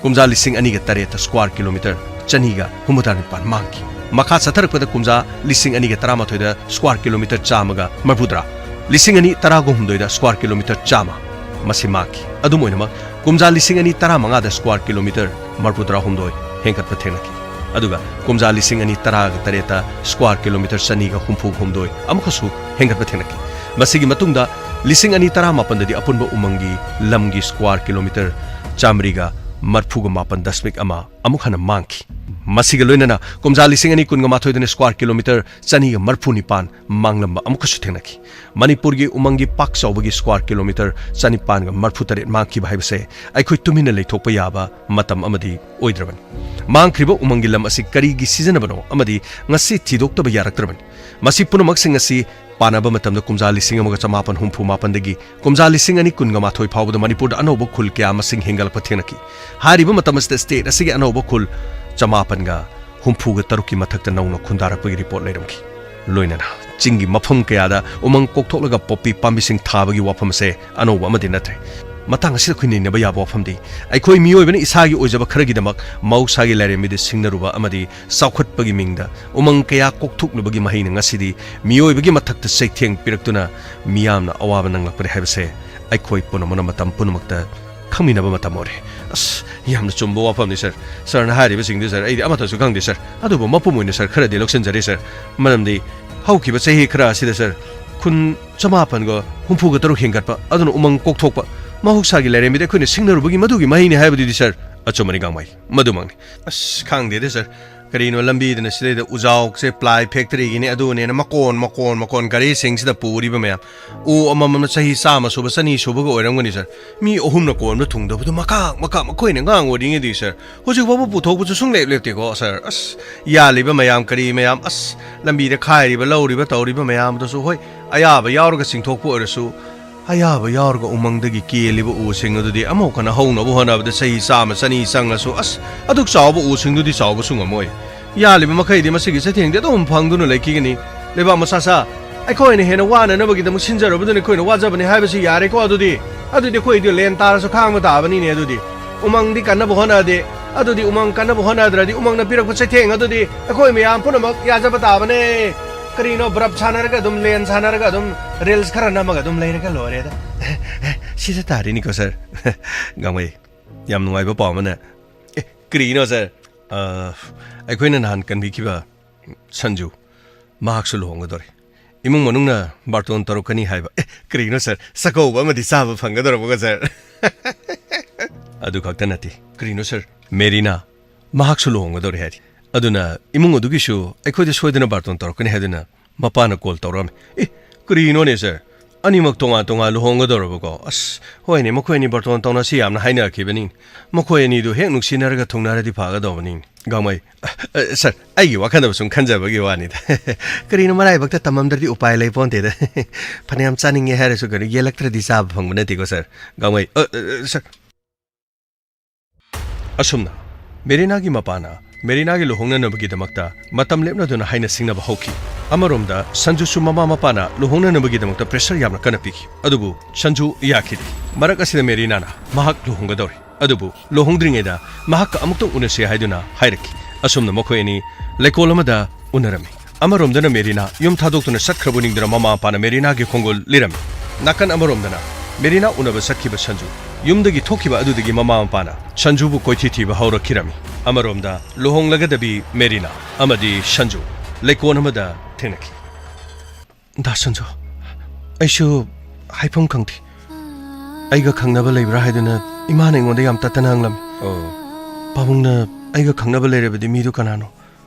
ꯀꯨꯝꯖꯥ ꯂꯤꯁꯤꯡ ꯑꯅꯤꯒ ꯇꯔꯦꯠꯇ ꯁ꯭ꯀ꯭ꯋꯥꯔ ꯀꯤꯂꯣꯃꯤꯇꯔ ꯆꯅꯤꯒ ꯍꯨꯝꯐꯨꯇꯔꯥ ꯅꯤꯄꯥꯟ ꯃꯥꯡꯈꯤ꯫ ꯃꯈꯥ ꯆꯠꯊꯔꯛꯄꯗ ꯀꯨꯝꯖꯥ ꯂꯤꯁꯤꯡ ꯑꯅꯤꯒ ꯇꯔꯥꯃꯥꯊꯣꯏꯗ ꯁ꯭ꯀ꯭ꯋꯥꯔ ꯀꯤꯂꯣꯃꯤꯇꯔ ꯆꯥꯝꯃꯒ ꯃꯔꯐꯨꯇꯔꯥ, ꯂꯤꯁꯤꯡ ꯑꯅꯤ ꯇꯔꯥꯒ ꯍꯨꯝꯗꯣꯏꯗ ꯁ꯭ꯀ꯭ꯋꯥꯔ ꯀꯤꯂꯣꯃꯤꯇꯔ ꯆꯥꯝꯃ, ꯃꯁꯤ ꯃꯥꯡꯈꯤ꯫ ꯑꯗꯨꯝ ꯑꯣꯏꯅꯃꯛ, ꯀꯨꯝꯖꯥ ꯂꯤꯁꯤꯡ ꯑꯅꯤ ꯇꯔꯥꯃꯉꯥꯗ square kilometre ꯃꯔꯐꯨ ꯇꯔꯥꯍꯨꯝꯗꯣꯏ ꯍꯦꯟꯒꯠꯄ ꯊꯦꯡꯅꯈꯤ꯫ ꯑꯗꯨꯒ ꯀꯨꯝꯖꯥ ꯂꯤꯁꯤꯡ ꯑꯅꯤ ꯇꯔꯥꯒ ꯇꯔꯦꯠꯇ square kilometre ꯆꯅꯤꯒ ꯍꯨꯝꯐꯨ ꯍꯨꯝꯗꯣꯏ ꯑꯃꯨꯛꯀꯁꯨ ꯍꯦꯟꯒꯠꯄ ꯊꯦꯡꯅꯈꯤ꯫ ꯃꯁꯤꯒꯤ ꯃꯇꯨꯡꯗ ꯂꯤꯁꯤꯡ ꯑꯅꯤ ꯇꯔꯥꯃꯥꯄꯟꯗꯗꯤ ꯑꯄꯨꯟꯕ ꯎꯃꯪꯒꯤ ꯂꯝꯒꯤ square kilometre ꯆꯥꯃꯔꯤꯒ ꯃꯔꯐꯨꯒ ꯃꯥꯄꯟ ꯗꯁꯃꯤꯛ ꯑꯃ ꯑꯃꯨꯛ ꯍꯟꯅ ꯃꯥꯡꯈꯤ꯫ ꯃꯁꯤꯒ ꯂꯣꯏꯅꯅ ꯀꯨꯝꯖꯥ ꯂꯤꯁꯤꯡ ꯑꯅꯤ ꯀꯨꯟꯒ ꯃꯥꯊꯣꯏꯗꯅ square kilometre ꯆꯅꯤꯒ ꯃꯔꯐꯨ ꯅꯤꯄꯥꯟ ꯃꯥꯡꯂꯝꯕ ꯑꯃꯨꯛꯀꯁꯨ ꯊꯦꯡꯅꯈꯤ꯫ ꯃꯅꯤꯄꯨꯔꯒꯤ ꯎꯃꯪꯒꯤ ꯄꯥꯛ ꯆꯥꯎꯕꯒꯤ square kilometre ꯆꯅꯤꯄꯥꯟꯒ ꯃꯔꯐꯨ ꯇꯔꯦꯠ ꯃꯥꯡꯈꯤꯕ ꯍꯥꯏꯕꯁꯦ ꯑꯩꯈꯣꯏ ꯇꯨꯃꯤꯟꯅ ꯂꯩꯊꯣꯛꯄ ꯌꯥꯕ ꯃꯇꯝ ꯑꯃꯗꯤ ꯑꯣꯏꯗ꯭ꯔꯕꯅꯤ꯫ ꯃꯥꯡꯈ꯭ꯔꯤꯕ ꯎꯃꯪꯒꯤ ꯂꯝ ꯑꯁꯤ ꯀꯔꯤꯒꯤ ꯁꯤꯖꯤꯟꯅꯕꯅꯣ ꯑꯃꯗꯤ ꯉꯁꯤ ꯊꯤꯗꯣꯛꯇꯕ ꯌꯥꯔꯛꯇ꯭ꯔꯕꯅꯤ꯫ ꯃꯁꯤ ꯄꯨꯝꯅꯃꯛꯁꯤꯡ ꯑꯁꯤ ꯄꯥꯅꯕ ꯃꯇꯝꯗ ꯀꯨꯝꯖꯥ ꯂꯤꯁꯤꯡ ꯑꯃꯒ ꯆꯃꯥꯄꯟ ꯍꯨꯝꯐꯨ ꯃꯥꯄꯟꯗꯒꯤ ꯀꯨꯝꯖꯥ ꯂꯤꯁꯤꯡ ꯑꯅꯤ ꯀꯨꯟꯒ ꯃꯥꯊꯣꯏ ꯐꯥꯎꯕꯗ ꯃꯅꯤꯄꯨꯔꯗ ꯑꯅꯧꯕ ꯈꯨꯜ ꯀꯌꯥ ꯃꯁꯤꯡ ꯍꯦꯟꯒꯠꯂꯛꯄ ꯊꯦꯡꯅꯈꯤ꯫ ꯍꯥꯏꯔꯤꯕ ꯃꯇꯝ ꯑꯁꯤꯗ state ꯑꯁꯤꯒꯤ ꯑꯅꯧꯕ ꯈꯨꯜ ꯆꯃꯥꯄꯟꯒ ꯍꯨꯝꯐꯨꯒ ꯇꯔꯨꯛꯀꯤ ꯃꯊꯛꯇ ꯅꯧꯅ ꯈꯨꯟꯗꯥꯔꯛꯄꯒꯤ report ꯂꯩꯔꯝꯈꯤ꯫ ꯂꯣꯏꯅꯅ ꯆꯤꯡꯒꯤ ꯃꯐꯝ ꯀꯌꯥꯗ ꯎꯃꯪ ꯀꯣꯛꯊꯣꯛꯂꯒ ꯄꯣꯄꯤ ꯄꯥꯝꯕꯤꯁꯤꯡ ꯊꯥꯕꯒꯤ ꯋꯥꯐꯝ ꯑꯁꯦ ꯑꯅꯧꯕ ꯑꯃꯗꯤ ꯅꯠꯇ꯭ꯔꯦ꯫ ꯃꯇꯥꯡ ꯑꯁꯤꯗ ꯑꯩꯈꯣꯏ ꯅꯩꯅꯕ ꯌꯥꯕ ꯋꯥꯐꯝꯗꯤ, ꯑꯩꯈꯣꯏ ꯃꯤꯑꯣꯏꯕꯅ ꯏꯁꯥꯒꯤ ꯑꯣꯏꯖꯕ ꯈꯔꯒꯤꯗꯃꯛ ꯃꯍꯧꯁꯥꯒꯤ ꯂꯥꯏꯔꯦꯝꯕꯤꯗ ꯁꯤꯡꯅꯔꯨꯕ ꯑꯃꯗꯤ ꯆꯥꯎꯈꯠꯄꯒꯤ ꯃꯤꯡꯗ ꯎꯃꯪ ꯀꯌꯥ ꯀꯣꯛꯊꯣꯛꯂꯨꯕꯒꯤ ꯃꯍꯩꯅ ꯉꯁꯤꯗꯤ ꯃꯤꯑꯣꯏꯕꯒꯤ ꯃꯊꯛꯇ ꯆꯩꯊꯦꯡ ꯄꯤꯔꯛꯇꯨꯅ ꯃꯤꯌꯥꯝꯅ ꯑꯋꯥꯕ ꯅꯪꯂꯛꯄꯅꯤ ꯍꯥꯏꯕꯁꯦ ꯑꯩꯈꯣꯏ ꯄꯨꯝꯅꯃꯛꯅ ꯃꯇꯝ ꯄꯨꯝꯅꯃꯛꯇ ꯈꯪꯃꯤꯟꯅꯕ ꯃꯇꯝ ꯑꯣꯏꯔꯦ꯫ ꯑꯁ, ꯌꯥꯝꯅ ꯆꯨꯝꯕ ꯋꯥꯐꯝꯅꯤ, sir꯫ Sirꯅ ꯍꯥꯏꯔꯤꯕꯁꯤꯡꯗꯨ, sir, ꯑꯩꯗꯤ ꯑꯃꯠꯇꯁꯨ ꯈꯪꯗꯦ, sir꯫ ꯑꯗꯨꯕꯨ ꯃꯄꯨꯝ ꯑꯣꯏꯅ, sir, ꯈꯔꯗꯤ ꯂꯧꯁꯤꯟꯖꯔꯦ, sir꯫ ꯃꯔꯝꯗꯤ ꯍꯧꯈꯤꯕ ꯆꯍꯤ ꯈꯔ ꯑꯁꯤꯗ, sir, ꯈꯨꯟ ꯆꯃꯥꯄꯟꯒ ꯍꯨꯝꯐꯨꯒ ꯇꯔꯨꯛ ꯍꯦꯟꯒꯠꯄ, ꯑꯗꯨꯅ ꯎꯃꯪ ꯀꯣꯛꯊꯣꯛꯄ, ꯃꯍꯧꯁꯥꯒꯤ ꯂꯥꯏꯔꯦꯝꯕꯤꯗ ꯑꯩꯈꯣꯏꯅ ꯁꯤꯡꯅꯔꯨꯕꯒꯤ ꯃꯗꯨꯒꯤ ꯃꯍꯩꯅꯤ ꯍꯥꯏꯕꯗꯨꯗꯤ, sir, ꯑꯆꯨꯝꯕꯅꯤ ꯒꯥꯡꯃꯩ꯫ ꯃꯗꯨꯃꯛꯅꯤ꯫ ꯑꯁ, ꯈꯪꯗꯦꯗ, sir꯫ ꯀꯔꯤꯅꯣ ꯂꯝꯕꯤꯗꯅ ꯁꯤꯗꯩꯗ ꯎꯖꯥꯎꯁꯦ ply factoryꯒꯤꯅꯦ ꯑꯗꯨꯅꯦꯅ ꯃꯀꯣꯟ, ꯃꯀꯣꯟ, ꯃꯀꯣꯟ ꯒꯥꯔꯤꯁꯤꯡꯁꯤꯗ ꯄꯨꯔꯤꯕ ꯃꯌꯥꯝ꯫ ꯎ ꯑꯃꯃꯝꯅ ꯆꯍꯤ ꯆꯥꯝꯃ ꯁꯨꯕ, ꯆꯅꯤ ꯁꯨꯕꯒ ꯑꯣꯏꯔꯝꯒꯅꯤ, sir꯫ ꯃꯤ ꯑꯍꯨꯝꯅ ꯀꯣꯟꯕ ꯊꯨꯡꯗꯕꯗꯨ ꯃꯀꯥ, ꯃꯀꯥ, ꯃꯈꯣꯏꯅ ꯉꯥꯡ ꯑꯣꯏꯔꯤꯉꯩꯗꯤ, sir꯫ ꯍꯧꯖꯤꯛ ꯐꯥꯎꯕ ꯄꯨꯊꯣꯛꯄꯁꯨ ꯁꯨꯡꯂꯦꯞ ꯂꯦꯞꯇꯦꯀꯣ, sir꯫ ꯑꯁ, ꯌꯥꯜꯂꯤꯕ ꯃꯌꯥꯝ, ꯀꯔꯤ ꯃꯌꯥꯝ, ꯑꯁ, ꯂꯝꯕꯤꯗ ꯈꯥꯏꯔꯤꯕ, ꯂꯧꯔꯤꯕ, ꯇꯧꯔꯤꯕ ꯃꯌꯥꯝꯗꯨꯁꯨ, ꯍꯣꯏ, ꯑꯌꯥꯕ ꯌꯥꯎꯔꯒ ꯆꯤꯡꯊꯣꯛꯄ ꯑꯣꯏꯔꯁꯨ, ꯑꯌꯥꯕ ꯌꯥꯎꯔꯒ ꯎꯃꯪꯗꯒꯤ ꯀꯦꯜꯂꯤꯕ ꯎꯁꯤꯡ ꯑꯗꯨꯗꯤ ꯑꯃꯨꯛ ꯍꯟꯅ ꯍꯧꯅꯕ ꯍꯣꯠꯅꯕꯗ ꯆꯍꯤ ꯆꯥꯝꯃ, ꯆꯅꯤ ꯆꯪꯂꯁꯨ, ꯑꯁ, ꯑꯗꯨꯛ ꯆꯥꯎꯕ ꯎꯁꯤꯡꯗꯨꯗꯤ ꯆꯥꯎꯕꯁꯨ ꯉꯝꯃꯣꯏ꯫ ꯌꯥꯜꯂꯤꯕ ꯃꯈꯩꯗꯤ ꯃꯁꯤꯒꯤ ꯆꯩꯊꯦꯡꯗꯤ ꯑꯗꯨꯝ ꯐꯪꯗꯨꯅ ꯂꯩꯈꯤꯒꯅꯤ꯫ ꯂꯩꯕꯥꯛ ꯃꯆꯥ ꯁꯥ, ꯑꯩꯈꯣꯏꯅ ꯍꯦꯟꯅ ꯋꯥꯅꯅꯕꯒꯤꯗꯃꯛ ꯁꯤꯟꯖꯔꯨꯕꯗꯨꯅ ꯑꯩꯈꯣꯏꯅ ꯋꯥꯖꯕꯅꯤ ꯍꯥꯏꯕꯁꯤ ꯌꯥꯔꯦꯀꯣ꯫ ꯑꯗꯨꯗꯤ, ꯑꯗꯨꯗꯤ ꯑꯩꯈꯣꯏꯗꯤ ꯂꯦꯟ ꯇꯥꯔꯁꯨ ꯈꯥꯡꯕ ꯇꯥꯕꯅꯤꯅꯦ꯫ ꯑꯗꯨꯗꯤ ꯎꯃꯪꯗꯤ ꯀꯟꯅꯕ ꯍꯣꯠꯅꯗꯦ, ꯑꯗꯨꯗꯤ ꯎꯃꯪ ꯀꯟꯅꯕ ꯍꯣꯠꯅꯗ꯭ꯔꯗꯤ ꯎꯃꯪꯅ ꯄꯤꯔꯛꯄ ꯆꯩꯊꯦꯡ ꯑꯗꯨꯗꯤ ꯑꯩꯈꯣꯏ ꯃꯌꯥꯝ ꯄꯨꯝꯅꯃꯛ ꯌꯥꯖꯕ ꯇꯥꯕꯅꯦ꯫ ꯀꯔꯤꯅꯣ ꯕ꯭ꯔꯞ ꯁꯥꯟꯅꯔꯒ ꯑꯗꯨꯝ, ꯂꯦꯟ ꯁꯥꯟꯅꯔꯒ ꯑꯗꯨꯝ, reels ꯈꯔ ꯅꯝꯃꯒ ꯑꯗꯨꯝ ꯂꯩꯔꯒ ꯂꯣꯏꯔꯦꯗ꯫ ꯁꯤꯗ ꯇꯥꯔꯤꯅꯤꯀꯣ, ꯁꯥꯔ꯫ ꯒꯥꯡꯃꯩ, ꯌꯥꯝ ꯅꯨꯡꯉꯥꯏꯕ ꯄꯥꯎ ꯑꯃꯅ꯫ ꯑꯦ, ꯀꯔꯤꯅꯣ, ꯁꯥꯔ? ꯑ, ꯑꯩꯈꯣꯏꯅ ꯅꯍꯥꯟ ꯀꯟꯕꯤꯈꯤꯕ ꯁꯟꯖꯨ, ꯃꯍꯥꯛꯁꯨ ꯂꯨꯍꯣꯡꯒꯗꯧꯔꯦ꯫ ꯏꯃꯨꯡ ꯃꯅꯨꯡꯅ ꯕꯥꯔꯇꯣꯟ ꯇꯧꯔꯛꯀꯅꯤ ꯍꯥꯏꯕ꯫ ꯑꯦ, ꯀꯔꯤꯅꯣ, ꯁꯥꯔ? ꯆꯥꯛꯀꯧꯕ ꯑꯃꯗꯤ ꯆꯥꯕ ꯐꯪꯒꯗꯧꯔꯕꯒ, ꯁꯥꯔ? ꯑꯗꯨ ꯈꯛꯇ ꯅꯠꯇꯦ꯫ ꯀꯔꯤꯅꯣ, ꯁꯥꯔ? ꯃꯦꯔꯤꯅꯥ, ꯃꯍꯥꯛꯁꯨ ꯂꯨꯍꯣꯡꯒꯗꯧꯔꯦ ꯍꯥꯏꯔꯤ꯫ ꯑꯗꯨꯅ ꯏꯃꯨꯡ ꯑꯗꯨꯒꯤꯁꯨ ꯑꯩꯈꯣꯏꯗ ꯁꯣꯏꯗꯅ ꯕꯥꯔꯇꯣꯟ ꯇꯧꯔꯛꯀꯅꯤ ꯍꯥꯏꯗꯨꯅ ꯃꯄꯥꯅ ꯀꯣꯜ ꯇꯧꯔꯛꯑꯝꯃꯤ꯫ "ꯑꯦ, ꯀꯔꯤꯅꯣꯅꯦ, ꯁꯥꯔ? ꯑꯅꯤꯃꯛ ꯇꯣꯉꯥꯟ ꯇꯣꯉꯥꯟ ꯂꯨꯍꯣꯡꯒꯗꯧꯔꯕꯀꯣ? ꯑꯁ, ꯍꯣꯏꯅꯦ, ꯃꯈꯣꯏ ꯑꯅꯤ ꯕꯥꯔꯇꯣꯟ ꯇꯧꯅꯁꯤ ꯌꯥꯝꯅ ꯍꯥꯏꯅꯈꯤꯕꯅꯤ꯫ ꯃꯈꯣꯏ ꯑꯅꯤꯗꯨ ꯍꯦꯛ ꯅꯨꯡꯁꯤꯅꯔꯒ ꯊꯨꯡꯅꯔꯗꯤ ꯐꯒꯗꯧꯕꯅꯤ꯫" ꯒꯥꯡꯃꯩ, "ꯑ, ꯑ, ꯁꯥꯔ, ꯑꯩꯒꯤ ꯋꯥꯈꯜꯗꯕꯨ ꯁꯨꯝ ꯈꯟꯖꯕꯒꯤ ꯋꯥꯅꯤꯗ꯫ ꯀꯔꯤꯅꯣ, ꯃꯔꯥꯏꯕꯛꯇ ꯇꯝꯃꯝꯗ꯭ꯔꯗꯤ ꯎꯄꯥꯏ ꯂꯩ ꯄꯣꯟꯇꯦꯗ꯫ ꯐꯅꯌꯥꯝ ꯆꯥꯅꯤꯡꯉꯦ ꯍꯥꯏꯔꯁꯨ ꯀꯩꯅꯣ, ꯌꯦꯜꯂꯛꯇ꯭ꯔꯗꯤ ꯆꯥꯕ ꯐꯪꯕ ꯅꯠꯇꯦꯀꯣ, ꯁꯥꯔ꯫" ꯒꯥꯡꯃꯩ, "ꯑ, ꯑ, ꯑ, ꯁꯥꯔ"꯫ ꯑꯁꯨꯝꯅ ꯃꯦꯔꯤꯅꯥꯒꯤ ꯃꯄꯥꯅ ꯃꯦꯔꯤꯅꯥꯒꯤ ꯂꯨꯍꯣꯡꯅꯅꯕꯒꯤꯗꯃꯛꯇ ꯃꯇꯝ ꯂꯦꯞꯅꯗꯨꯅ ꯍꯥꯏꯅ ꯁꯤꯡꯅꯕ ꯍꯧꯈꯤ꯫ ꯑꯃꯔꯣꯝꯗ ꯁꯟꯖꯨꯁꯨ ꯃꯃꯥ ꯃꯄꯥꯅ ꯂꯨꯍꯣꯡꯅꯅꯕꯒꯤꯗꯃꯛꯇ ꯄ꯭ꯔꯦꯁꯔ ꯌꯥꯝꯅ ꯀꯟꯅ ꯄꯤꯈꯤ꯫ ꯑꯗꯨꯕꯨ ꯁꯟꯖꯨ ꯌꯥꯈꯤꯗꯦ꯫ ꯃꯔꯛ ꯑꯁꯤꯗ ꯃꯦꯔꯤꯅꯥꯅ ꯃꯍꯥꯛ ꯂꯨꯍꯣꯡꯒꯗꯧꯔꯦ꯫ ꯑꯗꯨꯕꯨ ꯂꯨꯍꯣꯡꯗ꯭ꯔꯤꯉꯩꯗ ꯃꯍꯥꯛꯀ ꯑꯃꯨꯛꯇꯪ ꯎꯅꯁꯤ ꯍꯥꯏꯗꯨꯅ ꯍꯥꯏꯔꯛꯈꯤ꯫ ꯑꯁꯨꯝꯅ ꯃꯈꯣꯏ ꯑꯅꯤ ꯂꯩꯀꯣꯜ ꯑꯃꯗ ꯎꯅꯔꯝꯃꯤ꯫ ꯑꯃꯔꯣꯝꯗꯅ ꯃꯦꯔꯤꯅꯥ ꯌꯨꯝ ꯊꯥꯗꯣꯛꯇꯨꯅ ꯆꯠꯈ꯭ꯔꯕꯨ ꯅꯤꯡꯗꯨꯅ ꯃꯃꯥ ꯃꯄꯥꯅ ꯃꯦꯔꯤꯅꯥꯒꯤ ꯈꯣꯡꯒꯨꯜ ꯂꯤꯔꯝꯃꯤ꯫ ꯅꯥꯀꯟ ꯑꯃꯔꯣꯝꯗꯅ ꯃꯦꯔꯤꯅꯥ ꯎꯅꯕ ꯆꯠꯈꯤꯕ ꯁꯟꯖꯨ꯫ ꯌꯨꯝꯗꯒꯤ ꯊꯣꯛꯈꯤꯕ ꯑꯗꯨꯗꯒꯤ ꯃꯃꯥ ꯃꯄꯥꯅ ꯁꯟꯖꯨꯕꯨ ꯀꯣꯏꯊꯤ ꯊꯤꯕ ꯍꯧꯔꯛꯈꯤꯔꯝꯃꯤ꯫ ꯑꯃꯔꯣꯝꯗ ꯂꯨꯍꯣꯡꯂꯒꯗꯕꯤ ꯃꯦꯔꯤꯅꯥ ꯑꯃꯗꯤ ꯁꯟꯖꯨ ꯂꯩꯀꯣꯜ ꯑꯃꯗ ꯊꯦꯡꯅꯈꯤ꯫ "ꯗꯥ ꯁꯟꯖꯨ, ꯑꯩꯁꯨ ꯍꯥꯏꯐꯝ ꯈꯪꯗꯦ꯫ ꯑꯩꯒ ꯈꯪꯅꯕ ꯂꯩꯕ꯭ꯔꯥ ꯍꯥꯏꯗꯨꯅ ꯏꯃꯥꯅ ꯑꯩꯉꯣꯟꯗ ꯌꯥꯝ ꯇꯠꯇꯅ ꯍꯪꯂꯝꯃꯤ꯫ ꯑꯣ꯫ ꯄꯥꯕꯨꯡꯅ ꯑꯩꯒ ꯈꯪꯅꯕ ꯂꯩꯔꯕꯗꯤ ꯃꯤꯗꯨ ꯀꯅꯥꯅꯣ?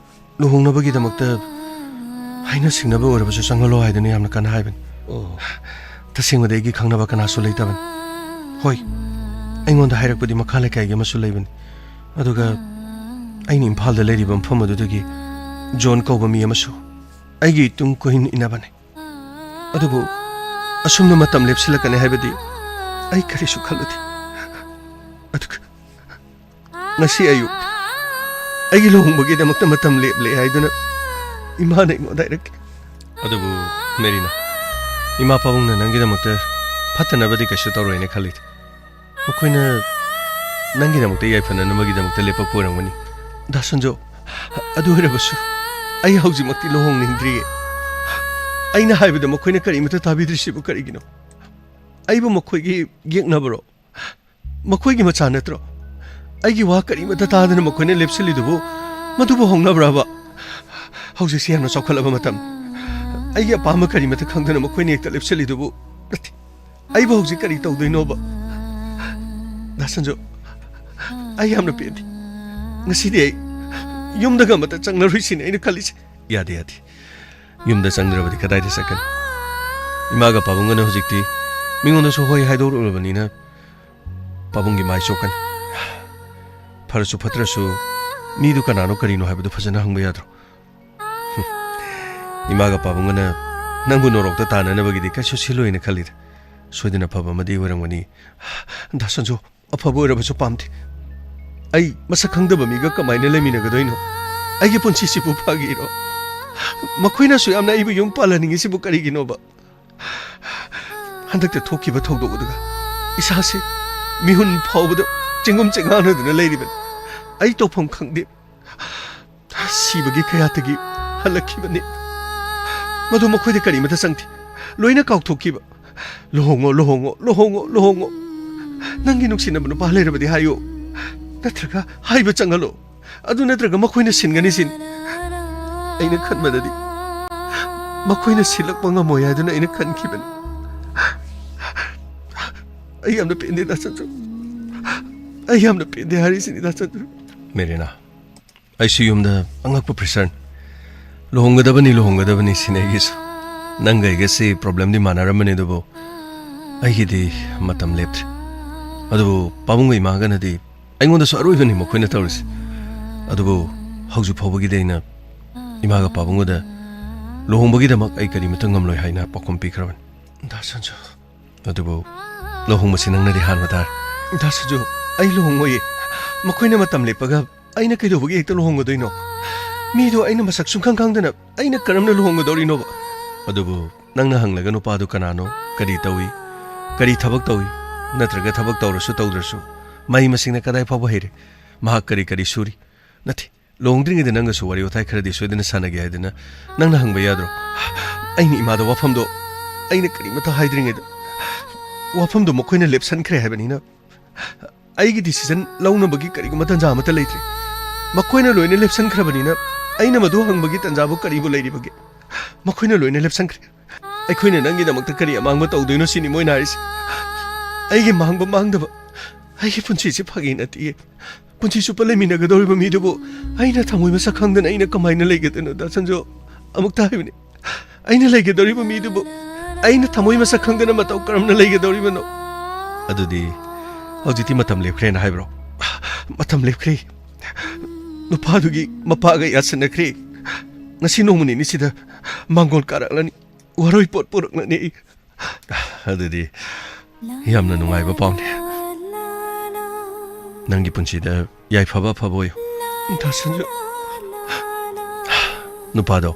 ꯂꯨꯍꯣꯡꯅꯕꯒꯤꯗꯃꯛꯇ ꯍꯥꯏꯅ ꯁꯤꯡꯅꯕ ꯑꯣꯏꯔꯕꯁꯨ ꯆꯪꯍꯜꯂꯣ ꯍꯥꯏꯗꯨꯅ ꯌꯥꯝꯅ ꯀꯟꯅ ꯍꯥꯏꯕꯅꯤ꯫ ꯑꯣ꯫ ꯇꯁꯦꯡꯕꯗꯤ ꯑꯩꯒꯤ ꯈꯪꯅꯕ ꯀꯅꯥꯁꯨ ꯂꯩꯇꯕꯅꯤ꯫ ꯍꯣꯏ, ꯑꯩꯉꯣꯟꯗ ꯍꯥꯏꯔꯛꯄꯗꯤ ꯃꯈꯥ ꯂꯩꯀꯥꯏꯒꯤ ꯑꯃꯁꯨ ꯂꯩꯕꯅꯤ꯫ ꯑꯗꯨꯒ ꯑꯩꯅ ꯏꯝꯐꯥꯜꯗ ꯂꯩꯔꯤꯕ ꯃꯐꯝ ꯑꯗꯨꯗꯒꯤ ꯖꯣꯟ ꯀꯧꯕ ꯃꯤ ꯑꯃꯁꯨ ꯑꯩꯒꯤ ꯇꯨꯡ ꯀꯣꯏꯅ ꯏꯟꯅꯕꯅꯤ꯫ ꯑꯗꯨꯕꯨ ꯑꯁꯨꯝꯅ ꯃꯇꯝ ꯂꯦꯞꯁꯤꯜꯂꯛꯀꯅꯤ ꯍꯥꯏꯕꯗꯤ ꯑꯩ ꯀꯔꯤꯁꯨ ꯈꯜꯂꯨꯗꯦ꯫ ꯑꯗꯨꯒ ꯉꯁꯤ ꯑꯌꯨꯛ ꯑꯩꯒꯤ ꯂꯨꯍꯣꯡꯕꯒꯤꯗꯃꯛꯇ ꯃꯇꯝ ꯂꯦꯞꯂꯦ ꯍꯥꯏꯗꯨꯅ ꯏꯃꯥꯅ ꯑꯩꯉꯣꯟꯗ ꯍꯥꯏꯔꯛꯈꯤ꯫ ꯑꯗꯨꯕꯨ ꯃꯦꯔꯤꯅꯥ, ꯏꯃꯥ ꯄꯥꯕꯨꯡꯅ ꯅꯪꯒꯤꯗꯃꯛꯇ ꯐꯠꯇꯅꯕꯗꯤ ꯀꯩꯁꯨ ꯇꯧꯔꯣꯏꯅ ꯈꯜꯂꯤ꯫ ꯃꯈꯣꯏꯅ ꯅꯪꯒꯤꯗꯃꯛꯇ ꯌꯥꯏꯐꯅꯅꯕꯒꯤꯗꯃꯛꯇ ꯂꯦꯞꯄꯛꯄ ꯑꯣꯏꯔꯝꯒꯅꯤ꯫ ꯗꯥ ꯁꯟꯖꯣ, ꯑꯗꯨ ꯑꯣꯏꯔꯕꯁꯨ ꯑꯩ ꯍꯧꯖꯤꯛꯃꯛꯇꯤ ꯂꯨꯍꯣꯡꯅꯤꯡꯗ꯭ꯔꯤꯌꯦ꯫ ꯑꯩꯅ ꯍꯥꯏꯕꯗ ꯃꯈꯣꯏꯅ ꯀꯔꯤꯃꯠꯇ ꯇꯥꯕꯤꯗ꯭ꯔꯤꯁꯤꯕꯨ ꯀꯔꯤꯒꯤꯅꯣ? ꯑꯩꯕꯨ ꯃꯈꯣꯏꯒꯤ ꯌꯦꯛꯅꯕꯔꯣ? ꯃꯈꯣꯏꯒꯤ ꯃꯆꯥ ꯅꯠꯇ꯭ꯔꯣ? ꯑꯩꯒꯤ ꯋꯥ ꯀꯔꯤꯃꯠꯇ ꯇꯥꯗꯅ ꯃꯈꯣꯏꯅ ꯂꯦꯞꯁꯤꯜꯂꯤꯗꯨꯕꯨ ꯃꯗꯨꯕꯨ ꯍꯧꯅꯕ꯭ꯔꯕ? ꯍꯧꯖꯤꯛꯁꯤ ꯌꯥꯝꯅ ꯆꯥꯎꯈꯠꯂꯕ ꯃꯇꯝ꯫ ꯑꯩꯒꯤ ꯑꯄꯥꯝꯕ ꯀꯔꯤꯃꯠꯇ ꯈꯪꯗꯅ ꯃꯈꯣꯏꯅ ꯍꯦꯛꯇ ꯂꯦꯞꯁꯤꯜꯂꯤꯗꯨꯕꯨ꯫ ꯅꯠꯇꯦ, ꯑꯩꯕꯨ ꯍꯧꯖꯤꯛ ꯀꯔꯤ ꯇꯧꯗꯣꯏꯅꯣꯕ? ꯗꯥ ꯁꯟꯖꯨ, ꯑꯩ ꯌꯥꯝꯅ ꯄꯦꯟꯗꯦ꯫ ꯉꯁꯤꯗꯤ ꯑꯩ ꯌꯨꯝꯗꯒ ꯑꯃꯠꯇ ꯆꯪꯂꯔꯣꯏꯁꯤꯅꯦ ꯑꯩꯅ ꯈꯜꯂꯤꯁꯦ꯫ ꯌꯥꯗꯦ, ꯌꯥꯗꯦ꯫ ꯌꯨꯝꯗ ꯆꯪꯗ꯭ꯔꯕꯗꯤ ꯀꯗꯥꯏꯗ ꯆꯠꯀꯅꯤ? ꯏꯃꯥꯒ ꯄꯥꯕꯨꯡꯒꯅ ꯍꯧꯖꯤꯛꯇꯤ ꯃꯤꯉꯣꯟꯗꯁꯨ ꯍꯣꯏ ꯍꯥꯏꯗꯣꯛꯂꯨꯔꯕꯅꯤꯅ ꯄꯥꯕꯨꯡꯒꯤ ꯃꯥꯏ ꯆꯣꯛꯀꯅꯤ꯫ ꯐꯔꯁꯨ ꯐꯠꯇ꯭ꯔꯁꯨ ꯃꯤꯗꯨ ꯀꯅꯥꯅꯣ ꯀꯔꯤꯅꯣ ꯍꯥꯏꯕꯗꯨ ꯐꯖꯅ ꯍꯪꯕ ꯌꯥꯗ꯭ꯔꯣ? ꯍꯨꯝ꯫ ꯏꯃꯥꯒ ꯄꯥꯕꯨꯡꯒꯅ ꯅꯪꯕꯨ ꯅꯣꯔꯣꯛꯇ ꯇꯥꯟꯅꯅꯕꯒꯤꯗꯤ ꯀꯩꯁꯨ ꯁꯤꯜꯂꯣꯏꯅ ꯈꯜꯂꯤꯗ꯫ ꯁꯣꯏꯗꯅ ꯑꯐꯕ ꯑꯃꯗꯤ ꯑꯣꯏꯔꯝꯒꯅꯤ꯫ ꯗꯥ ꯁꯟꯖꯨ, ꯑꯐꯕ ꯑꯣꯏꯔꯕꯁꯨ ꯄꯥꯝꯗꯦ꯫ ꯑꯩ ꯃꯁꯛ ꯈꯪꯗꯕ ꯃꯤꯒ ꯀꯃꯥꯏꯅ ꯂꯩꯃꯤꯟꯅꯒꯗꯣꯏꯅꯣ? ꯑꯩꯒꯤ ꯄꯨꯟꯁꯤꯁꯤꯕꯨ ꯐꯥꯒꯤꯔꯣ? ꯃꯈꯣꯏꯅꯁꯨ ꯌꯥꯝꯅ ꯑꯩꯕꯨ ꯌꯨꯝ ꯄꯥꯜꯍꯟꯅꯤꯡꯉꯤꯁꯤꯕꯨ ꯀꯔꯤꯒꯤꯅꯣꯕ? ꯍꯟꯗꯛꯇ ꯊꯣꯛꯈꯤꯕ ꯊꯧꯗꯣꯛ ꯑꯗꯨꯒ ꯏꯁꯥꯁꯤ ꯃꯤꯍꯨꯟ ꯐꯥꯎꯕꯗ ꯆꯦꯡꯒꯨꯝ ꯆꯦꯉꯥꯡꯅꯗꯨꯅ ꯂꯩꯔꯤꯕꯅꯤ꯫ ꯑꯩ ꯇꯧꯐꯝ ꯈꯪꯗꯦ꯫ ꯁꯤꯕꯒꯤ ꯀꯌꯥꯠꯇꯒꯤ ꯍꯜꯂꯛꯈꯤꯕꯅꯤ꯫ ꯃꯗꯨ ꯃꯈꯣꯏꯗ ꯀꯔꯤꯃꯠꯇ ꯆꯪꯗꯦ꯫ ꯂꯣꯏꯅ ꯀꯥꯎꯊꯣꯛꯈꯤꯕ꯫ "ꯂꯨꯍꯣꯡꯉꯣ, ꯂꯨꯍꯣꯡꯉꯣ, ꯂꯨꯍꯣꯡꯉꯣ, ꯂꯨꯍꯣꯡꯉꯣ꯫ ꯅꯪꯒꯤ ꯅꯨꯡꯁꯤꯅꯕ ꯅꯨꯄꯥ ꯂꯩꯔꯕꯗꯤ ꯍꯥꯏꯌꯨ꯫ ꯅꯠꯇ꯭ꯔꯒ ꯍꯥꯏꯕ ꯆꯪꯍꯜꯂꯣ꯫ ꯑꯗꯨ ꯅꯠꯇ꯭ꯔꯒ ꯃꯈꯣꯏꯅ ꯁꯤꯟꯒꯅꯤ ꯁꯤꯅꯤ꯫" ꯑꯩꯅ ꯈꯟꯕꯗꯗꯤ ꯃꯈꯣꯏꯅ ꯁꯤꯜꯂꯛꯄ ꯉꯝꯃꯣꯏ ꯍꯥꯏꯗꯨꯅ ꯑꯩꯅ ꯈꯟꯈꯤꯕꯅꯤ꯫ ꯑꯩ ꯌꯥꯝꯅ ꯄꯦꯟꯗꯦ, ꯗꯥ ꯆꯟꯗ꯭ꯔꯨ꯫ ꯑꯩ ꯌꯥꯝꯅ ꯄꯦꯟꯗꯦ ꯍꯥꯏꯔꯤꯁꯤꯅꯤ, ꯗꯥ ꯆꯟꯗ꯭ꯔꯨ꯫ ꯃꯦꯔꯤꯅꯥ, ꯑꯩꯁꯨ ꯌꯨꯝꯗ ꯑꯉꯛꯄ ꯄ꯭ꯔꯦꯁꯔꯅꯤ꯫ ꯂꯨꯍꯣꯡꯒꯗꯕꯅꯤ, ꯂꯨꯍꯣꯡꯒꯗꯕꯅꯤ ꯁꯤꯅꯤ ꯑꯩꯒꯤꯁꯨ꯫ ꯅꯪꯒ ꯑꯩꯒꯁꯤ ꯄ꯭ꯔꯣꯕ꯭ꯂꯦꯝꯗꯤ ꯃꯥꯟꯅꯔꯝꯕꯅꯤ, ꯑꯗꯨꯕꯨ ꯑꯩꯒꯤꯗꯤ ꯃꯇꯝ ꯂꯦꯞꯇ꯭ꯔꯤ꯫ ꯑꯗꯨꯕꯨ ꯄꯥꯕꯨꯡꯒ ꯏꯃꯥꯒꯅꯗꯤ ꯑꯩꯉꯣꯟꯗꯁꯨ ꯑꯔꯣꯏꯕꯅꯤ ꯃꯈꯣꯏꯅ ꯇꯧꯔꯤꯁꯦ꯫ ꯑꯗꯨꯕꯨ ꯍꯧꯖꯤꯛ ꯐꯥꯎꯕꯒꯤꯗꯤ ꯑꯩꯅ ꯏꯃꯥꯒ ꯄꯥꯕꯨꯡꯒꯗ ꯂꯨꯍꯣꯡꯕꯒꯤꯗꯃꯛ ꯑꯩ ꯀꯔꯤꯃꯠꯇ ꯉꯝꯂꯣꯏ ꯍꯥꯏꯅ ꯄꯥꯎꯈꯨꯝ ꯄꯤꯈ꯭ꯔꯕꯅꯤ꯫ ꯗꯥ ꯁꯟꯖꯨ꯫ ꯑꯗꯨꯕꯨ ꯂꯨꯍꯣꯡꯕꯁꯤ ꯅꯪꯅꯗꯤ ꯍꯥꯟꯕ ꯇꯥꯔꯦ꯫ ꯗꯥ ꯁꯟꯖꯨ, ꯑꯩ ꯂꯨꯍꯣꯡꯉꯣꯏꯌꯦ꯫ ꯃꯈꯣꯏꯅ ꯃꯇꯝ ꯂꯦꯞꯄꯒ ꯑꯩꯅ ꯀꯩꯗꯧꯕꯒꯤ ꯍꯦꯛꯇ ꯂꯨꯍꯣꯡꯒꯗꯣꯏꯅꯣ? ꯃꯤꯗꯣ ꯑꯩꯅ ꯃꯁꯛ ꯁꯨꯡꯈꯪ ꯈꯪꯗꯅ ꯑꯩꯅ ꯀꯔꯝꯅ ꯂꯨꯍꯣꯡꯒꯗꯧꯔꯤꯅꯣꯕ? ꯑꯗꯨꯕꯨ ꯅꯪꯅ ꯍꯪꯂꯒ ꯅꯨꯄꯥꯗꯨ ꯀꯅꯥꯅꯣ, ꯀꯔꯤ ꯇꯧꯏ, ꯀꯔꯤ ꯊꯕꯛ ꯇꯧꯏ, ꯅꯠꯇ꯭ꯔꯒ ꯊꯕꯛ ꯇꯧꯔꯁꯨ ꯇꯧꯗ꯭ꯔꯁꯨ ꯃꯍꯩ ꯃꯁꯤꯡꯅ ꯀꯗꯥꯏ ꯐꯥꯎꯕ ꯍꯩꯔꯦ, ꯃꯍꯥꯛ ꯀꯔꯤ ꯀꯔꯤ ꯁꯨꯔꯤ? ꯅꯠꯇꯦ, ꯂꯨꯍꯣꯡꯗ꯭ꯔꯤꯉꯩꯗ ꯅꯪꯒꯁꯨ ꯋꯥꯔꯤ ꯋꯥꯇꯥꯏ ꯈꯔꯗꯤ ꯁꯣꯏꯗꯅ ꯁꯥꯟꯅꯒꯦ ꯍꯥꯏꯗꯅ ꯅꯪꯅ ꯍꯪꯕ ꯌꯥꯗ꯭ꯔꯣ? ꯑꯩꯅ ꯏꯃꯥꯗ ꯋꯥꯐꯝꯗꯣ ꯑꯩꯅ ꯀꯔꯤꯃꯠꯇ ꯍꯥꯏꯗ꯭ꯔꯤꯉꯩꯗ꯫ ꯋꯥꯐꯝꯗꯨ ꯃꯈꯣꯏꯅ ꯂꯦꯞꯁꯟꯈ꯭ꯔꯦ ꯍꯥꯏꯕꯅꯤꯅ, ꯑꯩꯒꯤ decision ꯂꯧꯅꯕꯒꯤ ꯀꯔꯤꯒꯨꯝꯕ ꯇꯟꯖꯥ ꯑꯃꯠꯇ ꯂꯩꯇ꯭ꯔꯦ꯫ ꯃꯈꯣꯏꯅ ꯂꯣꯏꯅ ꯂꯦꯞꯁꯟꯈ꯭ꯔꯕꯅꯤꯅ, ꯑꯩꯅ ꯃꯗꯨ ꯍꯪꯕꯒꯤ ꯇꯟꯖꯥꯕꯨ ꯀꯔꯤꯕꯨ ꯂꯩꯔꯤꯕꯒꯦ? ꯃꯈꯣꯏꯅ ꯂꯣꯏꯅ ꯂꯦꯞꯁꯟꯈ꯭ꯔꯦ꯫ ꯑꯩꯈꯣꯏꯅ ꯅꯪꯒꯤꯗꯃꯛꯇ ꯀꯔꯤ ꯑꯃꯥꯡꯕ ꯇꯧꯗꯣꯏꯅꯣ ꯁꯤꯅꯤ ꯃꯣꯏꯅ ꯍꯥꯏꯔꯤꯁꯦ꯫ ꯑꯩꯒꯤ ꯃꯥꯡꯕ ꯃꯥꯡꯗꯕ, ꯑꯩꯒꯤ ꯄꯨꯟꯁꯤꯁꯦ ꯐꯥꯒꯤ ꯅꯠꯇꯤꯌꯦ꯫ ꯄꯨꯟꯁꯤ ꯆꯨꯞꯄ ꯂꯩꯃꯤꯟꯅꯒꯗꯧꯔꯤꯕ ꯃꯤꯗꯨꯕꯨ ꯑꯩꯅ ꯊꯃꯣꯏ ꯃꯁꯛ ꯈꯪꯗꯅ ꯑꯩꯅ ꯀꯃꯥꯏꯅ ꯂꯩꯒꯗꯣꯏꯅꯣ, ꯗꯥ ꯁꯟꯖꯨ? ꯑꯃꯨꯛꯇ ꯍꯥꯏꯕꯅꯤ, ꯑꯩꯅ ꯂꯩꯒꯗꯧꯔꯤꯕ ꯃꯤꯗꯨꯕꯨ ꯑꯩꯅ ꯊꯃꯣꯏ ꯃꯁꯛ ꯈꯪꯗꯅ ꯃꯇꯧ ꯀꯔꯝꯅ ꯂꯩꯒꯗꯧꯔꯤꯕꯅꯣ? ꯑꯗꯨꯗꯤ ꯍꯧꯖꯤꯛꯇꯤ ꯃꯇꯝ ꯂꯦꯞꯈ꯭ꯔꯦꯅ ꯍꯥꯏꯕ꯭ꯔꯣ? ꯃꯇꯝ ꯂꯦꯞꯈ꯭ꯔꯦ꯫ ꯅꯨꯄꯥꯗꯨꯒꯤ ꯃꯄꯥꯒ ꯌꯥꯁꯤꯟꯅꯈ꯭ꯔꯦ꯫ ꯉꯁꯤ ꯅꯣꯡꯃ ꯅꯤꯅꯤꯁꯤꯗ ꯃꯥꯡꯒꯣꯜ ꯀꯥꯔꯛꯂꯅꯤ, ꯋꯥꯔꯣꯏ ꯄꯣꯠ ꯄꯨꯔꯛꯂꯅꯤ꯫ ꯑꯗꯨꯗꯤ ꯌꯥꯝꯅ ꯅꯨꯡꯉꯥꯏꯕ ꯄꯥꯎꯅꯤ꯫ ꯅꯪꯒꯤ ꯄꯨꯟꯁꯤꯗ ꯌꯥꯏꯐꯕ ꯑꯐꯕ ꯑꯣꯏꯌꯨ꯫ ꯗꯥ ꯁꯟꯖꯨ, ꯅꯨꯄꯥꯗꯣ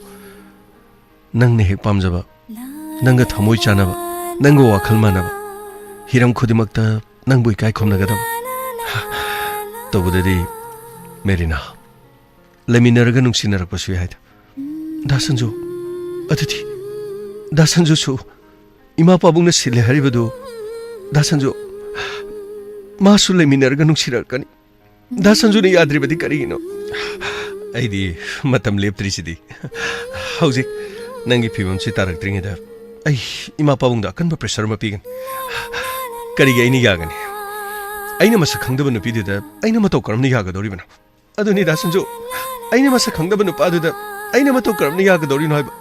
ꯅꯪꯅ ꯍꯦꯛ ꯄꯥꯝꯖꯕ, ꯅꯪꯒ ꯊꯃꯣꯏ ꯆꯥꯟꯅꯕ, ꯅꯪꯒ ꯋꯥꯈꯜ ꯃꯥꯟꯅꯕ, ꯍꯤꯔꯝ ꯈꯨꯗꯤꯡꯃꯛꯇ ꯅꯪꯕꯨ ꯏꯀꯥꯏ ꯈꯨꯝꯅꯒꯗꯕ꯫ ꯇꯧꯕꯗꯗꯤ ꯃꯦꯔꯤꯅꯥ, ꯂꯩꯃꯤꯟꯅꯔꯒ ꯅꯨꯡꯁꯤꯅꯔꯛꯄꯁꯨ ꯌꯥꯏꯗ꯫ ꯗꯥ ꯁꯟꯖꯨ, ꯑꯗꯨꯗꯤ ꯗꯥ ꯁꯟꯖꯨꯁꯨ ꯏꯃꯥ ꯄꯥꯕꯨꯡꯅ ꯁꯤꯜꯂꯦ ꯍꯥꯏꯔꯤꯕꯗꯨ, ꯗꯥ ꯁꯟꯖꯨ, ꯃꯥꯁꯨ ꯂꯩꯃꯤꯟꯅꯔꯒ ꯅꯨꯡꯁꯤꯔꯛꯀꯅꯤ꯫ ꯗꯥ ꯁꯟꯖꯨꯅ ꯌꯥꯗ꯭ꯔꯤꯕꯗꯤ ꯀꯔꯤꯒꯤꯅꯣ? ꯑꯩꯗꯤ ꯃꯇꯝ ꯂꯦꯞꯇ꯭ꯔꯤꯁꯤꯗꯤ꯫ ꯍꯧꯖꯤꯛ ꯅꯪꯒꯤ ꯐꯤꯕꯝꯁꯤ ꯇꯥꯔꯛꯇ꯭ꯔꯤꯉꯩꯗ ꯑꯩ ꯏꯃꯥ ꯄꯥꯕꯨꯡꯗ ꯑꯀꯟꯕ pressure ꯑꯃ ꯄꯤꯒꯅꯤ꯫ ꯀꯔꯤꯒꯤ ꯑꯩꯅ ꯌꯥꯒꯅꯤ? ꯑꯩꯅ ꯃꯁꯛ ꯈꯪꯗꯕ ꯅꯨꯄꯤꯗꯨꯗ ꯑꯩꯅ ꯃꯇꯧ ꯀꯔꯝꯅ ꯌꯥꯒꯗꯧꯔꯤꯕꯅꯣ? ꯑꯗꯨꯅꯤ ꯗꯥ ꯁꯟꯖꯨ, ꯑꯩꯅ ꯃꯁꯛ ꯈꯪꯗꯕ ꯅꯨꯄꯥꯗꯨꯗ ꯑꯩꯅ ꯃꯇꯧ ꯀꯔꯝꯅ ꯌꯥꯒꯗꯧꯔꯤꯅꯣ ꯍꯥꯏꯕ?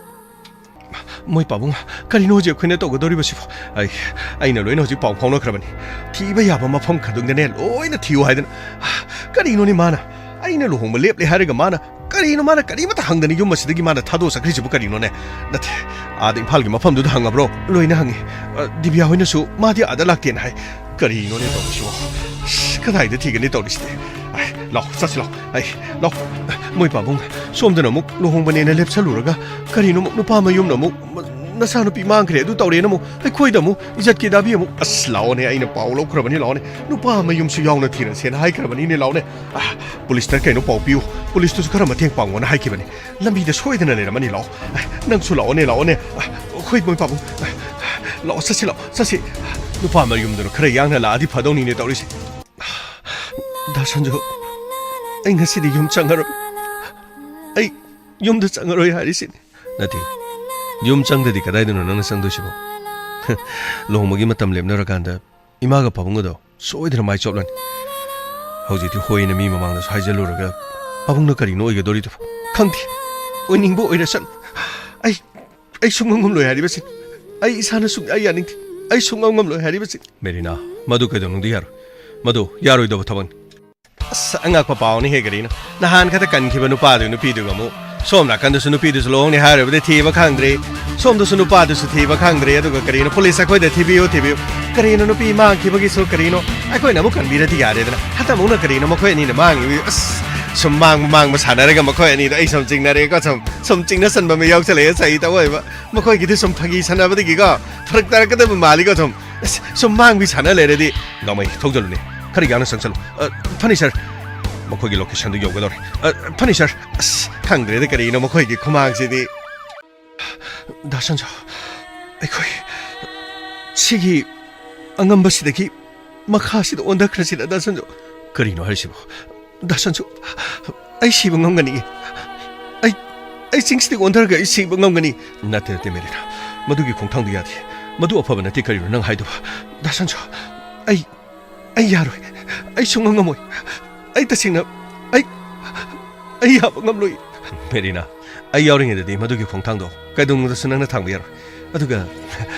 ꯃꯣꯏ ꯄꯥꯕꯨꯡ, ꯀꯔꯤꯅꯣ ꯍꯧꯖꯤꯛ ꯑꯩꯈꯣꯏꯅ ꯇꯧꯒꯗꯧꯔꯤꯕꯁꯤꯕꯣ? ꯑꯩ, ꯑꯩꯅ ꯂꯣꯏꯅ ꯍꯧꯖꯤꯛ ꯄꯥꯎ ꯐꯥꯎꯅꯈ꯭ꯔꯕꯅꯤ꯫ ꯊꯤꯕ ꯌꯥꯕ ꯃꯐꯝ ꯈꯨꯗꯤꯡꯗꯅꯦ ꯂꯣꯏꯅ ꯊꯤꯌꯨ ꯍꯥꯏꯗꯅ꯫ ꯀꯔꯤꯅꯣꯅꯦ ꯃꯥꯅ? ꯑꯩꯅ ꯂꯨꯍꯣꯡꯕ ꯂꯦꯞꯂꯦ ꯍꯥꯏꯔꯒ ꯃꯥꯅ ꯀꯔꯤꯅꯣ, ꯃꯥꯅ ꯀꯔꯤꯃꯠꯇ ꯍꯪꯗꯅ ꯌꯨꯝ ꯑꯁꯤꯗꯒꯤ ꯃꯥꯅ ꯊꯥꯗꯣꯛꯆꯈ꯭ꯔꯤꯁꯤꯕꯨ ꯀꯔꯤꯅꯣꯅꯦ? ꯅꯠꯇꯦ, ꯑꯥꯗ ꯏꯝꯐꯥꯜꯒꯤ ꯃꯐꯝꯗꯨꯗ ꯍꯪꯉꯕ꯭ꯔꯣ? ꯂꯣꯏꯅ ꯍꯪꯉꯤ꯫ ꯑ, ꯗꯤꯕꯤꯌꯥ ꯍꯣꯏꯅꯁꯨ ꯃꯥꯗꯤ ꯑꯥꯗ ꯂꯥꯛꯇꯦꯅ ꯍꯥꯏ꯫ ꯀꯔꯤꯅꯣꯅꯦ ꯇꯧꯔꯤꯁꯤꯕꯣ? ꯑꯁ, ꯀꯗꯥꯏꯗ ꯊꯤꯒꯅꯤ ꯇꯧꯔꯤꯁꯤꯗꯤ? ꯑꯥꯏ, ꯂꯥꯛꯑꯣ, ꯆꯠꯁꯤ ꯂꯥꯛꯑꯣ꯫ ꯑꯥꯏ, ꯂꯥꯛꯑꯣ꯫ ꯃꯣꯏ ꯄꯥꯕꯨꯡ, ꯁꯣꯝꯗꯅ ꯑꯃꯨꯛ ꯂꯨꯍꯣꯡꯕꯅꯦꯅ ꯂꯦꯞꯁꯜꯂꯨꯔꯒ ꯀꯔꯤꯅꯣ ꯑꯃꯨꯛ ꯅꯨꯄꯥ ꯃꯌꯨꯝꯅ ꯑꯃꯨꯛ ꯅꯆꯥꯅꯨꯄꯤ ꯃꯥꯡꯈ꯭ꯔꯦ, ꯑꯗꯨ ꯇꯧꯔꯦꯅ ꯑꯃꯨꯛ ꯑꯩꯈꯣꯏꯗ ꯑꯃꯨꯛ ꯏꯖꯠꯀꯤ ꯗꯥꯕꯤ ꯑꯃꯨꯛ꯫ ꯑꯁ, ꯂꯥꯛꯑꯣꯅꯦ, ꯑꯩꯅ ꯄꯥꯎ ꯂꯧꯈ꯭ꯔꯕꯅꯤ, ꯂꯥꯛꯑꯣꯅꯦ꯫ ꯅꯨꯄꯥ ꯃꯌꯨꯝꯁꯨ ꯌꯥꯎꯅ ꯊꯤꯔꯁꯦꯅ ꯍꯥꯏꯈ꯭ꯔꯕꯅꯤꯅꯦ, ꯂꯥꯛꯑꯣꯅꯦ꯫ ꯑ, ꯄꯨꯂꯤꯁꯇ ꯀꯩꯅꯣ ꯄꯥꯎ ꯄꯤꯌꯨ, ꯄꯨꯂꯤꯁꯇꯨꯁꯨ ꯈꯔ ꯃꯇꯦꯡ ꯄꯥꯡꯉꯣꯅ ꯍꯥꯏꯈꯤꯕꯅꯤ꯫ ꯂꯝꯕꯤꯗ ꯁꯣꯏꯗꯅ ꯂꯩꯔꯝꯃꯅꯤ, ꯂꯥꯛꯑꯣ꯫ ꯑ, ꯅꯪꯁꯨ ꯂꯥꯛꯑꯣꯅꯦ, ꯂꯥꯛꯑꯣꯅꯦ꯫ ꯑ, ꯑꯩꯈꯣꯏ ꯃꯣꯏ ꯄꯥꯕꯨꯡ꯫ ꯑ, ꯂꯥꯛꯑꯣ, ꯆꯠꯁꯤ, ꯂꯥꯛꯑꯣ, ꯆꯠꯁꯤ꯫ ꯅꯨꯄꯥ ꯃꯌꯨꯝꯗꯨꯅ ꯈꯔ ꯌꯥꯡꯅ ꯂꯥꯛꯑꯗꯤ ꯐꯗꯧꯅꯤꯅꯦ ꯇꯧꯔꯤꯁꯦ꯫ ꯗꯥ ꯁꯟꯖꯨ, ꯑꯩ ꯉꯁꯤꯗꯤ ꯌꯨꯝ ꯆꯪꯉꯔꯣꯏ꯫ ꯑꯩ ꯌꯨꯝꯗ ꯆꯪꯉꯔꯣꯏ ꯍꯥꯏꯔꯤꯁꯤꯅꯤ꯫ ꯅꯠꯇꯦ, ꯌꯨꯝ ꯆꯪꯗꯗꯤ ꯀꯗꯥꯏꯗꯅꯣ ꯅꯪꯅ ꯆꯪꯗꯣꯏꯁꯤꯕꯣ? ꯂꯨꯍꯣꯡꯕꯒꯤ ꯃꯇꯝ ꯂꯦꯞꯅꯔꯀꯥꯟꯗ ꯏꯃꯥꯒ ꯄꯥꯕꯨꯡꯒꯗꯣ ꯁꯣꯏꯗꯅ ꯃꯥꯏ ꯆꯣꯞꯂꯅꯤ꯫ ꯍꯧꯖꯤꯛꯇꯤ ꯍꯣꯏꯅ ꯃꯤ ꯃꯃꯥꯡꯗꯁꯨ ꯍꯥꯏꯖꯜꯂꯨꯔꯒ ꯄꯥꯕꯨꯡꯅ ꯀꯔꯤꯅꯣ ꯑꯣꯏꯒꯗꯧꯔꯤꯗꯨꯕꯣ? ꯈꯪꯗꯦ, ꯑꯣꯏꯅꯤꯡꯕ ꯑꯣꯏꯔꯁꯅꯨ꯫ ꯑꯩ, ꯑꯩ ꯁꯨꯡꯉꯝ ꯉꯝꯂꯣꯏ ꯍꯥꯏꯔꯤꯕꯁꯤ꯫ ꯑꯩ ꯏꯁꯥꯅ ꯁꯨꯡꯌꯥ ꯌꯥꯅꯤꯡꯗꯦ꯫ ꯑꯩ ꯁꯨꯡꯉꯝ ꯉꯝꯂꯣꯏ ꯍꯥꯏꯔꯤꯕꯁꯤ꯫ ꯃꯦꯔꯤꯅꯥ, ꯃꯗꯨ ꯀꯩꯗꯧꯅꯨꯡꯗ ꯌꯥꯔꯣꯏ꯫ ꯃꯗꯨ ꯌꯥꯔꯣꯏꯗꯕ ꯊꯕꯛꯅꯤ꯫ ꯑꯁ, ꯑꯉꯛꯄ ꯄꯥꯎꯅꯤꯍꯦ ꯀꯔꯤꯅꯣ꯫ ꯅꯍꯥꯟ ꯈꯛꯇ ꯀꯟꯈꯤꯕ ꯅꯨꯄꯥꯗꯨ ꯅꯨꯄꯤꯗꯨꯒ ꯑꯃꯨꯛ ꯁꯣꯝ ꯅꯥꯀꯟꯗꯁꯨ ꯅꯨꯄꯤꯗꯨꯁꯨ ꯂꯨꯍꯣꯡꯅꯤ ꯍꯥꯏꯔꯨꯕꯗꯤ ꯊꯤꯕ ꯈꯪꯗ꯭ꯔꯦ꯫ ꯁꯣꯝꯗꯁꯨ ꯅꯨꯄꯥꯗꯨꯁꯨ ꯊꯤꯕ ꯈꯪꯗ꯭ꯔꯦ꯫ ꯑꯗꯨꯒ ꯀꯔꯤꯅꯣ, ꯄꯨꯂꯤꯁ ꯑꯩꯈꯣꯏꯗ ꯊꯤꯕꯤꯌꯨ, ꯊꯤꯕꯤꯌꯨ꯫ ꯀꯔꯤꯅꯣ, ꯅꯨꯄꯤ ꯃꯥꯡꯈꯤꯕꯒꯤꯁꯨ ꯀꯔꯤꯅꯣ? ꯑꯩꯈꯣꯏꯅ ꯑꯃꯨꯛ ꯀꯟꯕꯤꯔꯗꯤ ꯌꯥꯔꯦꯗꯅ꯫ ꯍꯟꯗꯛ ꯑꯃꯨꯛꯅ ꯀꯔꯤꯅꯣ ꯃꯈꯣꯏ ꯑꯅꯤꯅ ꯃꯥꯡꯉꯤꯕ? ꯑꯁ, ꯁꯨꯝ ꯃꯥꯡꯕ ꯃꯥꯡꯕ ꯁꯥꯟꯅꯔꯒ ꯃꯈꯣꯏ ꯑꯅꯤꯗꯣ ꯑꯩ ꯁꯨꯝ ꯆꯤꯡꯅꯔꯦꯀꯣ, ꯁꯨꯝ, ꯁꯨꯝ ꯆꯤꯡꯅꯁꯟꯕ ꯑꯃ ꯌꯥꯎꯁꯜꯂꯛꯑꯦ꯫ ꯁꯍꯤ ꯇꯧꯑꯣꯏꯕ꯫ ꯃꯈꯣꯏꯒꯤꯗꯤ ꯁꯨꯝ ꯐꯥꯒꯤ ꯁꯥꯟꯅꯕꯗꯒꯤꯀꯣ ꯐꯔꯛ ꯇꯥꯔꯛꯀꯗꯕ ꯃꯥꯜꯂꯤꯀꯣ꯫ ꯁꯨꯝ, ꯑꯁ, ꯁꯨꯝ ꯃꯥꯡꯕꯤ ꯁꯥꯟꯅ ꯂꯩꯔꯗꯤ꯫ ꯒꯥꯃꯩ, ꯊꯧꯖꯜꯂꯨꯅꯦ꯫ ꯈꯔ ꯌꯥꯡꯅ ꯆꯪꯁꯜꯂꯨ꯫ ꯑ, ꯐꯅꯤ ꯁꯥꯔ꯫ ꯃꯈꯣꯏꯒꯤ ꯂꯣꯀꯦꯁꯟꯗꯨ ꯌꯧꯒꯗꯧꯔꯦ꯫ ꯑ, ꯐꯅꯤ ꯁꯥꯔ꯫ ꯑꯁ, ꯈꯪꯗ꯭ꯔꯦꯗ ꯀꯔꯤꯅꯣ ꯃꯈꯣꯏꯒꯤ ꯈꯨꯃꯥꯡꯁꯤꯗꯤ꯫ ꯗꯥ ꯁꯟꯖꯨ, ꯑꯩꯈꯣꯏ ꯁꯤꯒꯤ ꯑꯉꯝꯕꯁꯤꯗꯒꯤ ꯃꯈꯥꯁꯤꯗ ꯑꯣꯟꯊꯈ꯭ꯔꯁꯤꯔ, ꯗꯥ ꯁꯟꯖꯨ? ꯀꯔꯤꯅꯣ ꯍꯥꯏꯔꯤꯁꯤꯕꯣ? ꯗꯥ ꯁꯟꯖꯨ, ꯑꯩ ꯁꯤꯕ ꯉꯝꯒꯅꯤ꯫ ꯑꯩ, ꯑꯩ ꯆꯤꯡꯁꯤꯗꯒꯤ ꯑꯣꯟꯊꯔꯒ ꯑꯩ ꯁꯤꯕ ꯉꯝꯒꯅꯤ꯫ ꯅꯠꯇꯦ, ꯅꯠꯇꯦ, ꯃꯦꯔꯤꯅꯥ꯫ ꯃꯗꯨꯒꯤ ꯈꯣꯡꯊꯥꯡꯗꯨ ꯌꯥꯗꯦ꯫ ꯃꯗꯨ ꯑꯐꯕ ꯅꯠꯇꯦ꯫ ꯀꯔꯤꯅꯣ ꯅꯪ ꯍꯥꯏꯗꯨꯕꯨ? ꯗꯥ ꯁꯟꯖꯨ, ꯑꯩ, ꯑꯩ ꯌꯥꯔꯣꯏ꯫ ꯑꯩ ꯁꯨꯡꯉꯝ ꯉꯝꯃꯣꯏ꯫ ꯑꯩ ꯇꯁꯦꯡꯅ, ꯑꯩ, ꯑꯩ ꯌꯥꯕ ꯉꯝꯂꯣꯏ꯫ ꯃꯦꯔꯤꯅꯥ, ꯑꯩ ꯌꯥꯎꯔꯤꯉꯩꯗꯗꯤ ꯃꯗꯨꯒꯤ ꯈꯣꯡꯊꯥꯡꯗꯣ ꯀꯩꯗꯧꯅꯨꯡꯗꯁꯨ ꯅꯪꯅ ꯊꯥꯡꯕ ꯌꯥꯔꯣꯏ꯫ ꯑꯗꯨꯒ,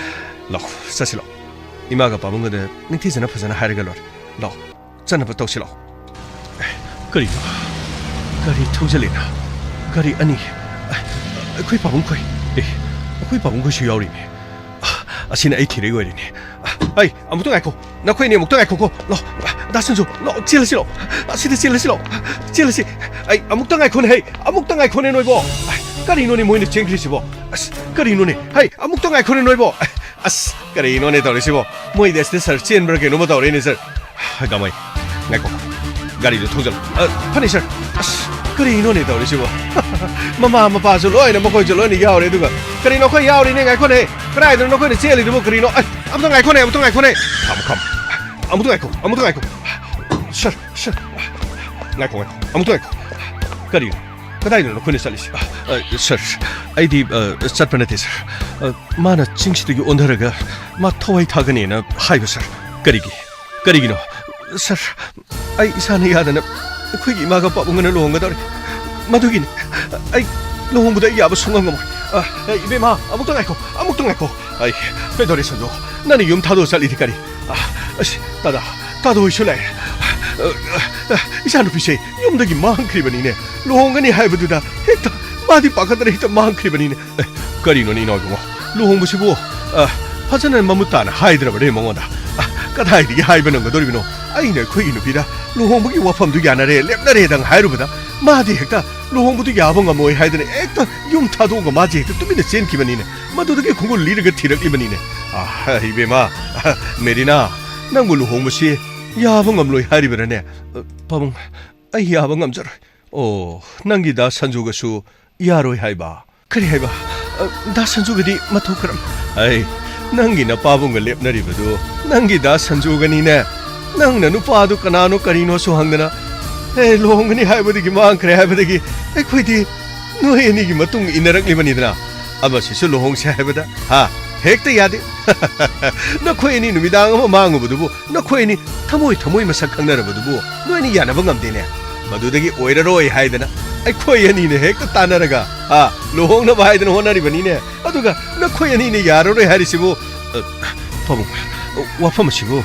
ꯂꯥꯛꯑꯣ, ꯆꯠꯁꯤ ꯂꯥꯛꯑꯣ꯫ ꯏꯃꯥꯒ ꯄꯥꯕꯨꯡꯒꯗ ꯅꯤꯡꯊꯤꯖꯅ ꯐꯖꯅ ꯍꯥꯏꯔꯒ ꯂꯣꯏꯔꯦ꯫ ꯂꯥꯛꯑꯣ꯫ ꯆꯠꯅꯕ ꯇꯧꯁꯤ ꯂꯥꯛꯑꯣ꯫ ꯑꯦ, ꯀꯔꯤꯅꯣ? ꯒꯥꯔꯤ ꯊꯧꯖꯤꯜꯂꯤꯅ? ꯒꯥꯔꯤ ꯑꯅꯤ꯫ ꯑꯦ, ꯑꯩꯈꯣꯏ ꯄꯥꯕꯨꯡꯈꯣꯏ꯫ ꯑꯦ, ꯑꯩꯈꯣꯏ ꯄꯥꯕꯨꯡꯈꯣꯏꯁꯨ ꯌꯥꯎꯔꯤꯅꯦ꯫ ꯑ, ꯑꯁꯤꯅ ꯑꯩ ꯊꯤꯔꯛꯏ ꯑꯣꯏꯔꯤꯅꯦ꯫ ꯑ, ꯑꯩ, ꯑꯃꯨꯛꯇ ꯉꯥꯏꯈꯣ꯫ ꯅꯈꯣꯏꯅꯤ ꯑꯃꯨꯛꯇ ꯉꯥꯏꯈꯣꯀꯣ꯫ ꯂꯥꯛꯑꯣ, ꯗꯥ ꯁꯟꯖꯨ, ꯂꯥꯛꯑꯣ, ꯆꯦꯜꯂꯁꯤ ꯂꯥꯛꯑꯣ꯫ ꯑꯁꯤꯗ ꯆꯦꯜꯂꯁꯤ ꯂꯥꯛꯑꯣ꯫ ꯆꯦꯜꯂꯁꯤ꯫ ꯑꯩ, ꯑꯃꯨꯛꯇ ꯉꯥꯏꯈꯣꯅꯦ ꯍꯩ, ꯑꯃꯨꯛꯇ ꯉꯥꯏꯈꯣꯅꯦ ꯅꯣꯏꯕꯣ꯫ ꯑ, ꯀꯔꯤꯅꯣꯅꯦ ꯃꯣꯏꯅ ꯆꯦꯟꯈ꯭ꯔꯤꯁꯤꯕꯣ? ꯑꯁ, ꯀꯔꯤꯅꯣꯅꯦ? ꯍꯩ, ꯑꯃꯨꯛꯇ ꯉꯥꯏꯈꯣꯅꯦ ꯅꯣꯏꯕꯣ꯫ ꯑꯁ, ꯀꯔꯤꯅꯣꯅꯦ ꯇꯧꯔꯤꯁꯤꯕꯣ? ꯃꯣꯏꯗꯤ ꯑꯁꯤꯗ ꯁꯥꯔ ꯆꯦꯟꯕ꯭ꯔꯥ ꯀꯩꯅꯣꯝꯃ ꯇꯧꯔꯦꯅꯦ ꯁꯥꯔ꯫ ꯒꯥꯃꯩ, ꯉꯥꯏꯈꯣ꯫ ꯒꯥꯔꯤꯗꯣ ꯊꯧꯖꯜꯂꯣ꯫ ꯑ, ꯐꯅꯤ ꯁꯥꯔ꯫ ꯑꯁ, ꯀꯔꯤꯅꯣꯅꯦ ꯇꯧꯔꯤꯁꯤꯕꯣ? ꯃꯃꯥ ꯃꯄꯥꯁꯨ ꯂꯣꯏꯅ, ꯃꯈꯣꯏꯁꯨ ꯂꯣꯏꯅ ꯌꯥꯎꯔꯦ, ꯑꯗꯨꯒ ꯀꯔꯤꯅꯣ ꯑꯩꯈꯣꯏ ꯌꯥꯎꯔꯤꯅꯦ? ꯉꯥꯏꯈꯣꯅꯦ, ꯀꯗꯥꯏꯗꯅꯣ ꯅꯈꯣꯏꯅ ꯆꯦꯜꯂꯤꯗꯨꯕꯨ ꯀꯔꯤꯅꯣ? ꯑꯩ, ꯑꯃꯨꯛꯇ ꯉꯥꯏꯈꯣꯅꯦ, ꯑꯃꯨꯛꯇ ꯉꯥꯏꯈꯣꯅꯦ꯫ ꯈꯝ, ꯈꯝ, ꯑꯃꯨꯛꯇ ꯉꯥꯏꯈꯣ, ꯑꯃꯨꯛꯇ ꯉꯥꯏꯈꯣ꯫ ꯁꯔ, ꯁꯔ, ꯉꯥꯏꯈꯣ, ꯉꯥꯏꯈꯣ, ꯑꯃꯨꯛꯇ ꯉꯥꯏꯈꯣ꯫ ꯀꯔꯤꯅꯣ? ꯀꯗꯥꯏꯗꯅꯣ ꯅꯈꯣꯏꯅ ꯆꯠꯂꯤꯁꯤ? ꯑ, ꯁꯔ, ꯑꯩꯗꯤ, ꯑ, ꯆꯠꯄ ꯅꯠꯇꯦ, ꯁꯔ꯫ ꯑ, ꯃꯥꯅ ꯆꯤꯡꯁꯤꯗꯒꯤ ꯑꯣꯟꯊꯔꯒ ꯃꯥ ꯊꯋꯥꯏ ꯊꯥꯒꯅꯦꯅ ꯍꯥꯏꯕ, ꯁꯔ꯫ ꯀꯔꯤꯒꯤ? ꯀꯔꯤꯒꯤꯅꯣ? ꯁꯔ, ꯑꯩ ꯏꯁꯥꯅ ꯌꯥꯗꯅ ꯑꯩꯈꯣꯏꯒꯤ ꯏꯃꯥꯒ ꯄꯥꯕꯨꯡꯒꯅ ꯂꯨꯍꯣꯡꯒꯗꯧꯔꯦ꯫ ꯃꯗꯨꯒꯤꯅꯤ꯫ ꯑꯩ ꯂꯨꯍꯣꯡꯕꯗ ꯑꯩ ꯌꯥꯕ ꯁꯨꯡꯉꯝ ꯉꯝꯃꯣꯏ꯫ ꯑ, ꯑꯩ, ꯏꯕꯦꯝꯃ, ꯑꯃꯨꯛꯇ ꯉꯥꯏꯈꯣ, ꯑꯃꯨꯛꯇ ꯉꯥꯏꯈꯣ꯫ ꯑꯩ, ꯀꯩꯗꯧꯔꯦ ꯁꯟꯖꯨ? ꯅꯪꯅ ꯌꯨꯝ ꯊꯥꯗꯣꯛꯑ ꯆꯠꯂꯤꯗꯤ ꯀꯔꯤ? ꯑ, ꯑꯁ, ꯇꯥꯗꯥ, ꯇꯥꯗꯥ ꯍꯣꯏꯁꯨ ꯂꯥꯛꯑꯦ꯫ ꯑ, ꯑ, ꯑ, ꯏꯆꯥꯅꯨꯄꯤꯁꯦ ꯌꯨꯝꯗꯒꯤ ꯃꯥꯡꯈ꯭ꯔꯤꯕꯅꯤꯅꯦ꯫ ꯂꯨꯍꯣꯡꯒꯅꯤ ꯍꯥꯏꯕꯗꯨꯗ ꯍꯦꯛꯇ, ꯃꯥꯗꯤ ꯄꯥꯈꯠꯇꯅ ꯍꯦꯛꯇ ꯃꯥꯡꯈ꯭ꯔꯤꯕꯅꯤꯅꯦ꯫ ꯑꯦ, ꯀꯔꯤꯅꯣꯅꯦ ꯏꯅꯥꯎ ꯏꯕꯨꯡꯉꯣ? ꯂꯨꯍꯣꯡꯕꯁꯤꯕꯨ, ꯑ, ꯐꯖꯅ ꯃꯃꯨꯠ ꯇꯥꯅ ꯍꯥꯏꯗ꯭ꯔꯕꯅꯦ ꯃꯉꯣꯟꯗ꯫ ꯑ, ꯀꯗꯥꯏꯗꯒꯤ ꯍꯥꯏꯕ ꯅꯪꯒꯗꯧꯔꯤꯕꯅꯣ? ꯑꯩꯅ ꯑꯩꯈꯣꯏꯒꯤ ꯅꯨꯄꯤꯗ ꯂꯨꯍꯣꯡꯕꯒꯤ ꯋꯥꯐꯝꯗꯨ ꯌꯥꯅꯔꯦ, ꯂꯦꯞꯅꯔꯦꯗꯪ ꯍꯥꯏꯔꯨꯕꯗ ꯃꯥꯗꯤ ꯍꯦꯛꯇ ꯂꯨꯍꯣꯡꯕꯗꯨ ꯌꯥꯕ ꯉꯝꯃꯣꯏ ꯍꯥꯏꯗꯅ ꯍꯦꯛꯇ ꯌꯨꯝ ꯊꯥꯗꯣꯛꯑꯒ ꯃꯥꯁꯦ ꯍꯦꯛꯇ ꯇꯨꯃꯤꯟꯅ ꯆꯦꯟꯈꯤꯕꯅꯤꯅꯦ꯫ ꯃꯗꯨꯗꯒꯤ ꯈꯣꯡꯒꯨꯜ ꯂꯤꯔꯒ ꯊꯤꯔꯛꯂꯤꯕꯅꯤꯅꯦ꯫ ꯑ, ꯏꯕꯦꯝꯃ, ꯑ, ꯃꯦꯔꯤꯅꯥ, ꯅꯪꯕꯨ ꯂꯨꯍꯣꯡꯕꯁꯤ ꯌꯥꯕ ꯉꯝꯂꯣꯏ ꯍꯥꯏꯔꯤꯕꯔꯅꯦ? ꯑ, ꯄꯥꯕꯨꯡ, ꯑꯩ ꯌꯥꯕ ꯉꯝꯖꯔꯣꯏ꯫ ꯑꯣ, ꯅꯪꯒꯤ ꯗꯥ ꯁꯟꯖꯨꯒꯁꯨ ꯌꯥꯔꯣꯏ ꯍꯥꯏꯕ? ꯀꯔꯤ ꯍꯥꯏꯕ? ꯑ, ꯗꯥ ꯁꯟꯖꯨꯒꯗꯤ ꯃꯊꯧ ꯀꯔꯝ? ꯑꯩ, ꯅꯪꯒꯤ ꯅꯄꯥꯕꯨꯡꯒ ꯂꯦꯞꯅꯔꯤꯕꯗꯨ ꯅꯪꯒꯤ ꯗꯥ ꯁꯟꯖꯨꯒꯅꯤꯅꯦ꯫ ꯅꯪꯅ ꯅꯨꯄꯥꯗꯨ ꯀꯅꯥꯅꯣ ꯀꯔꯤꯅꯣꯁꯨ ꯍꯪꯗꯅ, ꯑꯦ, ꯂꯨꯍꯣꯡꯒꯅꯤ ꯍꯥꯏꯕꯗꯒꯤ ꯃꯥꯡꯈ꯭ꯔꯦ ꯍꯥꯏꯕꯗꯒꯤ ꯑꯩꯈꯣꯏꯗꯤ ꯅꯣꯏ ꯑꯅꯤꯒꯤ ꯃꯇꯨꯡ ꯏꯟꯅꯔꯛꯂꯤꯕꯅꯤꯗꯅ꯫ ꯑꯃꯁꯤꯁꯨ ꯂꯨꯍꯣꯡꯁꯦ ꯍꯥꯏꯕꯗ, ꯍꯥ, ꯍꯦꯛꯇ ꯌꯥꯗꯦ꯫ ꯅꯈꯣꯏ ꯑꯅꯤ ꯅꯨꯃꯤꯗꯥꯡ ꯑꯃ ꯃꯥꯡꯉꯨꯕꯗꯨꯕꯨ ꯅꯈꯣꯏ ꯑꯅꯤ ꯊꯃꯣꯏ ꯊꯃꯣꯏ ꯃꯁꯛ ꯈꯪꯅꯔꯕꯗꯨꯕꯨ ꯅꯣꯏ ꯑꯅꯤ ꯌꯥꯅꯕ ꯉꯝꯗꯦꯅꯦ꯫ ꯃꯗꯨꯗꯒꯤ ꯑꯣꯏꯔꯔꯣꯏ ꯍꯥꯏꯗꯅ ꯑꯩꯈꯣꯏ ꯑꯅꯤꯅ ꯍꯦꯛꯇ ꯇꯥꯟꯅꯔꯒ, ꯍꯥ, ꯂꯨꯍꯣꯡꯅꯕ ꯍꯥꯏꯗꯅ ꯍꯣꯠꯅꯔꯤꯕꯅꯤꯅꯦ꯫ ꯑꯗꯨꯒ ꯅꯈꯣꯏ ꯑꯅꯤꯅ ꯌꯥꯔꯔꯣꯏ ꯍꯥꯏꯔꯤꯁꯤꯕꯨ, ꯑ, ꯄꯥꯕꯨꯡ, ꯋꯥꯐꯝ ꯑꯁꯤꯕꯨ,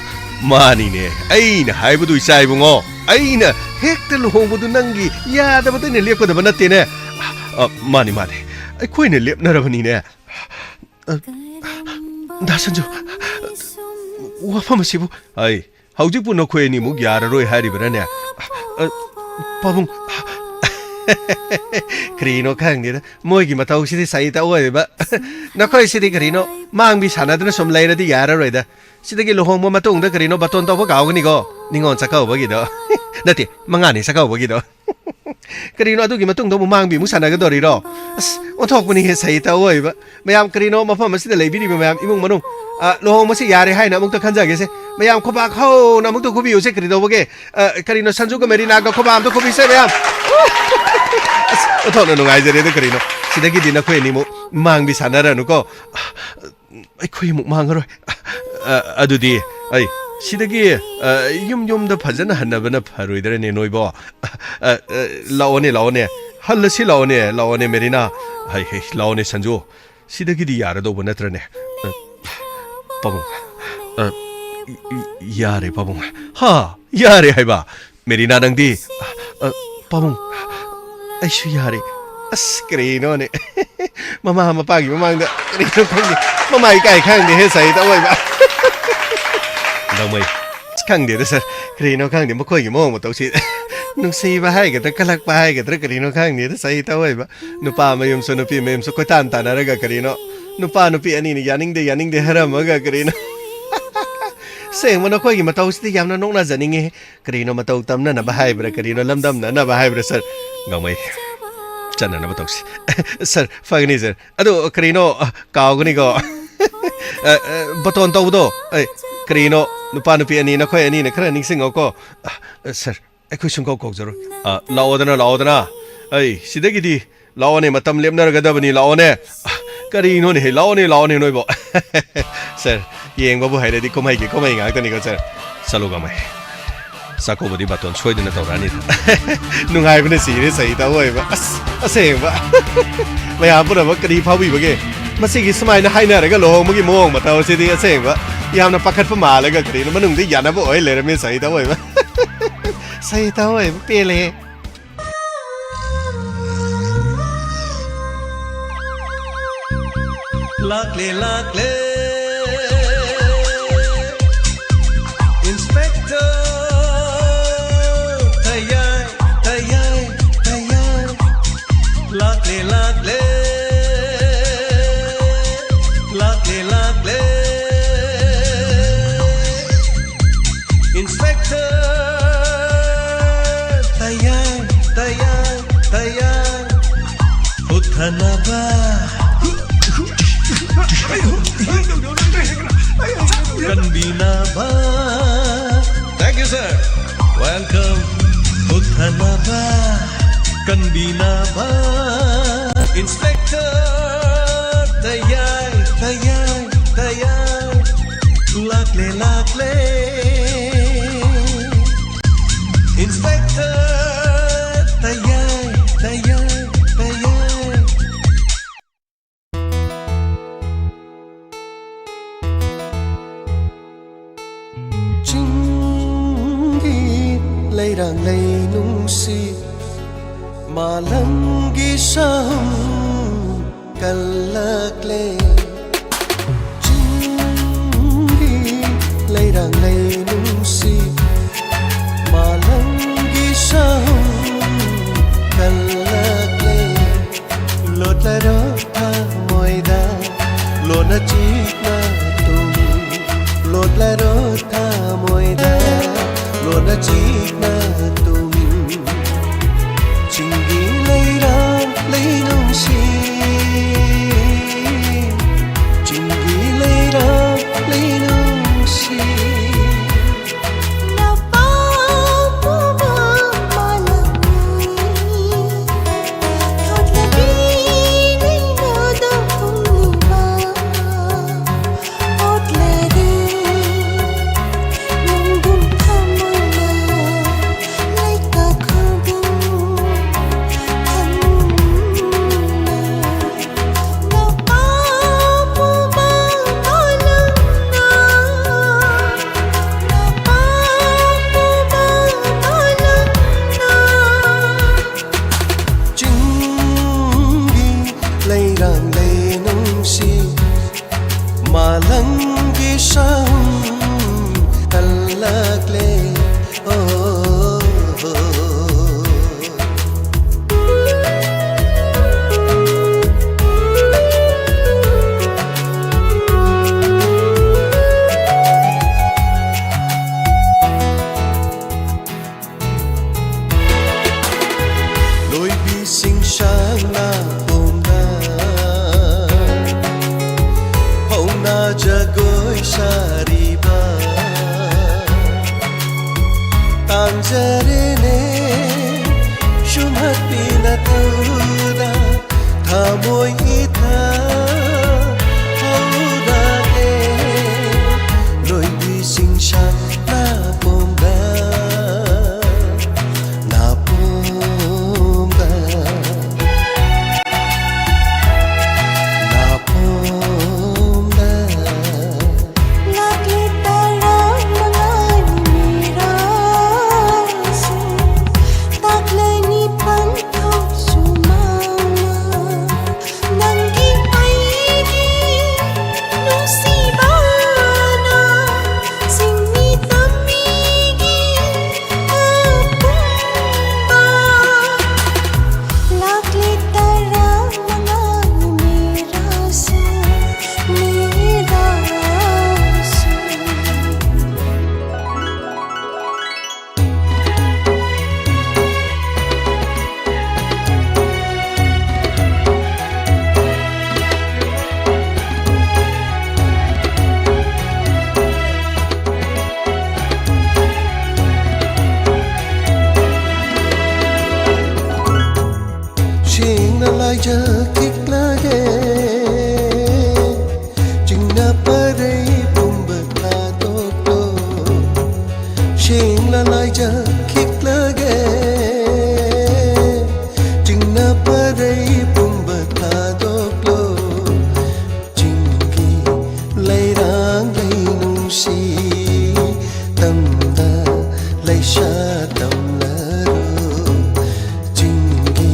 ꯃꯥꯅꯤꯅꯦ, ꯑꯩꯅ ꯍꯥꯏꯕꯗꯨ, ꯏꯆꯥ ꯏꯕꯨꯡꯉꯣ, ꯑꯩꯅ ꯍꯦꯛꯇ ꯂꯨꯍꯣꯡꯕꯗꯨ ꯅꯪꯒꯤ ꯌꯥꯗꯕꯗ ꯑꯩꯅ ꯂꯦꯞꯀꯗꯕ ꯅꯠꯇꯦꯅꯦ꯫ ꯑ, ꯃꯥꯅꯤ, ꯃꯥꯅꯤ, ꯑꯩꯈꯣꯏꯅ ꯂꯦꯞꯅꯔꯕꯅꯤꯅꯦ꯫ ꯑ, ꯗꯥ ꯁꯟꯖꯨ, ꯋꯥꯐꯝ ꯑꯁꯤꯕꯨ, ꯑꯩ, ꯍꯧꯖꯤꯛꯄꯨ ꯅꯈꯣꯏ ꯑꯅꯤꯃꯨꯛ ꯌꯥꯔꯔꯣꯏ ꯍꯥꯏꯔꯤꯕꯔꯅꯦ? ꯑ, ꯄꯥꯕꯨꯡ, ꯀꯔꯤꯅꯣ ꯈꯪꯗꯦꯗ, ꯃꯣꯏꯒꯤ ꯃꯇꯧꯁꯤꯗꯤ ꯁꯥꯏꯠꯇ ꯑꯣꯏꯔꯤꯕ꯫ ꯅꯈꯣꯏꯁꯤꯗꯤ ꯀꯔꯤꯅꯣ, ꯃꯥꯡꯕꯤ ꯁꯥꯟꯅꯗꯨꯅ ꯁꯨꯝ ꯂꯩꯔꯗꯤ ꯌꯥꯔꯔꯣꯏꯗ꯫ ꯁꯤꯗꯒꯤ ꯂꯨꯍꯣꯡꯕ ꯃꯇꯨꯡꯗ ꯀꯔꯤꯅꯣ ꯕꯇꯣꯟ ꯇꯧꯕ ꯀꯥꯎꯒꯅꯤꯀꯣ, ꯅꯤꯉꯣꯜ ꯆꯥꯛꯀꯧꯕꯒꯤꯗꯣ꯫ ꯅꯠꯇꯦ, ꯃꯉꯥꯅꯤ ꯆꯥꯛꯀꯧꯕꯒꯤꯗꯣ꯫ ꯀꯔꯤꯅꯣ, ꯑꯗꯨꯒꯤ ꯃꯇꯨꯡꯗ ꯑꯃꯨꯛ ꯃꯥꯡꯕꯤ ꯑꯃꯨꯛ ꯁꯥꯟꯅꯒꯗꯧꯔꯤꯔꯣ? ꯑꯁ, ꯑꯣꯟꯊꯣꯛꯄꯅꯤꯍꯦ ꯁꯍꯤꯇꯥ ꯑꯣꯏꯕ꯫ ꯃꯌꯥꯝ, ꯀꯔꯤꯅꯣ ꯃꯐꯝ ꯑꯁꯤꯗ ꯂꯩꯕꯤꯔꯤꯕ ꯃꯌꯥꯝ, ꯏꯃꯨꯡ ꯃꯅꯨꯡ, ꯑ, ꯂꯨꯍꯣꯡꯕꯁꯤ ꯌꯥꯔꯦ ꯍꯥꯏꯅ ꯑꯃꯨꯛꯇ ꯈꯟꯖꯒꯦꯁꯦ꯫ ꯃꯌꯥꯝ ꯈꯨꯕꯥꯛ ꯍꯧꯅ ꯑꯃꯨꯛꯇ ꯈꯨꯕꯤꯌꯨꯁꯦ, ꯀꯔꯤ ꯇꯧꯕꯒꯦ? ꯑ, ꯀꯔꯤꯅꯣ, ꯁꯟꯖꯨꯒ ꯃꯦꯔꯤꯅꯥꯒ ꯈꯨꯕꯥꯛ ꯑꯝꯇ ꯈꯨꯕꯤꯁꯦ ꯃꯌꯥꯝ꯫ ꯑꯁ, ꯑꯣꯟꯊꯣꯛꯅ ꯅꯨꯡꯉꯥꯏꯖꯔꯦꯗ ꯀꯔꯤꯅꯣ꯫ ꯁꯤꯗꯒꯤꯗꯤ ꯅꯈꯣꯏ ꯑꯅꯤꯃꯨꯛ ꯃꯥꯡꯕꯤ ꯁꯥꯟꯅꯔꯅꯨꯀꯣ꯫ ꯑꯩꯈꯣꯏ ꯑꯃꯨꯛ ꯃꯥꯡꯉꯔꯣꯏ꯫ ꯑ, ꯑꯗꯨꯗꯤ ꯑꯩ ꯁꯤꯗꯒꯤ, ꯑ, ꯌꯨꯝ ꯌꯨꯝꯗ ꯐꯖꯅ ꯍꯟꯅꯕꯅ ꯐꯔꯣꯏꯗ꯭ꯔꯅꯦ ꯅꯣꯏꯕꯣ? ꯑ, ꯑ, ꯂꯥꯛꯑꯣꯅꯦ, ꯂꯥꯛꯑꯣꯅꯦ꯫ ꯍꯜꯂꯁꯤ ꯂꯥꯛꯑꯣꯅꯦ, ꯂꯥꯛꯑꯣꯅꯦ ꯃꯦꯔꯤꯅꯥ꯫ ꯍꯩ, ꯍꯩ, ꯂꯥꯛꯑꯣꯅꯦ ꯁꯟꯖꯨ꯫ ꯁꯤꯗꯒꯤꯗꯤ ꯌꯥꯔꯗꯧꯕ ꯅꯠꯇ꯭ꯔꯅꯦ? ꯑ, ꯄꯥꯕꯨꯡ, ꯑ, ꯏ-, ꯏ-, ꯌꯥꯔꯦ ꯄꯥꯕꯨꯡ꯫ ꯍꯥ? ꯌꯥꯔꯦ ꯍꯥꯏꯕ? ꯃꯦꯔꯤꯅꯥ, ꯅꯪꯗꯤ? ꯑ, ꯄꯥꯕꯨꯡ, ꯑꯩꯁꯨ ꯌꯥꯔꯦ꯫ ꯑꯁ, ꯀꯔꯤꯅꯣꯅꯦ? ꯃꯃꯥ ꯃꯄꯥꯒꯤ ꯃꯃꯥꯡꯗ ꯀꯔꯤꯅꯣ ꯈꯪꯗꯦ꯫ ꯃꯃꯥ ꯏꯀꯥꯏ ꯈꯪꯗꯦꯍꯦ, ꯁꯍꯤꯇꯥ ꯑꯣꯏꯕ꯫ ꯂꯧꯃꯩ, ꯑꯁ, ꯈꯪꯗꯦꯗ ꯁꯥꯔ, ꯀꯔꯤꯅꯣ ꯈꯪꯗꯦ ꯃꯈꯣꯏꯒꯤ ꯃꯑꯣꯡ ꯃꯇꯧꯁꯤ꯫ ꯅꯨꯡꯁꯤꯕ ꯍꯥꯏꯒꯗ꯭ꯔꯥ, ꯀꯂꯛꯄ ꯍꯥꯏꯒꯗ꯭ꯔꯥ, ꯀꯔꯤꯅꯣ ꯈꯪꯗꯦꯗ ꯁꯍꯤꯇꯥ ꯑꯣꯏꯕ꯫ ꯅꯨꯄꯥ ꯃꯌꯨꯝꯁꯨ ꯅꯨꯄꯤ ꯃꯌꯨꯝꯁꯨ ꯀꯣꯏꯇꯥꯟ ꯇꯥꯟꯅꯔꯒ ꯀꯔꯤꯅꯣ, ꯅꯨꯄꯥ ꯅꯨꯄꯤ ꯑꯅꯤꯅ ꯌꯥꯅꯤꯡꯗꯦ ꯌꯥꯅꯤꯡꯗꯦ ꯍꯥꯏꯔꯝꯃꯒ ꯀꯔꯤꯅꯣ꯫ ꯁꯦꯡꯕ ꯅꯈꯣꯏꯒꯤ ꯃꯇꯧꯁꯤꯗꯤ ꯌꯥꯝꯅ ꯅꯣꯛꯅꯖꯅꯤꯡꯉꯤ꯫ ꯀꯔꯤꯅꯣ ꯃꯇꯧ ꯇꯝꯅꯅꯕ ꯍꯥꯏꯕ꯭ꯔꯥ, ꯀꯔꯤꯅꯣ ꯂꯝꯗꯝꯅꯅꯕ ꯍꯥꯏꯕ꯭ꯔꯥ, ꯁꯥꯔ? ꯉꯝꯃꯩ, ꯆꯠꯅꯅꯕ ꯇꯧꯁꯤ꯫ ꯁꯥꯔ, ꯐꯒꯅꯤ, ꯁꯥꯔ꯫ ꯑꯗꯣ ꯀꯔꯤꯅꯣ, ꯑ, ꯀꯥꯎꯒꯅꯤꯀꯣ꯫ ꯑ, ꯑ, ꯕꯇꯣꯟ ꯇꯧꯕꯗꯣ, ꯑꯩ, ꯀꯔꯤꯅꯣ, ꯅꯨꯄꯥ ꯅꯨꯄꯤ ꯑꯅꯤ, ꯅꯈꯣꯏ ꯑꯅꯤꯅ ꯈꯔ ꯅꯤꯡꯁꯤꯡꯉꯣꯀꯣ꯫ ꯑ, ꯁꯥꯔ, ꯑꯩꯈꯣꯏ ꯁꯨꯡꯀꯥꯎ ꯀꯥꯎꯖꯔꯣꯏ꯫ ꯑ, ꯂꯥꯛꯑꯣꯗꯅ, ꯂꯥꯛꯑꯣꯗꯅ꯫ ꯑꯩ, ꯁꯤꯗꯒꯤꯗꯤ ꯂꯥꯛꯑꯣꯅꯦ, ꯃꯇꯝ ꯂꯦꯞꯅꯔꯒꯗꯕꯅꯤ, ꯂꯥꯛꯑꯣꯅꯦ꯫ ꯑ, ꯀꯔꯤꯅꯣꯅꯦꯍꯦ, ꯂꯥꯛꯑꯣꯅꯦ, ꯂꯥꯛꯑꯣꯅꯦ ꯅꯣꯏꯕꯣ꯫ ꯁꯥꯔ, ꯌꯦꯡꯕꯕꯨ ꯍꯩꯔꯗꯤ ꯀꯨꯝꯍꯩꯒꯤ ꯀꯨꯝꯍꯩ ꯉꯥꯛꯇꯅꯤꯀꯣ, ꯁꯥꯔ꯫ ꯆꯠꯂꯨ ꯉꯝꯃꯩ꯫ ꯆꯥꯛꯀꯧꯕꯗꯤ ꯕꯥꯇꯣꯟ ꯁꯣꯏꯗꯅ ꯇꯧꯔꯛꯑꯅꯤꯗ꯫ ꯅꯨꯡꯉꯥꯏꯕꯅ ꯁꯤꯔꯦ, ꯁꯍꯤꯇꯥ ꯑꯣꯏꯕ꯫ ꯑꯁ, ꯑꯁꯦꯡꯕ꯫ ꯃꯌꯥꯝ ꯄꯨꯝꯅꯃꯛ ꯀꯔꯤ ꯐꯥꯎꯕꯤꯕꯒꯦ? ꯃꯁꯤꯒꯤ ꯁꯨꯃꯥꯏꯅ ꯍꯥꯏꯅꯔꯒ ꯂꯨꯍꯣꯡꯕꯒꯤ ꯃꯑꯣꯡ ꯃꯇꯧ ꯑꯁꯤꯗꯤ ꯑꯁꯦꯡꯕ ꯌꯥꯝꯅ ꯄꯥꯈꯠꯄ ꯃꯥꯜꯂꯒ ꯀꯔꯤꯅꯣ ꯃꯅꯨꯡꯗ ꯌꯥꯅꯕ ꯑꯣꯏ ꯂꯩꯔꯝꯃꯦ, ꯁꯍꯤꯇꯥ ꯑꯣꯏꯕ꯫ ꯁꯍꯤꯇꯥ ꯑꯣꯏꯕ ꯄꯦꯜꯂꯦꯍꯦ꯫ ꯂꯥꯛꯂꯦ, ꯂꯥꯛꯂꯦ꯫ Inspector ꯇꯌꯥꯏ, ꯇꯌꯥꯏ, ꯇꯌꯥꯏ꯫ ꯂꯥꯛꯂꯦ, ꯂꯥꯛꯂꯦ꯫ ꯂꯥꯛꯂꯦ, ꯂꯥꯛꯂꯦ꯫ Inspector ꯇꯌꯥꯏ, ꯇꯌꯥꯏ꯫ ꯀꯟꯕꯤꯅꯕ Inspector ꯇꯌꯥꯏ, ꯇꯌꯥꯏ, ꯇꯌꯥꯏ꯫ ꯂꯥꯛꯂꯦ, ꯂꯥꯛꯂꯦ꯫ Inspector ꯇꯌꯥꯏ, ꯇꯌꯥꯏ, ꯇꯌꯥꯏ꯫ ꯆꯤꯡꯒꯤ ꯂꯩꯔꯥꯡ ꯂꯩꯅꯨꯡꯁꯤ, ꯃꯥꯂꯪꯒꯤ ꯁꯍꯨꯝ ꯀꯜꯂꯛꯂꯦ꯫ ꯆꯤꯡꯒꯤ ꯂꯩꯔꯥꯡ ꯂꯩꯅꯨꯡꯁꯤ, ꯃꯥꯂꯪꯒꯤ ꯁꯍꯨꯝ ꯀꯜꯂꯛꯂꯦ꯫ ꯂꯣꯠꯂꯔꯣ ꯊꯃꯣꯏꯗ ꯂꯣꯟꯅ ꯆꯤꯛꯅ ꯇꯨꯝ꯫ ꯂꯣꯠꯂꯔꯣ ꯊꯃꯣꯏꯗ ꯂꯣꯟꯅ ꯆꯤꯛꯅ ꯇꯨꯝ꯫ ꯆꯤꯡꯒꯤ ꯂꯩꯔꯥꯡ ꯂꯩꯅꯨꯡꯁꯤ, ꯆꯤꯡꯒꯤ ꯂꯩꯔꯥꯡ ꯂꯩꯅꯨꯡꯁꯤ꯫ ꯆꯤꯡꯒꯤ ꯂꯩꯔꯥꯡ ꯂꯩꯅꯨꯡꯁꯤ, ꯃꯥꯂꯪꯒꯤ ꯁꯍꯨꯝ ꯀꯜꯂꯛꯂꯦ꯫ ꯑꯣ, ꯂꯣꯏꯕꯤꯁꯤꯡ ꯁꯪꯅ ꯄꯣꯝꯗ ꯍꯧꯅ ꯖꯒꯣꯏ ꯁꯥꯔꯤꯕ ꯇꯥꯟꯖꯔꯦꯅꯦ꯫ ꯂꯥꯏꯖꯈꯤꯛꯂꯒꯦ, ꯆꯤꯡꯅ ꯄꯔꯩ ꯄꯨꯝꯕ ꯊꯥꯗꯣꯛꯂꯣ꯫ ꯁꯦꯡꯂ ꯂꯥꯏꯖꯈꯤꯛꯂꯒꯦ, ꯆꯤꯡꯅ ꯄꯔꯩ ꯄꯨꯝꯕ ꯊꯥꯗꯣꯛꯂꯣ꯫ ꯆꯤꯡꯒꯤ ꯂꯩꯔꯥꯡ ꯂꯩ ꯅꯨꯡꯁꯤ, ꯇꯝꯗ ꯂꯩꯁꯥ ꯇꯝꯂꯔꯨ꯫ ꯆꯤꯡꯒꯤ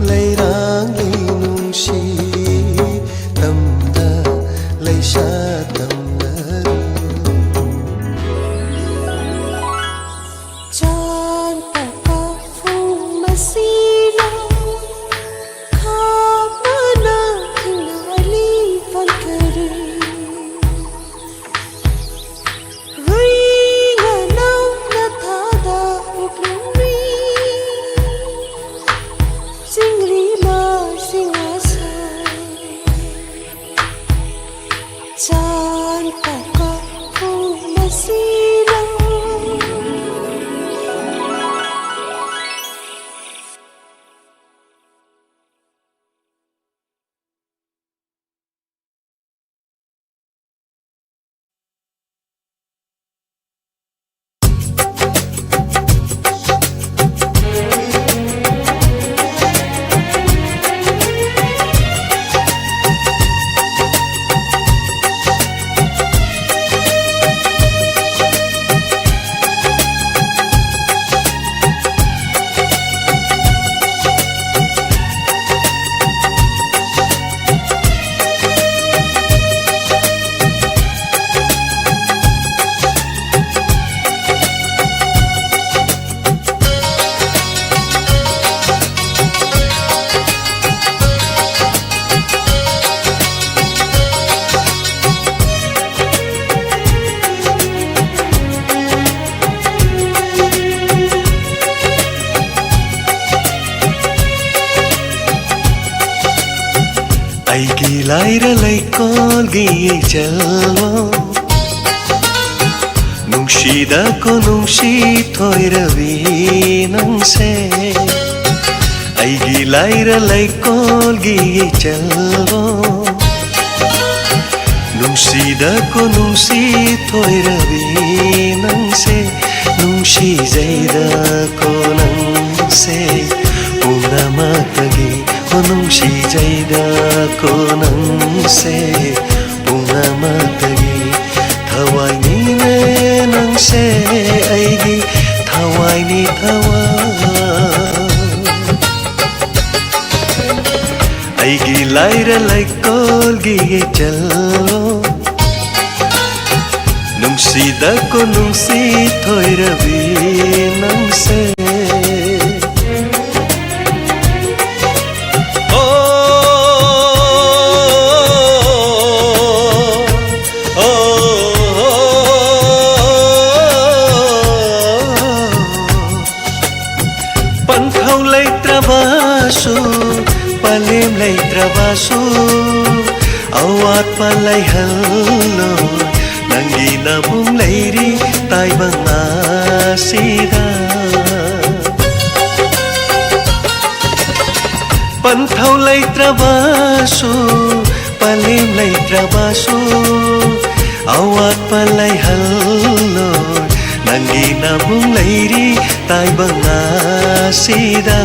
ꯂꯩꯔꯥꯡ ꯂꯩ ꯅꯨꯡꯁꯤ, ꯇꯝꯗ ꯂꯩꯁꯥ ꯇꯝꯂꯔꯨ꯫ ꯆꯥꯟ ꯇꯀꯥ ꯐꯨꯡ ꯃꯁꯤꯅ ꯈꯥꯞꯃꯅ ꯊꯤꯡꯅꯂꯤ ꯐꯪꯈꯔꯦ꯫ ꯔꯨꯏ ꯉꯅꯧꯅ ꯊꯥꯗ ꯎꯛꯂꯨꯝꯃꯤ꯫ ꯆꯤꯡꯔꯤ ꯃꯥꯁꯤꯡ ꯑꯁꯥ ꯆꯥꯟ ꯇꯀꯥ ꯐꯨꯡ ꯃꯁꯤꯅ꯫ ꯑꯩꯒꯤ ꯂꯥꯏꯔ ꯂꯩꯀꯣꯜꯒꯤ ꯏꯆꯜꯋꯣ, ꯅꯨꯡꯁꯤꯗ ꯀꯣꯅꯨꯡꯁꯤ ꯊꯣꯏꯔꯕꯤ ꯅꯪꯁꯦ꯫ ꯑꯩꯒꯤ ꯂꯥꯏꯔ ꯂꯩꯀꯣꯜꯒꯤ ꯏꯆꯜꯕꯣ, ꯅꯨꯡꯁꯤꯗꯀꯣ ꯅꯨꯡꯁꯤ ꯊꯣꯏꯔꯕꯤ ꯅꯪꯁꯦ, ꯅꯨꯡꯁꯤꯖꯩꯗꯀꯣ ꯅꯪꯁꯦ, ꯄꯨꯝꯅꯃꯛꯇꯒꯤ ꯍꯣ ꯅꯨꯡꯁꯤꯖꯩꯗꯀꯣ ꯅꯪꯁꯦ, ꯄꯨꯝꯅꯃꯛꯇꯒꯤ ꯊꯋꯥꯏꯅꯤꯅꯦ ꯅꯪꯁꯦ, ꯑꯩꯒꯤ ꯊꯋꯥꯏꯅꯤ ꯊꯋꯥꯏ꯫ ꯑꯩꯒꯤ ꯂꯥꯏꯔ ꯂꯩꯀꯣꯜꯒꯤ ꯏꯆꯜꯂꯣ, ꯅꯨꯡꯁꯤꯗꯀꯣ ꯅꯨꯡꯁꯤ ꯊꯣꯏꯔꯕꯤ ꯅꯪꯁꯦ꯫ ꯑꯣ, ꯑꯣ, ꯑꯣ, ꯑꯣ꯫ ꯄꯟꯊꯧ ꯂꯩꯇ꯭ꯔꯕꯁꯨ, ꯄꯂꯦꯝ ꯂꯩꯇ꯭ꯔꯕꯁꯨ, ꯑꯋꯥꯠꯄ ꯂꯩꯍꯜꯂꯣ꯫ ꯅꯪꯒꯤ ꯅꯕꯨꯡ ꯂꯩꯔꯤ ꯇꯥꯏꯕꯪ ꯑꯁꯤꯗ꯫ ꯄꯟꯊꯧ ꯂꯩꯇ꯭ꯔꯕꯁꯨ, ꯄꯂꯦꯝ ꯂꯩꯇ꯭ꯔꯕꯁꯨ, ꯑꯋꯥꯠꯄ ꯂꯩꯍꯜꯂꯣꯏ꯫ ꯅꯪꯒꯤ ꯅꯕꯨꯡ ꯂꯩꯔꯤ ꯇꯥꯏꯕꯪ ꯑꯁꯤꯗ꯫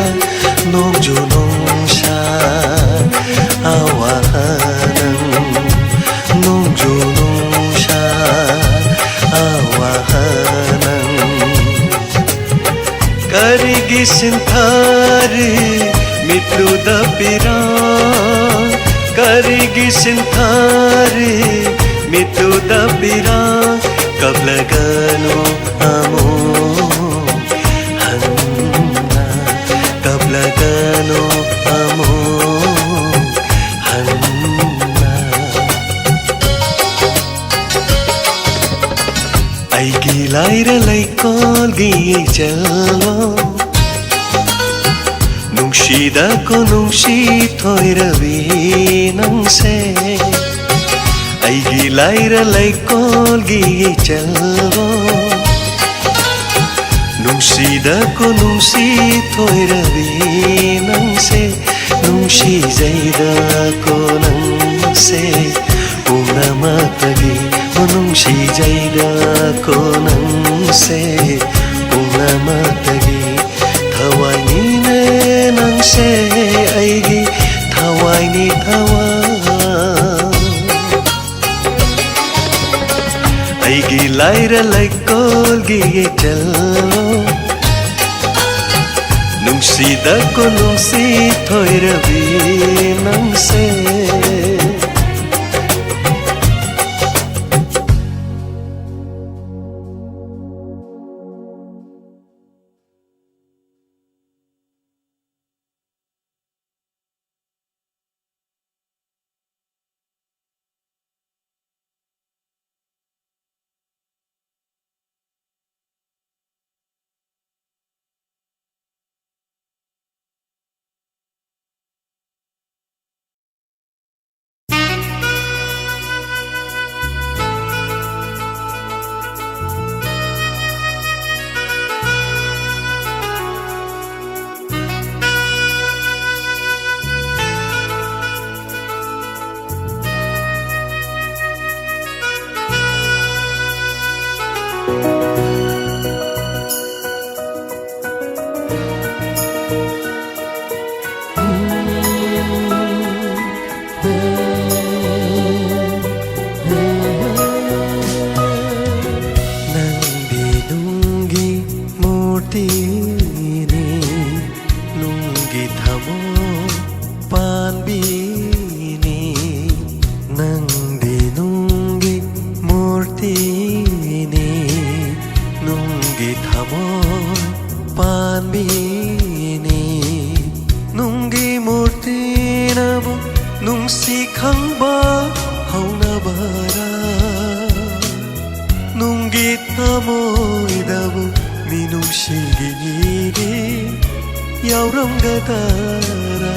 ꯅꯣꯡꯖꯨ ꯅꯨꯡꯁꯥ ꯑꯋꯥꯍꯅꯪ, ꯅꯣꯡꯖꯨ ꯅꯨꯡꯁꯥ ꯑꯋꯥꯍꯅꯪ꯫ ꯀꯔꯤꯒꯤ ꯁꯤꯟꯊꯥꯔꯤ ꯃꯤꯠꯂꯨꯗ ꯄꯤꯔꯥꯡ? ꯀꯔꯤꯒꯤ ꯁꯤꯟꯊꯥꯔꯤ ꯃꯤꯠꯂꯨꯗ ꯄꯤꯔꯥꯡ? ꯀꯞꯂꯒꯅꯨ ꯑꯃꯨꯛ ꯍꯟꯅ, ꯀꯞꯂꯒꯅꯨ ꯑꯃꯨꯛ ꯍꯟꯅ꯫ ꯑꯩꯒꯤ ꯂꯥꯏꯔ ꯂꯩꯀꯣꯜꯒꯤ ꯏꯆꯜꯂꯣ, ꯅꯨꯡꯁꯤꯗꯀꯣ ꯅꯨꯡꯁꯤ ꯊꯣꯏꯔꯕꯤ ꯅꯪꯁꯦ꯫ ꯑꯩꯒꯤ ꯂꯥꯏꯔ ꯂꯩꯀꯣꯜꯒꯤ ꯏꯆꯜꯂꯣ, ꯅꯨꯡꯁꯤꯗꯀꯣ ꯅꯨꯡꯁꯤ ꯊꯣꯏꯔꯕꯤ ꯅꯪꯁꯦ꯫ ꯁꯤꯖꯩꯗꯀꯣ ꯅꯪꯁꯦ ꯄꯨꯝꯅꯃꯛꯇꯒꯤ꯫ ꯊꯋꯥꯏꯅꯤꯅꯦ ꯅꯪꯁꯦ ꯑꯩꯒꯤ ꯊꯋꯥꯏꯅꯤ ꯊꯋꯥꯏ꯫ ꯑꯩꯒꯤ ꯂꯥꯏꯔ ꯂꯩꯀꯣꯜꯒꯤ ꯏꯆꯜꯂꯣ꯫ ꯅꯨꯡꯁꯤꯗꯀꯣ ꯅꯨꯡꯁꯤ ꯊꯣꯏꯔꯕꯤ ꯅꯪꯁꯦ꯫ ꯅꯪꯗꯤ ꯅꯨꯡꯒꯤ ꯃꯨꯔꯇꯤꯅꯤ, ꯅꯨꯡꯒꯤ ꯊꯃꯣꯏ ꯄꯥꯟꯕꯤꯅꯤ꯫ ꯅꯪꯗꯤ ꯅꯨꯡꯒꯤ ꯃꯨꯔꯇꯤꯅꯤ, ꯅꯨꯡꯒꯤ ꯊꯃꯣꯏ ꯄꯥꯟꯕꯤꯅꯤ꯫ ꯅꯨꯡꯒꯤ ꯃꯨꯔꯇꯤꯅꯕꯨ ꯅꯨꯡꯁꯤ ꯈꯪꯕ ꯍꯧꯅꯕꯔꯥ? ꯅꯨꯡꯒꯤ ꯊꯃꯣꯏꯗꯕꯨ ꯃꯤꯅꯨꯡꯁꯤꯒꯤ ꯏꯒꯤ ꯌꯥꯎꯔꯝꯒꯗꯔꯥ?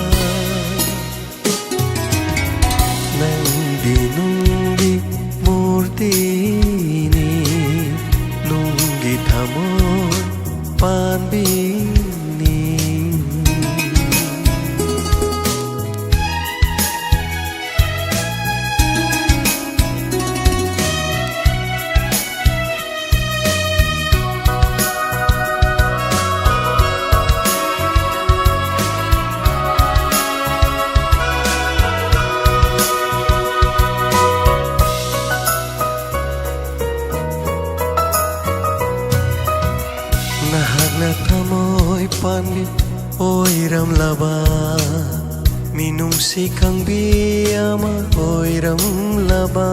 ꯅꯪꯗꯤ ꯅꯨꯡꯒꯤ ꯃꯨꯔꯇꯤꯅꯤ, ꯅꯨꯡꯒꯤ ꯊꯃꯣꯏ ꯄꯥꯟꯕꯤꯅꯤ꯫ ꯑꯣꯏꯔꯝꯂꯕ, ꯃꯤꯅꯨꯡꯁꯤ ꯈꯪꯕꯤ ꯑꯃ ꯑꯣꯏꯔꯝꯂꯕ꯫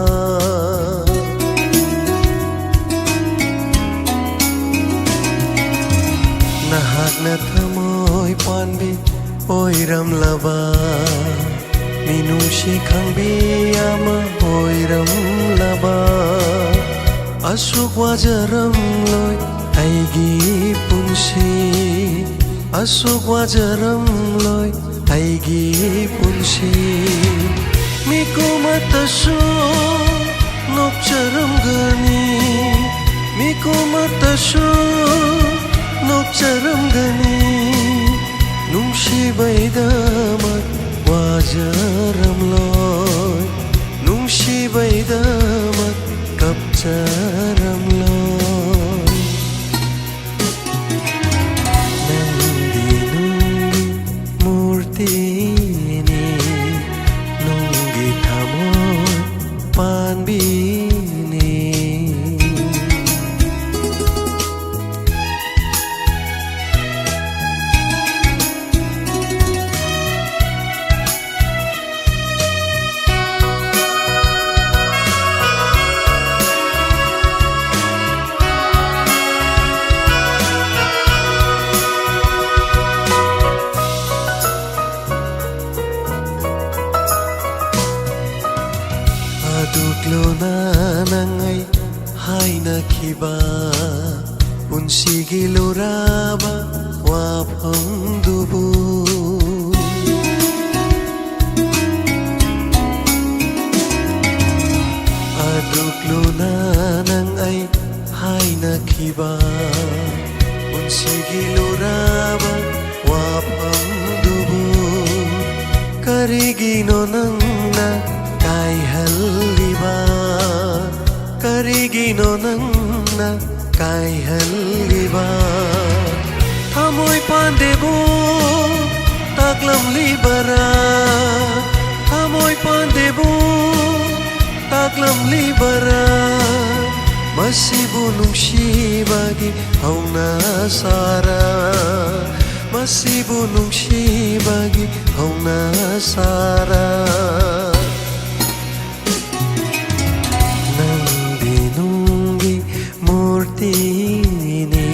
ꯅꯍꯥꯛꯅ ꯊꯃꯣꯏ ꯄꯥꯟꯕꯤ ꯑꯣꯏꯔꯝꯂꯕ, ꯃꯤꯅꯨꯡꯁꯤ ꯈꯪꯕꯤ ꯑꯃ ꯑꯣꯏꯔꯝꯂꯕ꯫ ꯑꯁꯨꯛ ꯋꯥꯖꯔꯝꯂꯣꯏ ꯑꯩꯒꯤ ꯄꯨꯟꯁꯤ, ꯑꯁꯨꯛ ꯋꯥꯖꯔꯝꯂꯣꯏ ꯑꯩꯒꯤ ꯄꯨꯟꯁꯤ꯫ ꯃꯤꯀꯨꯝ ꯑꯃꯠꯇꯁꯨ ꯅꯣꯛꯆꯔꯝꯒꯅꯤ, ꯃꯤꯀꯨꯝ ꯑꯃꯠꯇꯁꯨ ꯅꯣꯛꯆꯔꯝꯒꯅꯤ꯫ ꯅꯨꯡꯁꯤꯕꯩꯗꯃꯛ ꯋꯥꯖꯔꯝꯂꯣꯏ, ꯅꯨꯡꯁꯤꯕꯩꯗꯃꯛ ꯀꯞꯆꯔꯝꯂꯣꯏ꯫ ꯅꯪꯗꯤ ꯅꯨꯡꯒꯤ ꯃꯨꯔꯇꯤꯅꯤ, ꯅꯨꯡꯒꯤ ꯊꯃꯣꯏ ꯄꯥꯟꯕꯤꯅꯤ꯫ ꯑꯗꯨꯛ ꯂꯨꯅ ꯅꯪ ꯑꯩ ꯍꯥꯏꯅꯈꯤꯕ ꯄꯨꯟꯁꯤꯒꯤ ꯂꯨꯔꯕ ꯋꯥꯐꯝꯗꯨꯕꯨ꯫ ꯑꯗꯨꯛ ꯂꯨꯅ ꯅꯪ ꯑꯩ ꯍꯥꯏꯅꯈꯤꯕ ꯄꯨꯟꯁꯤꯒꯤ ꯂꯨꯔꯕ ꯋꯥꯐꯝꯗꯨꯕꯨ ꯀꯔꯤꯒꯤꯅꯣ ꯅꯪꯅ ꯀꯥꯏꯍꯜꯂꯤꯕ? ꯀꯔꯤꯒꯤꯅꯣ ꯅꯪꯅ ꯀꯥꯏꯍꯜꯂꯤꯕ? ꯊꯃꯣꯏ ꯄꯥꯟꯗꯦꯕꯨ ꯇꯥꯛꯂꯝꯂꯤꯕꯔꯥ? ꯊꯃꯣꯏ ꯄꯥꯟꯗꯦꯕꯨ ꯇꯥꯛꯂꯝꯂꯤꯕꯔꯥ? ꯃꯁꯤꯕꯨ ꯅꯨꯡꯁꯤꯕꯒꯤ ꯍꯧꯅꯁꯥꯔꯥ? ꯃꯁꯤꯕꯨ ꯅꯨꯡꯁꯤꯕꯒꯤ ꯍꯧꯅꯁꯥꯔꯥ? ꯅꯪꯗꯤ ꯅꯨꯡꯒꯤ ꯃꯨꯔꯇꯤꯅꯤ,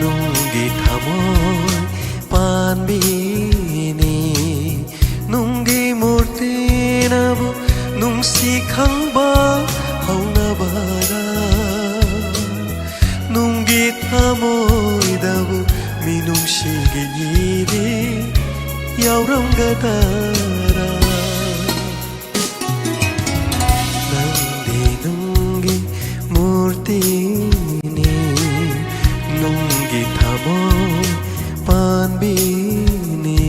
ꯅꯨꯡꯒꯤ ꯊꯃꯣꯏ ꯄꯥꯟꯕꯤꯅꯤ꯫ ꯅꯨꯡꯒꯤ ꯃꯨꯔꯇꯤꯅꯕꯨ ꯅꯨꯡꯁꯤ ꯈꯪꯕ ꯍꯧꯅꯕꯔꯥ? ꯅꯨꯡꯒꯤ ꯊꯃꯣꯏꯗꯕꯨ ꯃꯤꯅꯨꯡꯁꯤꯒꯤ ꯏꯔꯤ ꯌꯥꯎꯔꯝꯒꯗꯔꯥ? ꯅꯪꯗꯤ ꯅꯨꯡꯒꯤ ꯃꯨꯔꯇꯤꯅꯤ, ꯅꯨꯡꯒꯤ ꯊꯃꯣꯏ ꯄꯥꯟꯕꯤꯅꯤ꯫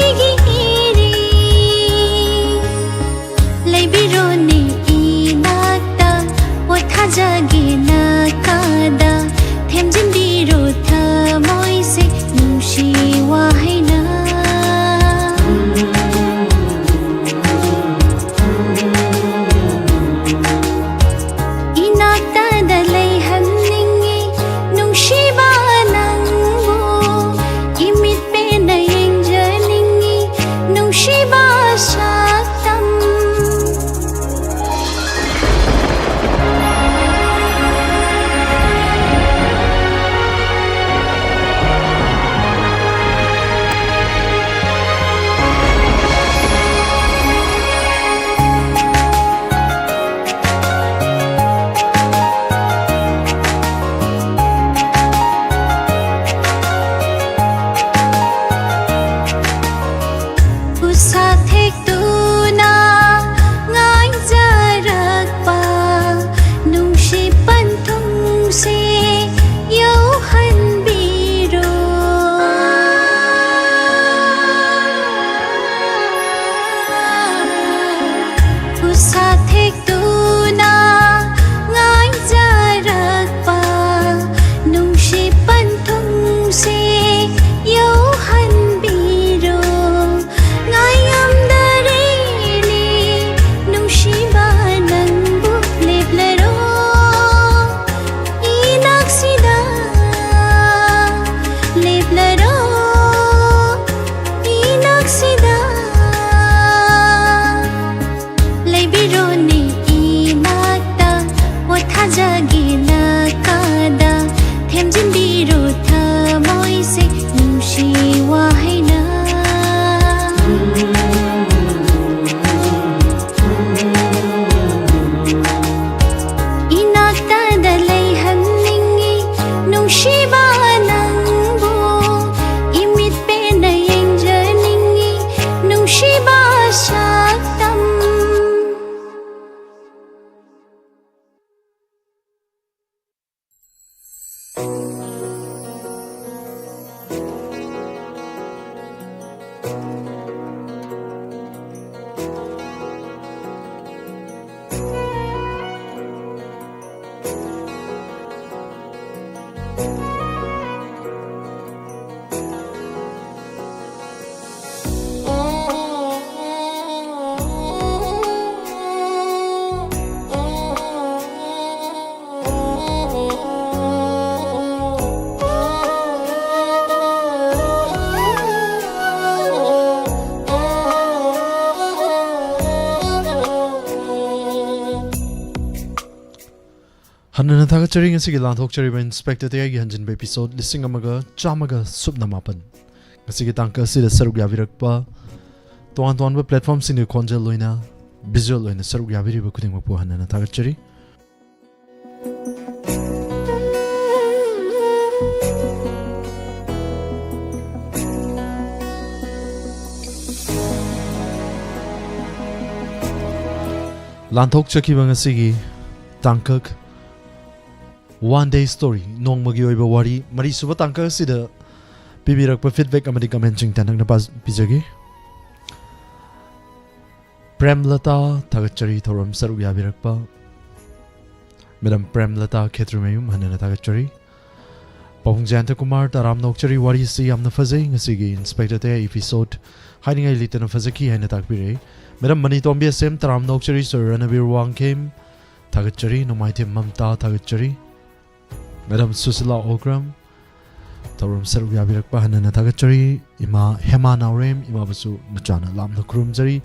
ꯑꯩꯒꯤ ꯏꯔꯤ ꯂꯩꯕꯤꯔꯣꯅꯦ ꯏꯅꯥꯛꯇ, ꯄꯣꯊꯥꯖꯒꯦ ꯅꯥꯀꯥꯗ, ꯊꯦꯝꯖꯤꯟꯕꯤꯔꯣ ꯊꯃꯣꯏꯁꯦ ꯅꯨꯡꯁꯤ ꯋꯥꯍꯩꯅ꯫ ꯏꯅꯥꯛꯇꯗ ꯂꯩꯍꯟꯅꯤꯡꯉꯤ ꯅꯨꯡꯁꯤꯕ ꯅꯪꯕꯨ, ꯏꯃꯤꯠ ꯄꯦꯟꯅ ꯌꯦꯡꯖꯅꯤꯡꯉꯤ ꯅꯨꯡꯁꯤꯕ ꯁꯛꯇꯝ꯫ ꯎꯁꯥ ꯊꯦꯛꯇꯨꯅ ꯉꯥꯏꯖꯔꯛꯄ ꯅꯨꯡꯁꯤ ꯄꯟꯊꯨꯡꯁꯦ ꯌꯧꯍꯟꯕꯤꯔꯣ꯫ ꯎꯁꯥ ꯊꯦꯛꯇꯨꯅ ꯉꯥꯏꯖꯔꯛꯄ ꯅꯨꯡꯁꯤ ꯄꯟꯊꯨꯡꯁꯦ ꯌꯧꯍꯟꯕꯤꯔꯣ꯫ ꯉꯥꯏꯉꯝꯗꯔꯦꯅꯦ ꯅꯨꯡꯁꯤꯕ ꯅꯪꯕꯨ, ꯂꯦꯞꯂꯔꯣ ꯏꯅꯥꯛꯁꯤꯗ, ꯂꯦꯞꯂꯔꯣ ꯏꯅꯥꯛꯁꯤꯗ꯫ ꯂꯩꯕꯤꯔꯣꯅꯦ ꯏꯅꯥꯛꯇ, ꯄꯣꯊꯥꯖꯒꯦ ꯅꯥꯀꯥꯗ, ꯊꯦꯝꯖꯤꯟꯕꯤꯔꯣ ꯊꯃꯣꯏꯁꯦ ꯅꯨꯡꯁꯤ ꯋꯥꯍꯩꯅ꯫ ꯏꯅꯥꯛꯇꯗ ꯂꯩꯍꯟꯅꯤꯡꯉꯤ ꯅꯨꯡꯁꯤꯕ ꯅꯪꯕꯨ, ꯏꯃꯤꯠ ꯄꯦꯟꯅ ꯌꯦꯡꯖꯅꯤꯡꯉꯤ ꯅꯨꯡꯁꯤꯕ ꯁꯛꯇꯝ꯫ ꯍꯟꯅꯅ ꯊꯥꯒꯠꯆꯔꯤ꯫ ꯉꯁꯤꯒꯤ ꯂꯥꯟꯊꯣꯛꯆꯔꯤꯕ ꯏꯟꯁꯄꯦꯛꯇꯔ ꯇꯌꯥꯏꯒꯤ ꯍꯟꯖꯤꯟꯕ ꯏꯄꯤꯁꯣꯠ ꯂꯤꯁꯤꯡ ꯑꯃꯒ ꯆꯥꯝꯃꯒ ꯁꯨꯞꯅ ꯃꯥꯄꯟ꯫ ꯉꯁꯤꯒꯤ ꯇꯥꯡꯀꯛ ꯑꯁꯤꯗ ꯁꯔꯨꯛ ꯌꯥꯕꯤꯔꯛꯄ, ꯇꯣꯉꯥꯟ ꯇꯣꯉꯥꯟꯕ ꯄ꯭ꯂꯦꯠꯐꯣꯝꯁꯤꯡꯒꯤ ꯈꯣꯟꯖꯦꯜ ꯑꯣꯏꯅ, ꯚꯤꯖꯨꯑꯦꯜ ꯑꯣꯏꯅ ꯁꯔꯨꯛ ꯌꯥꯕꯤꯔꯤꯕ ꯈꯨꯗꯤꯡꯃꯛꯄꯨ ꯍꯟꯅꯅ ꯊꯥꯒꯠꯆꯔꯤ꯫ ꯂꯥꯟꯊꯣꯛꯆꯈꯤꯕ ꯉꯁꯤꯒꯤ ꯇꯥꯡꯀꯛ One Day Story, ꯅꯣꯡꯃꯒꯤ ꯑꯣꯏꯕ ꯋꯥꯔꯤ, ꯃꯔꯤꯁꯨꯕ ꯇꯥꯡꯀꯛ ꯑꯁꯤꯗ ꯄꯤꯕꯤꯔꯛꯄ ꯐꯤꯗꯕꯦꯛ ꯑꯃꯗꯤ ꯀꯃꯦꯟꯁꯤꯡ ꯇꯦꯟꯇꯛꯅ ꯄꯥ-, ꯄꯤꯖꯒꯦ꯫ ꯄ꯭ꯔꯦꯝꯂꯇꯥ, ꯊꯥꯒꯠꯆꯔꯤ ꯊꯧꯔꯝ ꯁꯔꯨꯛ ꯌꯥꯕꯤꯔꯛꯄ꯫ ꯃꯦꯗꯥꯝ ꯄ꯭ꯔꯦꯝꯂꯇꯥ ꯈꯦꯇ꯭ꯔꯤꯃꯌꯨꯝ, ꯍꯟꯅꯅ ꯊꯥꯒꯠꯆꯔꯤ꯫ ꯄꯥꯕꯨꯡ ꯖꯌꯟꯇ ꯀꯨꯃꯥꯔ, ꯇꯔꯥꯝꯅ ꯑꯣꯛꯆꯔꯤ, ꯋꯥꯔꯤꯁꯤ ꯌꯥꯝꯅ ꯐꯖꯩ꯫ ꯉꯁꯤꯒꯤ ꯏꯟꯁꯄꯦꯛꯇꯔ ꯇꯌꯥꯏ ꯏꯄꯤꯁꯣꯠ ꯍꯥꯏꯅꯤꯡꯉꯥꯏ ꯂꯩꯇꯅ ꯐꯖꯈꯤ ꯍꯥꯏꯅ ꯇꯥꯛꯄꯤꯔꯛꯏ꯫ ꯃꯦꯗꯥꯝ ꯃꯅꯤꯇꯣꯝꯕꯤ ꯑꯦꯁ ꯑꯦꯝ, ꯇꯔꯥꯝꯅ ꯑꯣꯛꯆꯔꯤ꯫ ꯁꯔ ꯔꯅꯕꯤꯔ ꯋꯥꯡꯈꯦꯝ, ꯊꯥꯒꯠꯆꯔꯤ꯫ ꯅꯣꯡꯃꯥꯏꯊꯦꯝ ꯃꯝꯇꯥ, ꯊꯥꯒꯠꯆꯔꯤ꯫ ꯃꯦꯗꯥꯝ ꯁꯨꯁꯤꯂꯥ ꯑꯣꯒ꯭ꯔꯝ, ꯊꯧꯔꯝ ꯁꯔꯨꯛ ꯌꯥꯕꯤꯔꯛꯄ ꯍꯟꯅꯅ ꯊꯥꯒꯠꯆꯔꯤ꯫ ꯏꯃꯥ ꯍꯦꯃꯥ ꯅꯥꯎꯔꯦꯝ, ꯏꯃꯥꯕꯨꯁꯨ ꯃꯆꯥꯅ ꯂꯥꯞꯅ ꯈꯨꯔꯨꯝꯖꯔꯤ꯫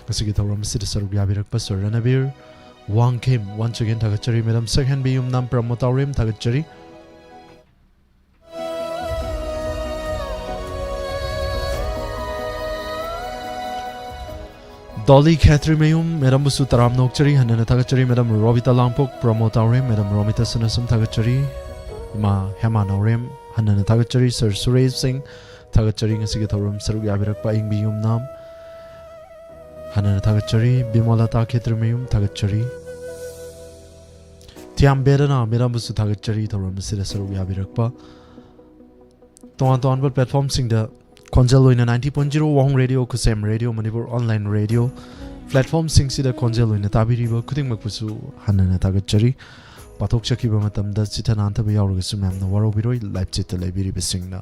ꯉꯁꯤꯒꯤ ꯊꯧꯔꯝ ꯑꯁꯤꯗ ꯁꯔꯨꯛ ꯌꯥꯕꯤꯔꯛꯄ ꯁꯔ ꯔꯅꯕꯤꯔ ꯋꯥꯡꯈꯦꯝ, once again ꯊꯥꯒꯠꯆꯔꯤ꯫ ꯃꯦꯗꯥꯝ ꯁꯛꯍꯦꯟꯕꯤ ꯌꯨꯝꯅꯥꯝ, ꯄ꯭ꯔꯃꯣꯗ ꯇꯥꯎꯔꯦꯝ, ꯊꯥꯒꯠꯆꯔꯤ꯫ ꯗꯣꯂꯤ ꯈꯦꯇ꯭ꯔꯤꯃꯌꯨꯝ, ꯃꯦꯗꯥꯝꯕꯨꯁꯨ ꯇꯔꯥꯝꯅ ꯑꯣꯛꯆꯔꯤ, ꯍꯟꯅꯅ ꯊꯥꯒꯠꯆꯔꯤ꯫ ꯃꯦꯗꯥꯝ ꯔꯣꯕꯤꯇꯥ ꯂꯥꯡꯄꯣꯛ, ꯄ꯭ꯔꯃꯣꯗ ꯇꯥꯎꯔꯦꯝ, ꯃꯦꯗꯥꯝ ꯔꯣꯃꯤꯇꯥ ꯁꯅꯥꯁꯝ, ꯊꯥꯒꯠꯆꯔꯤ꯫ ꯏꯃꯥ ꯍꯦꯃꯥ ꯅꯥꯎꯔꯦꯝ, ꯍꯟꯅꯅ ꯊꯥꯒꯠꯆꯔꯤ꯫ ꯁꯔ ꯁꯨꯔꯦꯁ ꯁꯤꯡ, ꯊꯥꯒꯠꯆꯔꯤ꯫ ꯉꯁꯤꯒꯤ ꯊꯧꯔꯝ ꯁꯔꯨꯛ ꯌꯥꯕꯤꯔꯛꯄ ꯑꯏꯪꯕꯤ ꯌꯨꯝꯅꯥꯝ, ꯍꯟꯅꯅ ꯊꯥꯒꯠꯆꯔꯤ꯫ ꯕꯤꯃꯣꯂꯥꯇꯥ ꯈꯦꯇ꯭ꯔꯤꯃꯌꯨꯝ, ꯊꯥꯒꯠꯆꯔꯤ꯫ ꯊꯤꯌꯥꯝ ꯕꯦꯗꯅꯥ, ꯃꯦꯗꯥꯝꯕꯨꯁꯨ ꯊꯥꯒꯠꯆꯔꯤ ꯊꯧꯔꯝ ꯑꯁꯤꯗ ꯁꯔꯨꯛ ꯌꯥꯕꯤꯔꯛꯄ꯫ ꯇꯣꯉꯥꯟ ꯇꯣꯉꯥꯟꯕ ꯄ꯭ꯂꯦꯠꯐꯣꯝꯁꯤꯡꯗ ꯈꯣꯟꯖꯦꯜ ꯑꯣꯏꯅ ninety point zero ꯋꯥꯍꯣꯡ ꯔꯦꯗꯤꯑꯣ, ꯈꯨꯁꯦꯝ ꯔꯦꯗꯤꯑꯣ, ꯃꯅꯤꯄꯨꯔ ꯑꯣꯟꯂꯥꯏꯟ ꯔꯦꯗꯤꯑꯣ ꯄ꯭ꯂꯦꯠꯐꯣꯝꯁꯤꯡꯁꯤꯗ ꯈꯣꯟꯖꯦꯜ ꯑꯣꯏꯅ ꯇꯥꯕꯤꯔꯤꯕ ꯈꯨꯗꯤꯡꯃꯛꯄꯨꯁꯨ ꯍꯟꯅ ꯍꯟꯅ ꯊꯥꯒꯠꯆꯔꯤ꯫ ꯄꯥꯊꯣꯛꯆꯈꯤꯕ ꯃꯇꯝꯗ ꯆꯤꯠꯊ ꯅꯥꯟꯊꯕ ꯌꯥꯎꯔꯒꯁꯨ ꯃꯌꯥꯝꯅ ꯋꯥꯔꯧꯕꯤꯔꯣꯏ, ꯂꯥꯏꯞ ꯆꯦꯠꯇ ꯂꯩꯕꯤꯔꯤꯕꯁꯤꯡꯅ꯫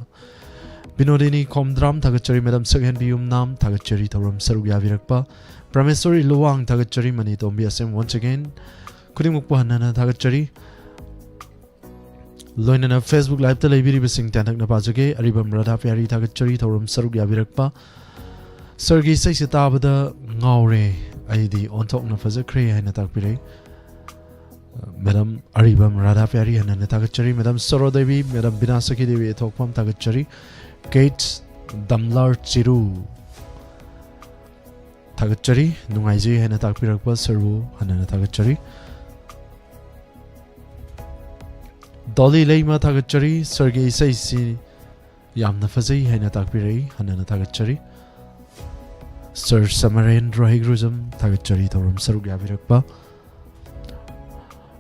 ꯕꯤꯅꯣꯗꯤꯅꯤ ꯈꯣꯝꯗ꯭ꯔꯥꯝ ꯊꯥꯒꯠꯆꯔꯤ꯫ ꯃꯦꯗꯥꯝ ꯁꯛꯍꯦꯟꯕꯤ ꯌꯨꯝꯅꯥꯝ ꯊꯥꯒꯠꯆꯔꯤ, ꯊꯧꯔꯝ ꯁꯔꯨꯛ ꯌꯥꯕꯤꯔꯛꯄ꯫ ꯄ꯭ꯔꯃꯦꯁꯣꯔꯤ ꯂꯨꯋꯥꯡ ꯊꯥꯒꯠꯆꯔꯤ꯫ ꯃꯅꯤ ꯇꯣꯝꯕꯤ ꯑꯁꯦꯝ once again ꯈꯨꯗꯤꯡꯃꯛꯄꯨ ꯍꯟꯅ ꯍꯟꯅ ꯊꯥꯒꯠꯆꯔꯤ꯫ ꯂꯣꯏꯅꯅ Facebook ꯂꯥꯏꯞꯇ ꯂꯩꯕꯤꯔꯤꯕꯁꯤꯡ ꯇꯦꯟꯇꯛꯅ ꯄꯥꯖꯒꯦ꯫ ꯑꯔꯤꯕꯝ ꯔꯥꯙꯥ ꯄꯤꯌꯥꯔꯤ ꯊꯥꯒꯠꯆꯔꯤ, ꯊꯧꯔꯝ ꯁꯔꯨꯛ ꯌꯥꯕꯤꯔꯛꯄ꯫ ꯁꯔꯒꯤ ꯏꯁꯩꯁꯦ ꯇꯥꯕꯗ ꯉꯥꯎꯔꯦ, ꯑꯩꯗꯤ ꯑꯣꯟꯊꯣꯛꯅ ꯐꯖꯈ꯭ꯔꯦ ꯍꯥꯏꯅ ꯇꯥꯛꯄꯤꯔꯛꯏ꯫ ꯃꯦꯗꯥꯝ ꯑꯔꯤꯕꯝ ꯔꯥꯙꯥ ꯄꯤꯌꯥꯔꯤ ꯍꯟꯅ ꯍꯟꯅ ꯊꯥꯒꯠꯆꯔꯤ꯫ ꯃꯦꯗꯥꯝ ꯁꯣꯔꯣꯗꯦꯕꯤ, ꯃꯦꯗꯥꯝ ꯕꯤꯅꯥ ꯁꯈꯤꯗꯦꯕꯤ ꯊꯣꯛꯐꯝ ꯊꯥꯒꯠꯆꯔꯤ꯫ ꯀꯦꯠ ꯗꯝꯂꯥꯔ ꯆꯤꯔꯨ ꯊꯥꯒꯠꯆꯔꯤ, ꯅꯨꯡꯉꯥꯏꯖꯩ ꯍꯥꯏꯅ ꯇꯥꯛꯄꯤꯔꯛꯄ ꯁꯔꯕꯨ ꯍꯟꯅ ꯍꯟꯅ ꯊꯥꯒꯠꯆꯔꯤ꯫ ꯗꯣꯂꯤ ꯂꯩꯃ ꯊꯥꯒꯠꯆꯔꯤ, ꯁꯔꯒꯤ ꯏꯁꯩꯁꯤ ꯌꯥꯝꯅ ꯐꯖꯩ ꯍꯥꯏꯅ ꯇꯥꯛꯄꯤꯔꯛꯏ, ꯍꯟꯅ ꯍꯟꯅ ꯊꯥꯒꯠꯆꯔꯤ꯫ ꯁꯔ ꯁꯃꯔꯦꯟꯗ꯭ꯔ ꯍꯩꯒ꯭ꯔꯨꯖꯝ ꯊꯥꯒꯠꯆꯔꯤ, ꯊꯧꯔꯝ ꯁꯔꯨꯛ ꯌꯥꯕꯤꯔꯛꯄ꯫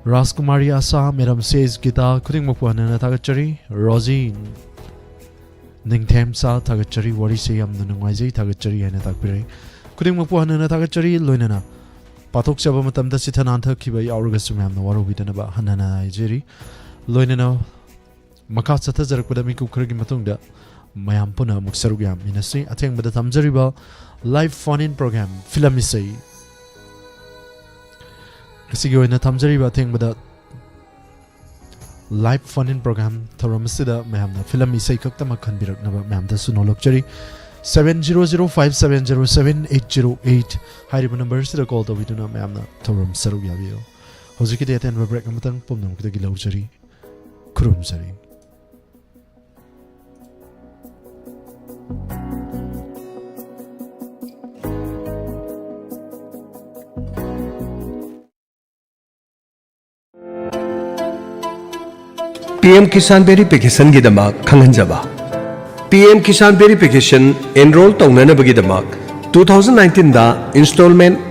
ꯔꯥꯖꯀꯨꯃꯥꯔꯤ ꯑꯁꯥ, ꯃꯦꯗꯥꯝ ꯁꯦꯁ ꯒꯤꯇꯥ ꯈꯨꯗꯤꯡꯃꯛꯄꯨ ꯍꯟꯅ ꯍꯟꯅ ꯊꯥꯒꯠꯆꯔꯤ꯫ ꯔꯣꯖꯤ ꯅꯤꯡꯊꯦꯝꯆꯥ ꯊꯥꯒꯠꯆꯔꯤ, ꯋꯥꯔꯤꯁꯦ ꯌꯥꯝꯅ ꯅꯨꯡꯉꯥꯏꯖꯩ, ꯊꯥꯒꯠꯆꯔꯤ ꯍꯥꯏꯅ ꯇꯥꯛꯄꯤꯔꯛꯏ꯫ ꯈꯨꯗꯤꯡꯃꯛꯄꯨ ꯍꯟꯅ ꯍꯟꯅ ꯊꯥꯒꯠꯆꯔꯤ꯫ ꯂꯣꯏꯅꯅ ꯄꯥꯊꯣꯛꯆꯕ ꯃꯇꯝꯗ ꯆꯤꯠꯊ ꯅꯥꯟꯊꯈꯤꯕ ꯌꯥꯎꯔꯒꯁꯨ ꯃꯌꯥꯝꯅ ꯋꯥꯔꯧꯕꯤꯗꯅꯕ ꯍꯟꯅ ꯍꯟꯅ ꯍꯥꯏꯖꯔꯤ꯫ ꯂꯣꯏꯅꯅ ꯃꯈꯥ ꯆꯠꯊꯖꯔꯛꯄꯗ ꯃꯤꯀꯨꯞ ꯈꯔꯒꯤ ꯃꯇꯨꯡꯗ ꯃꯌꯥꯝ ꯄꯨꯟꯅ ꯑꯃꯨꯛ ꯁꯔꯨꯛ ꯌꯥꯃꯤꯟꯅꯁꯤ꯫ ꯑꯊꯦꯡꯕꯗ ꯊꯝꯖꯔꯤꯕ live phone in programme film ꯏꯁꯩ ꯑꯁꯤꯒꯤ ꯑꯣꯏꯅ ꯊꯝꯖꯔꯤꯕ ꯑꯊꯦꯡꯕꯗ ꯂꯥꯏꯚ ꯐꯣꯟ ꯏꯟ ꯄ꯭ꯔꯣꯒ꯭ꯔꯥꯝ ꯊꯧꯔꯝ ꯑꯁꯤꯗ ꯃꯌꯥꯝꯅ ꯐꯤꯂꯝ ꯏꯁꯩ ꯈꯛꯇꯃꯛ ꯈꯟꯕꯤꯔꯛꯅꯕ ꯃꯌꯥꯝꯗꯁꯨ ꯅꯣꯜꯂꯛꯆꯔꯤ꯫ Seven zero zero five seven zero seven eight zero eight ꯍꯥꯏꯔꯤꯕ ꯅꯝꯕꯔꯁꯤꯗ ꯀꯣꯜ ꯇꯧꯕꯤꯗꯨꯅ ꯃꯌꯥꯝꯅ ꯊꯧꯔꯝ ꯁꯔꯨꯛ ꯌꯥꯕꯤꯌꯨ꯫ ꯍꯧꯖꯤꯛꯀꯤꯗꯤ ꯑꯇꯦꯟꯕ ꯕ꯭ꯔꯦꯛ ꯑꯃꯇꯪ ꯄꯨꯝꯅꯃꯛꯇꯒꯤ ꯂꯧꯖꯔꯤ꯫ ꯈꯨꯔꯨꯝꯖꯔꯤ꯫ ꯄꯤ ꯑꯦꯝ ꯀꯤꯁꯥꯟ ꯚꯦꯔꯤꯐꯤꯀꯦꯁꯟꯒꯤꯗꯃꯛ ꯈꯪꯍꯟꯖꯕ꯫ P M Kisan verification enrol ꯇꯧꯅꯅꯕꯒꯤꯗꯃꯛ two thousand nineteenꯗ ꯏꯟꯁꯇꯣꯜꯃꯦꯟ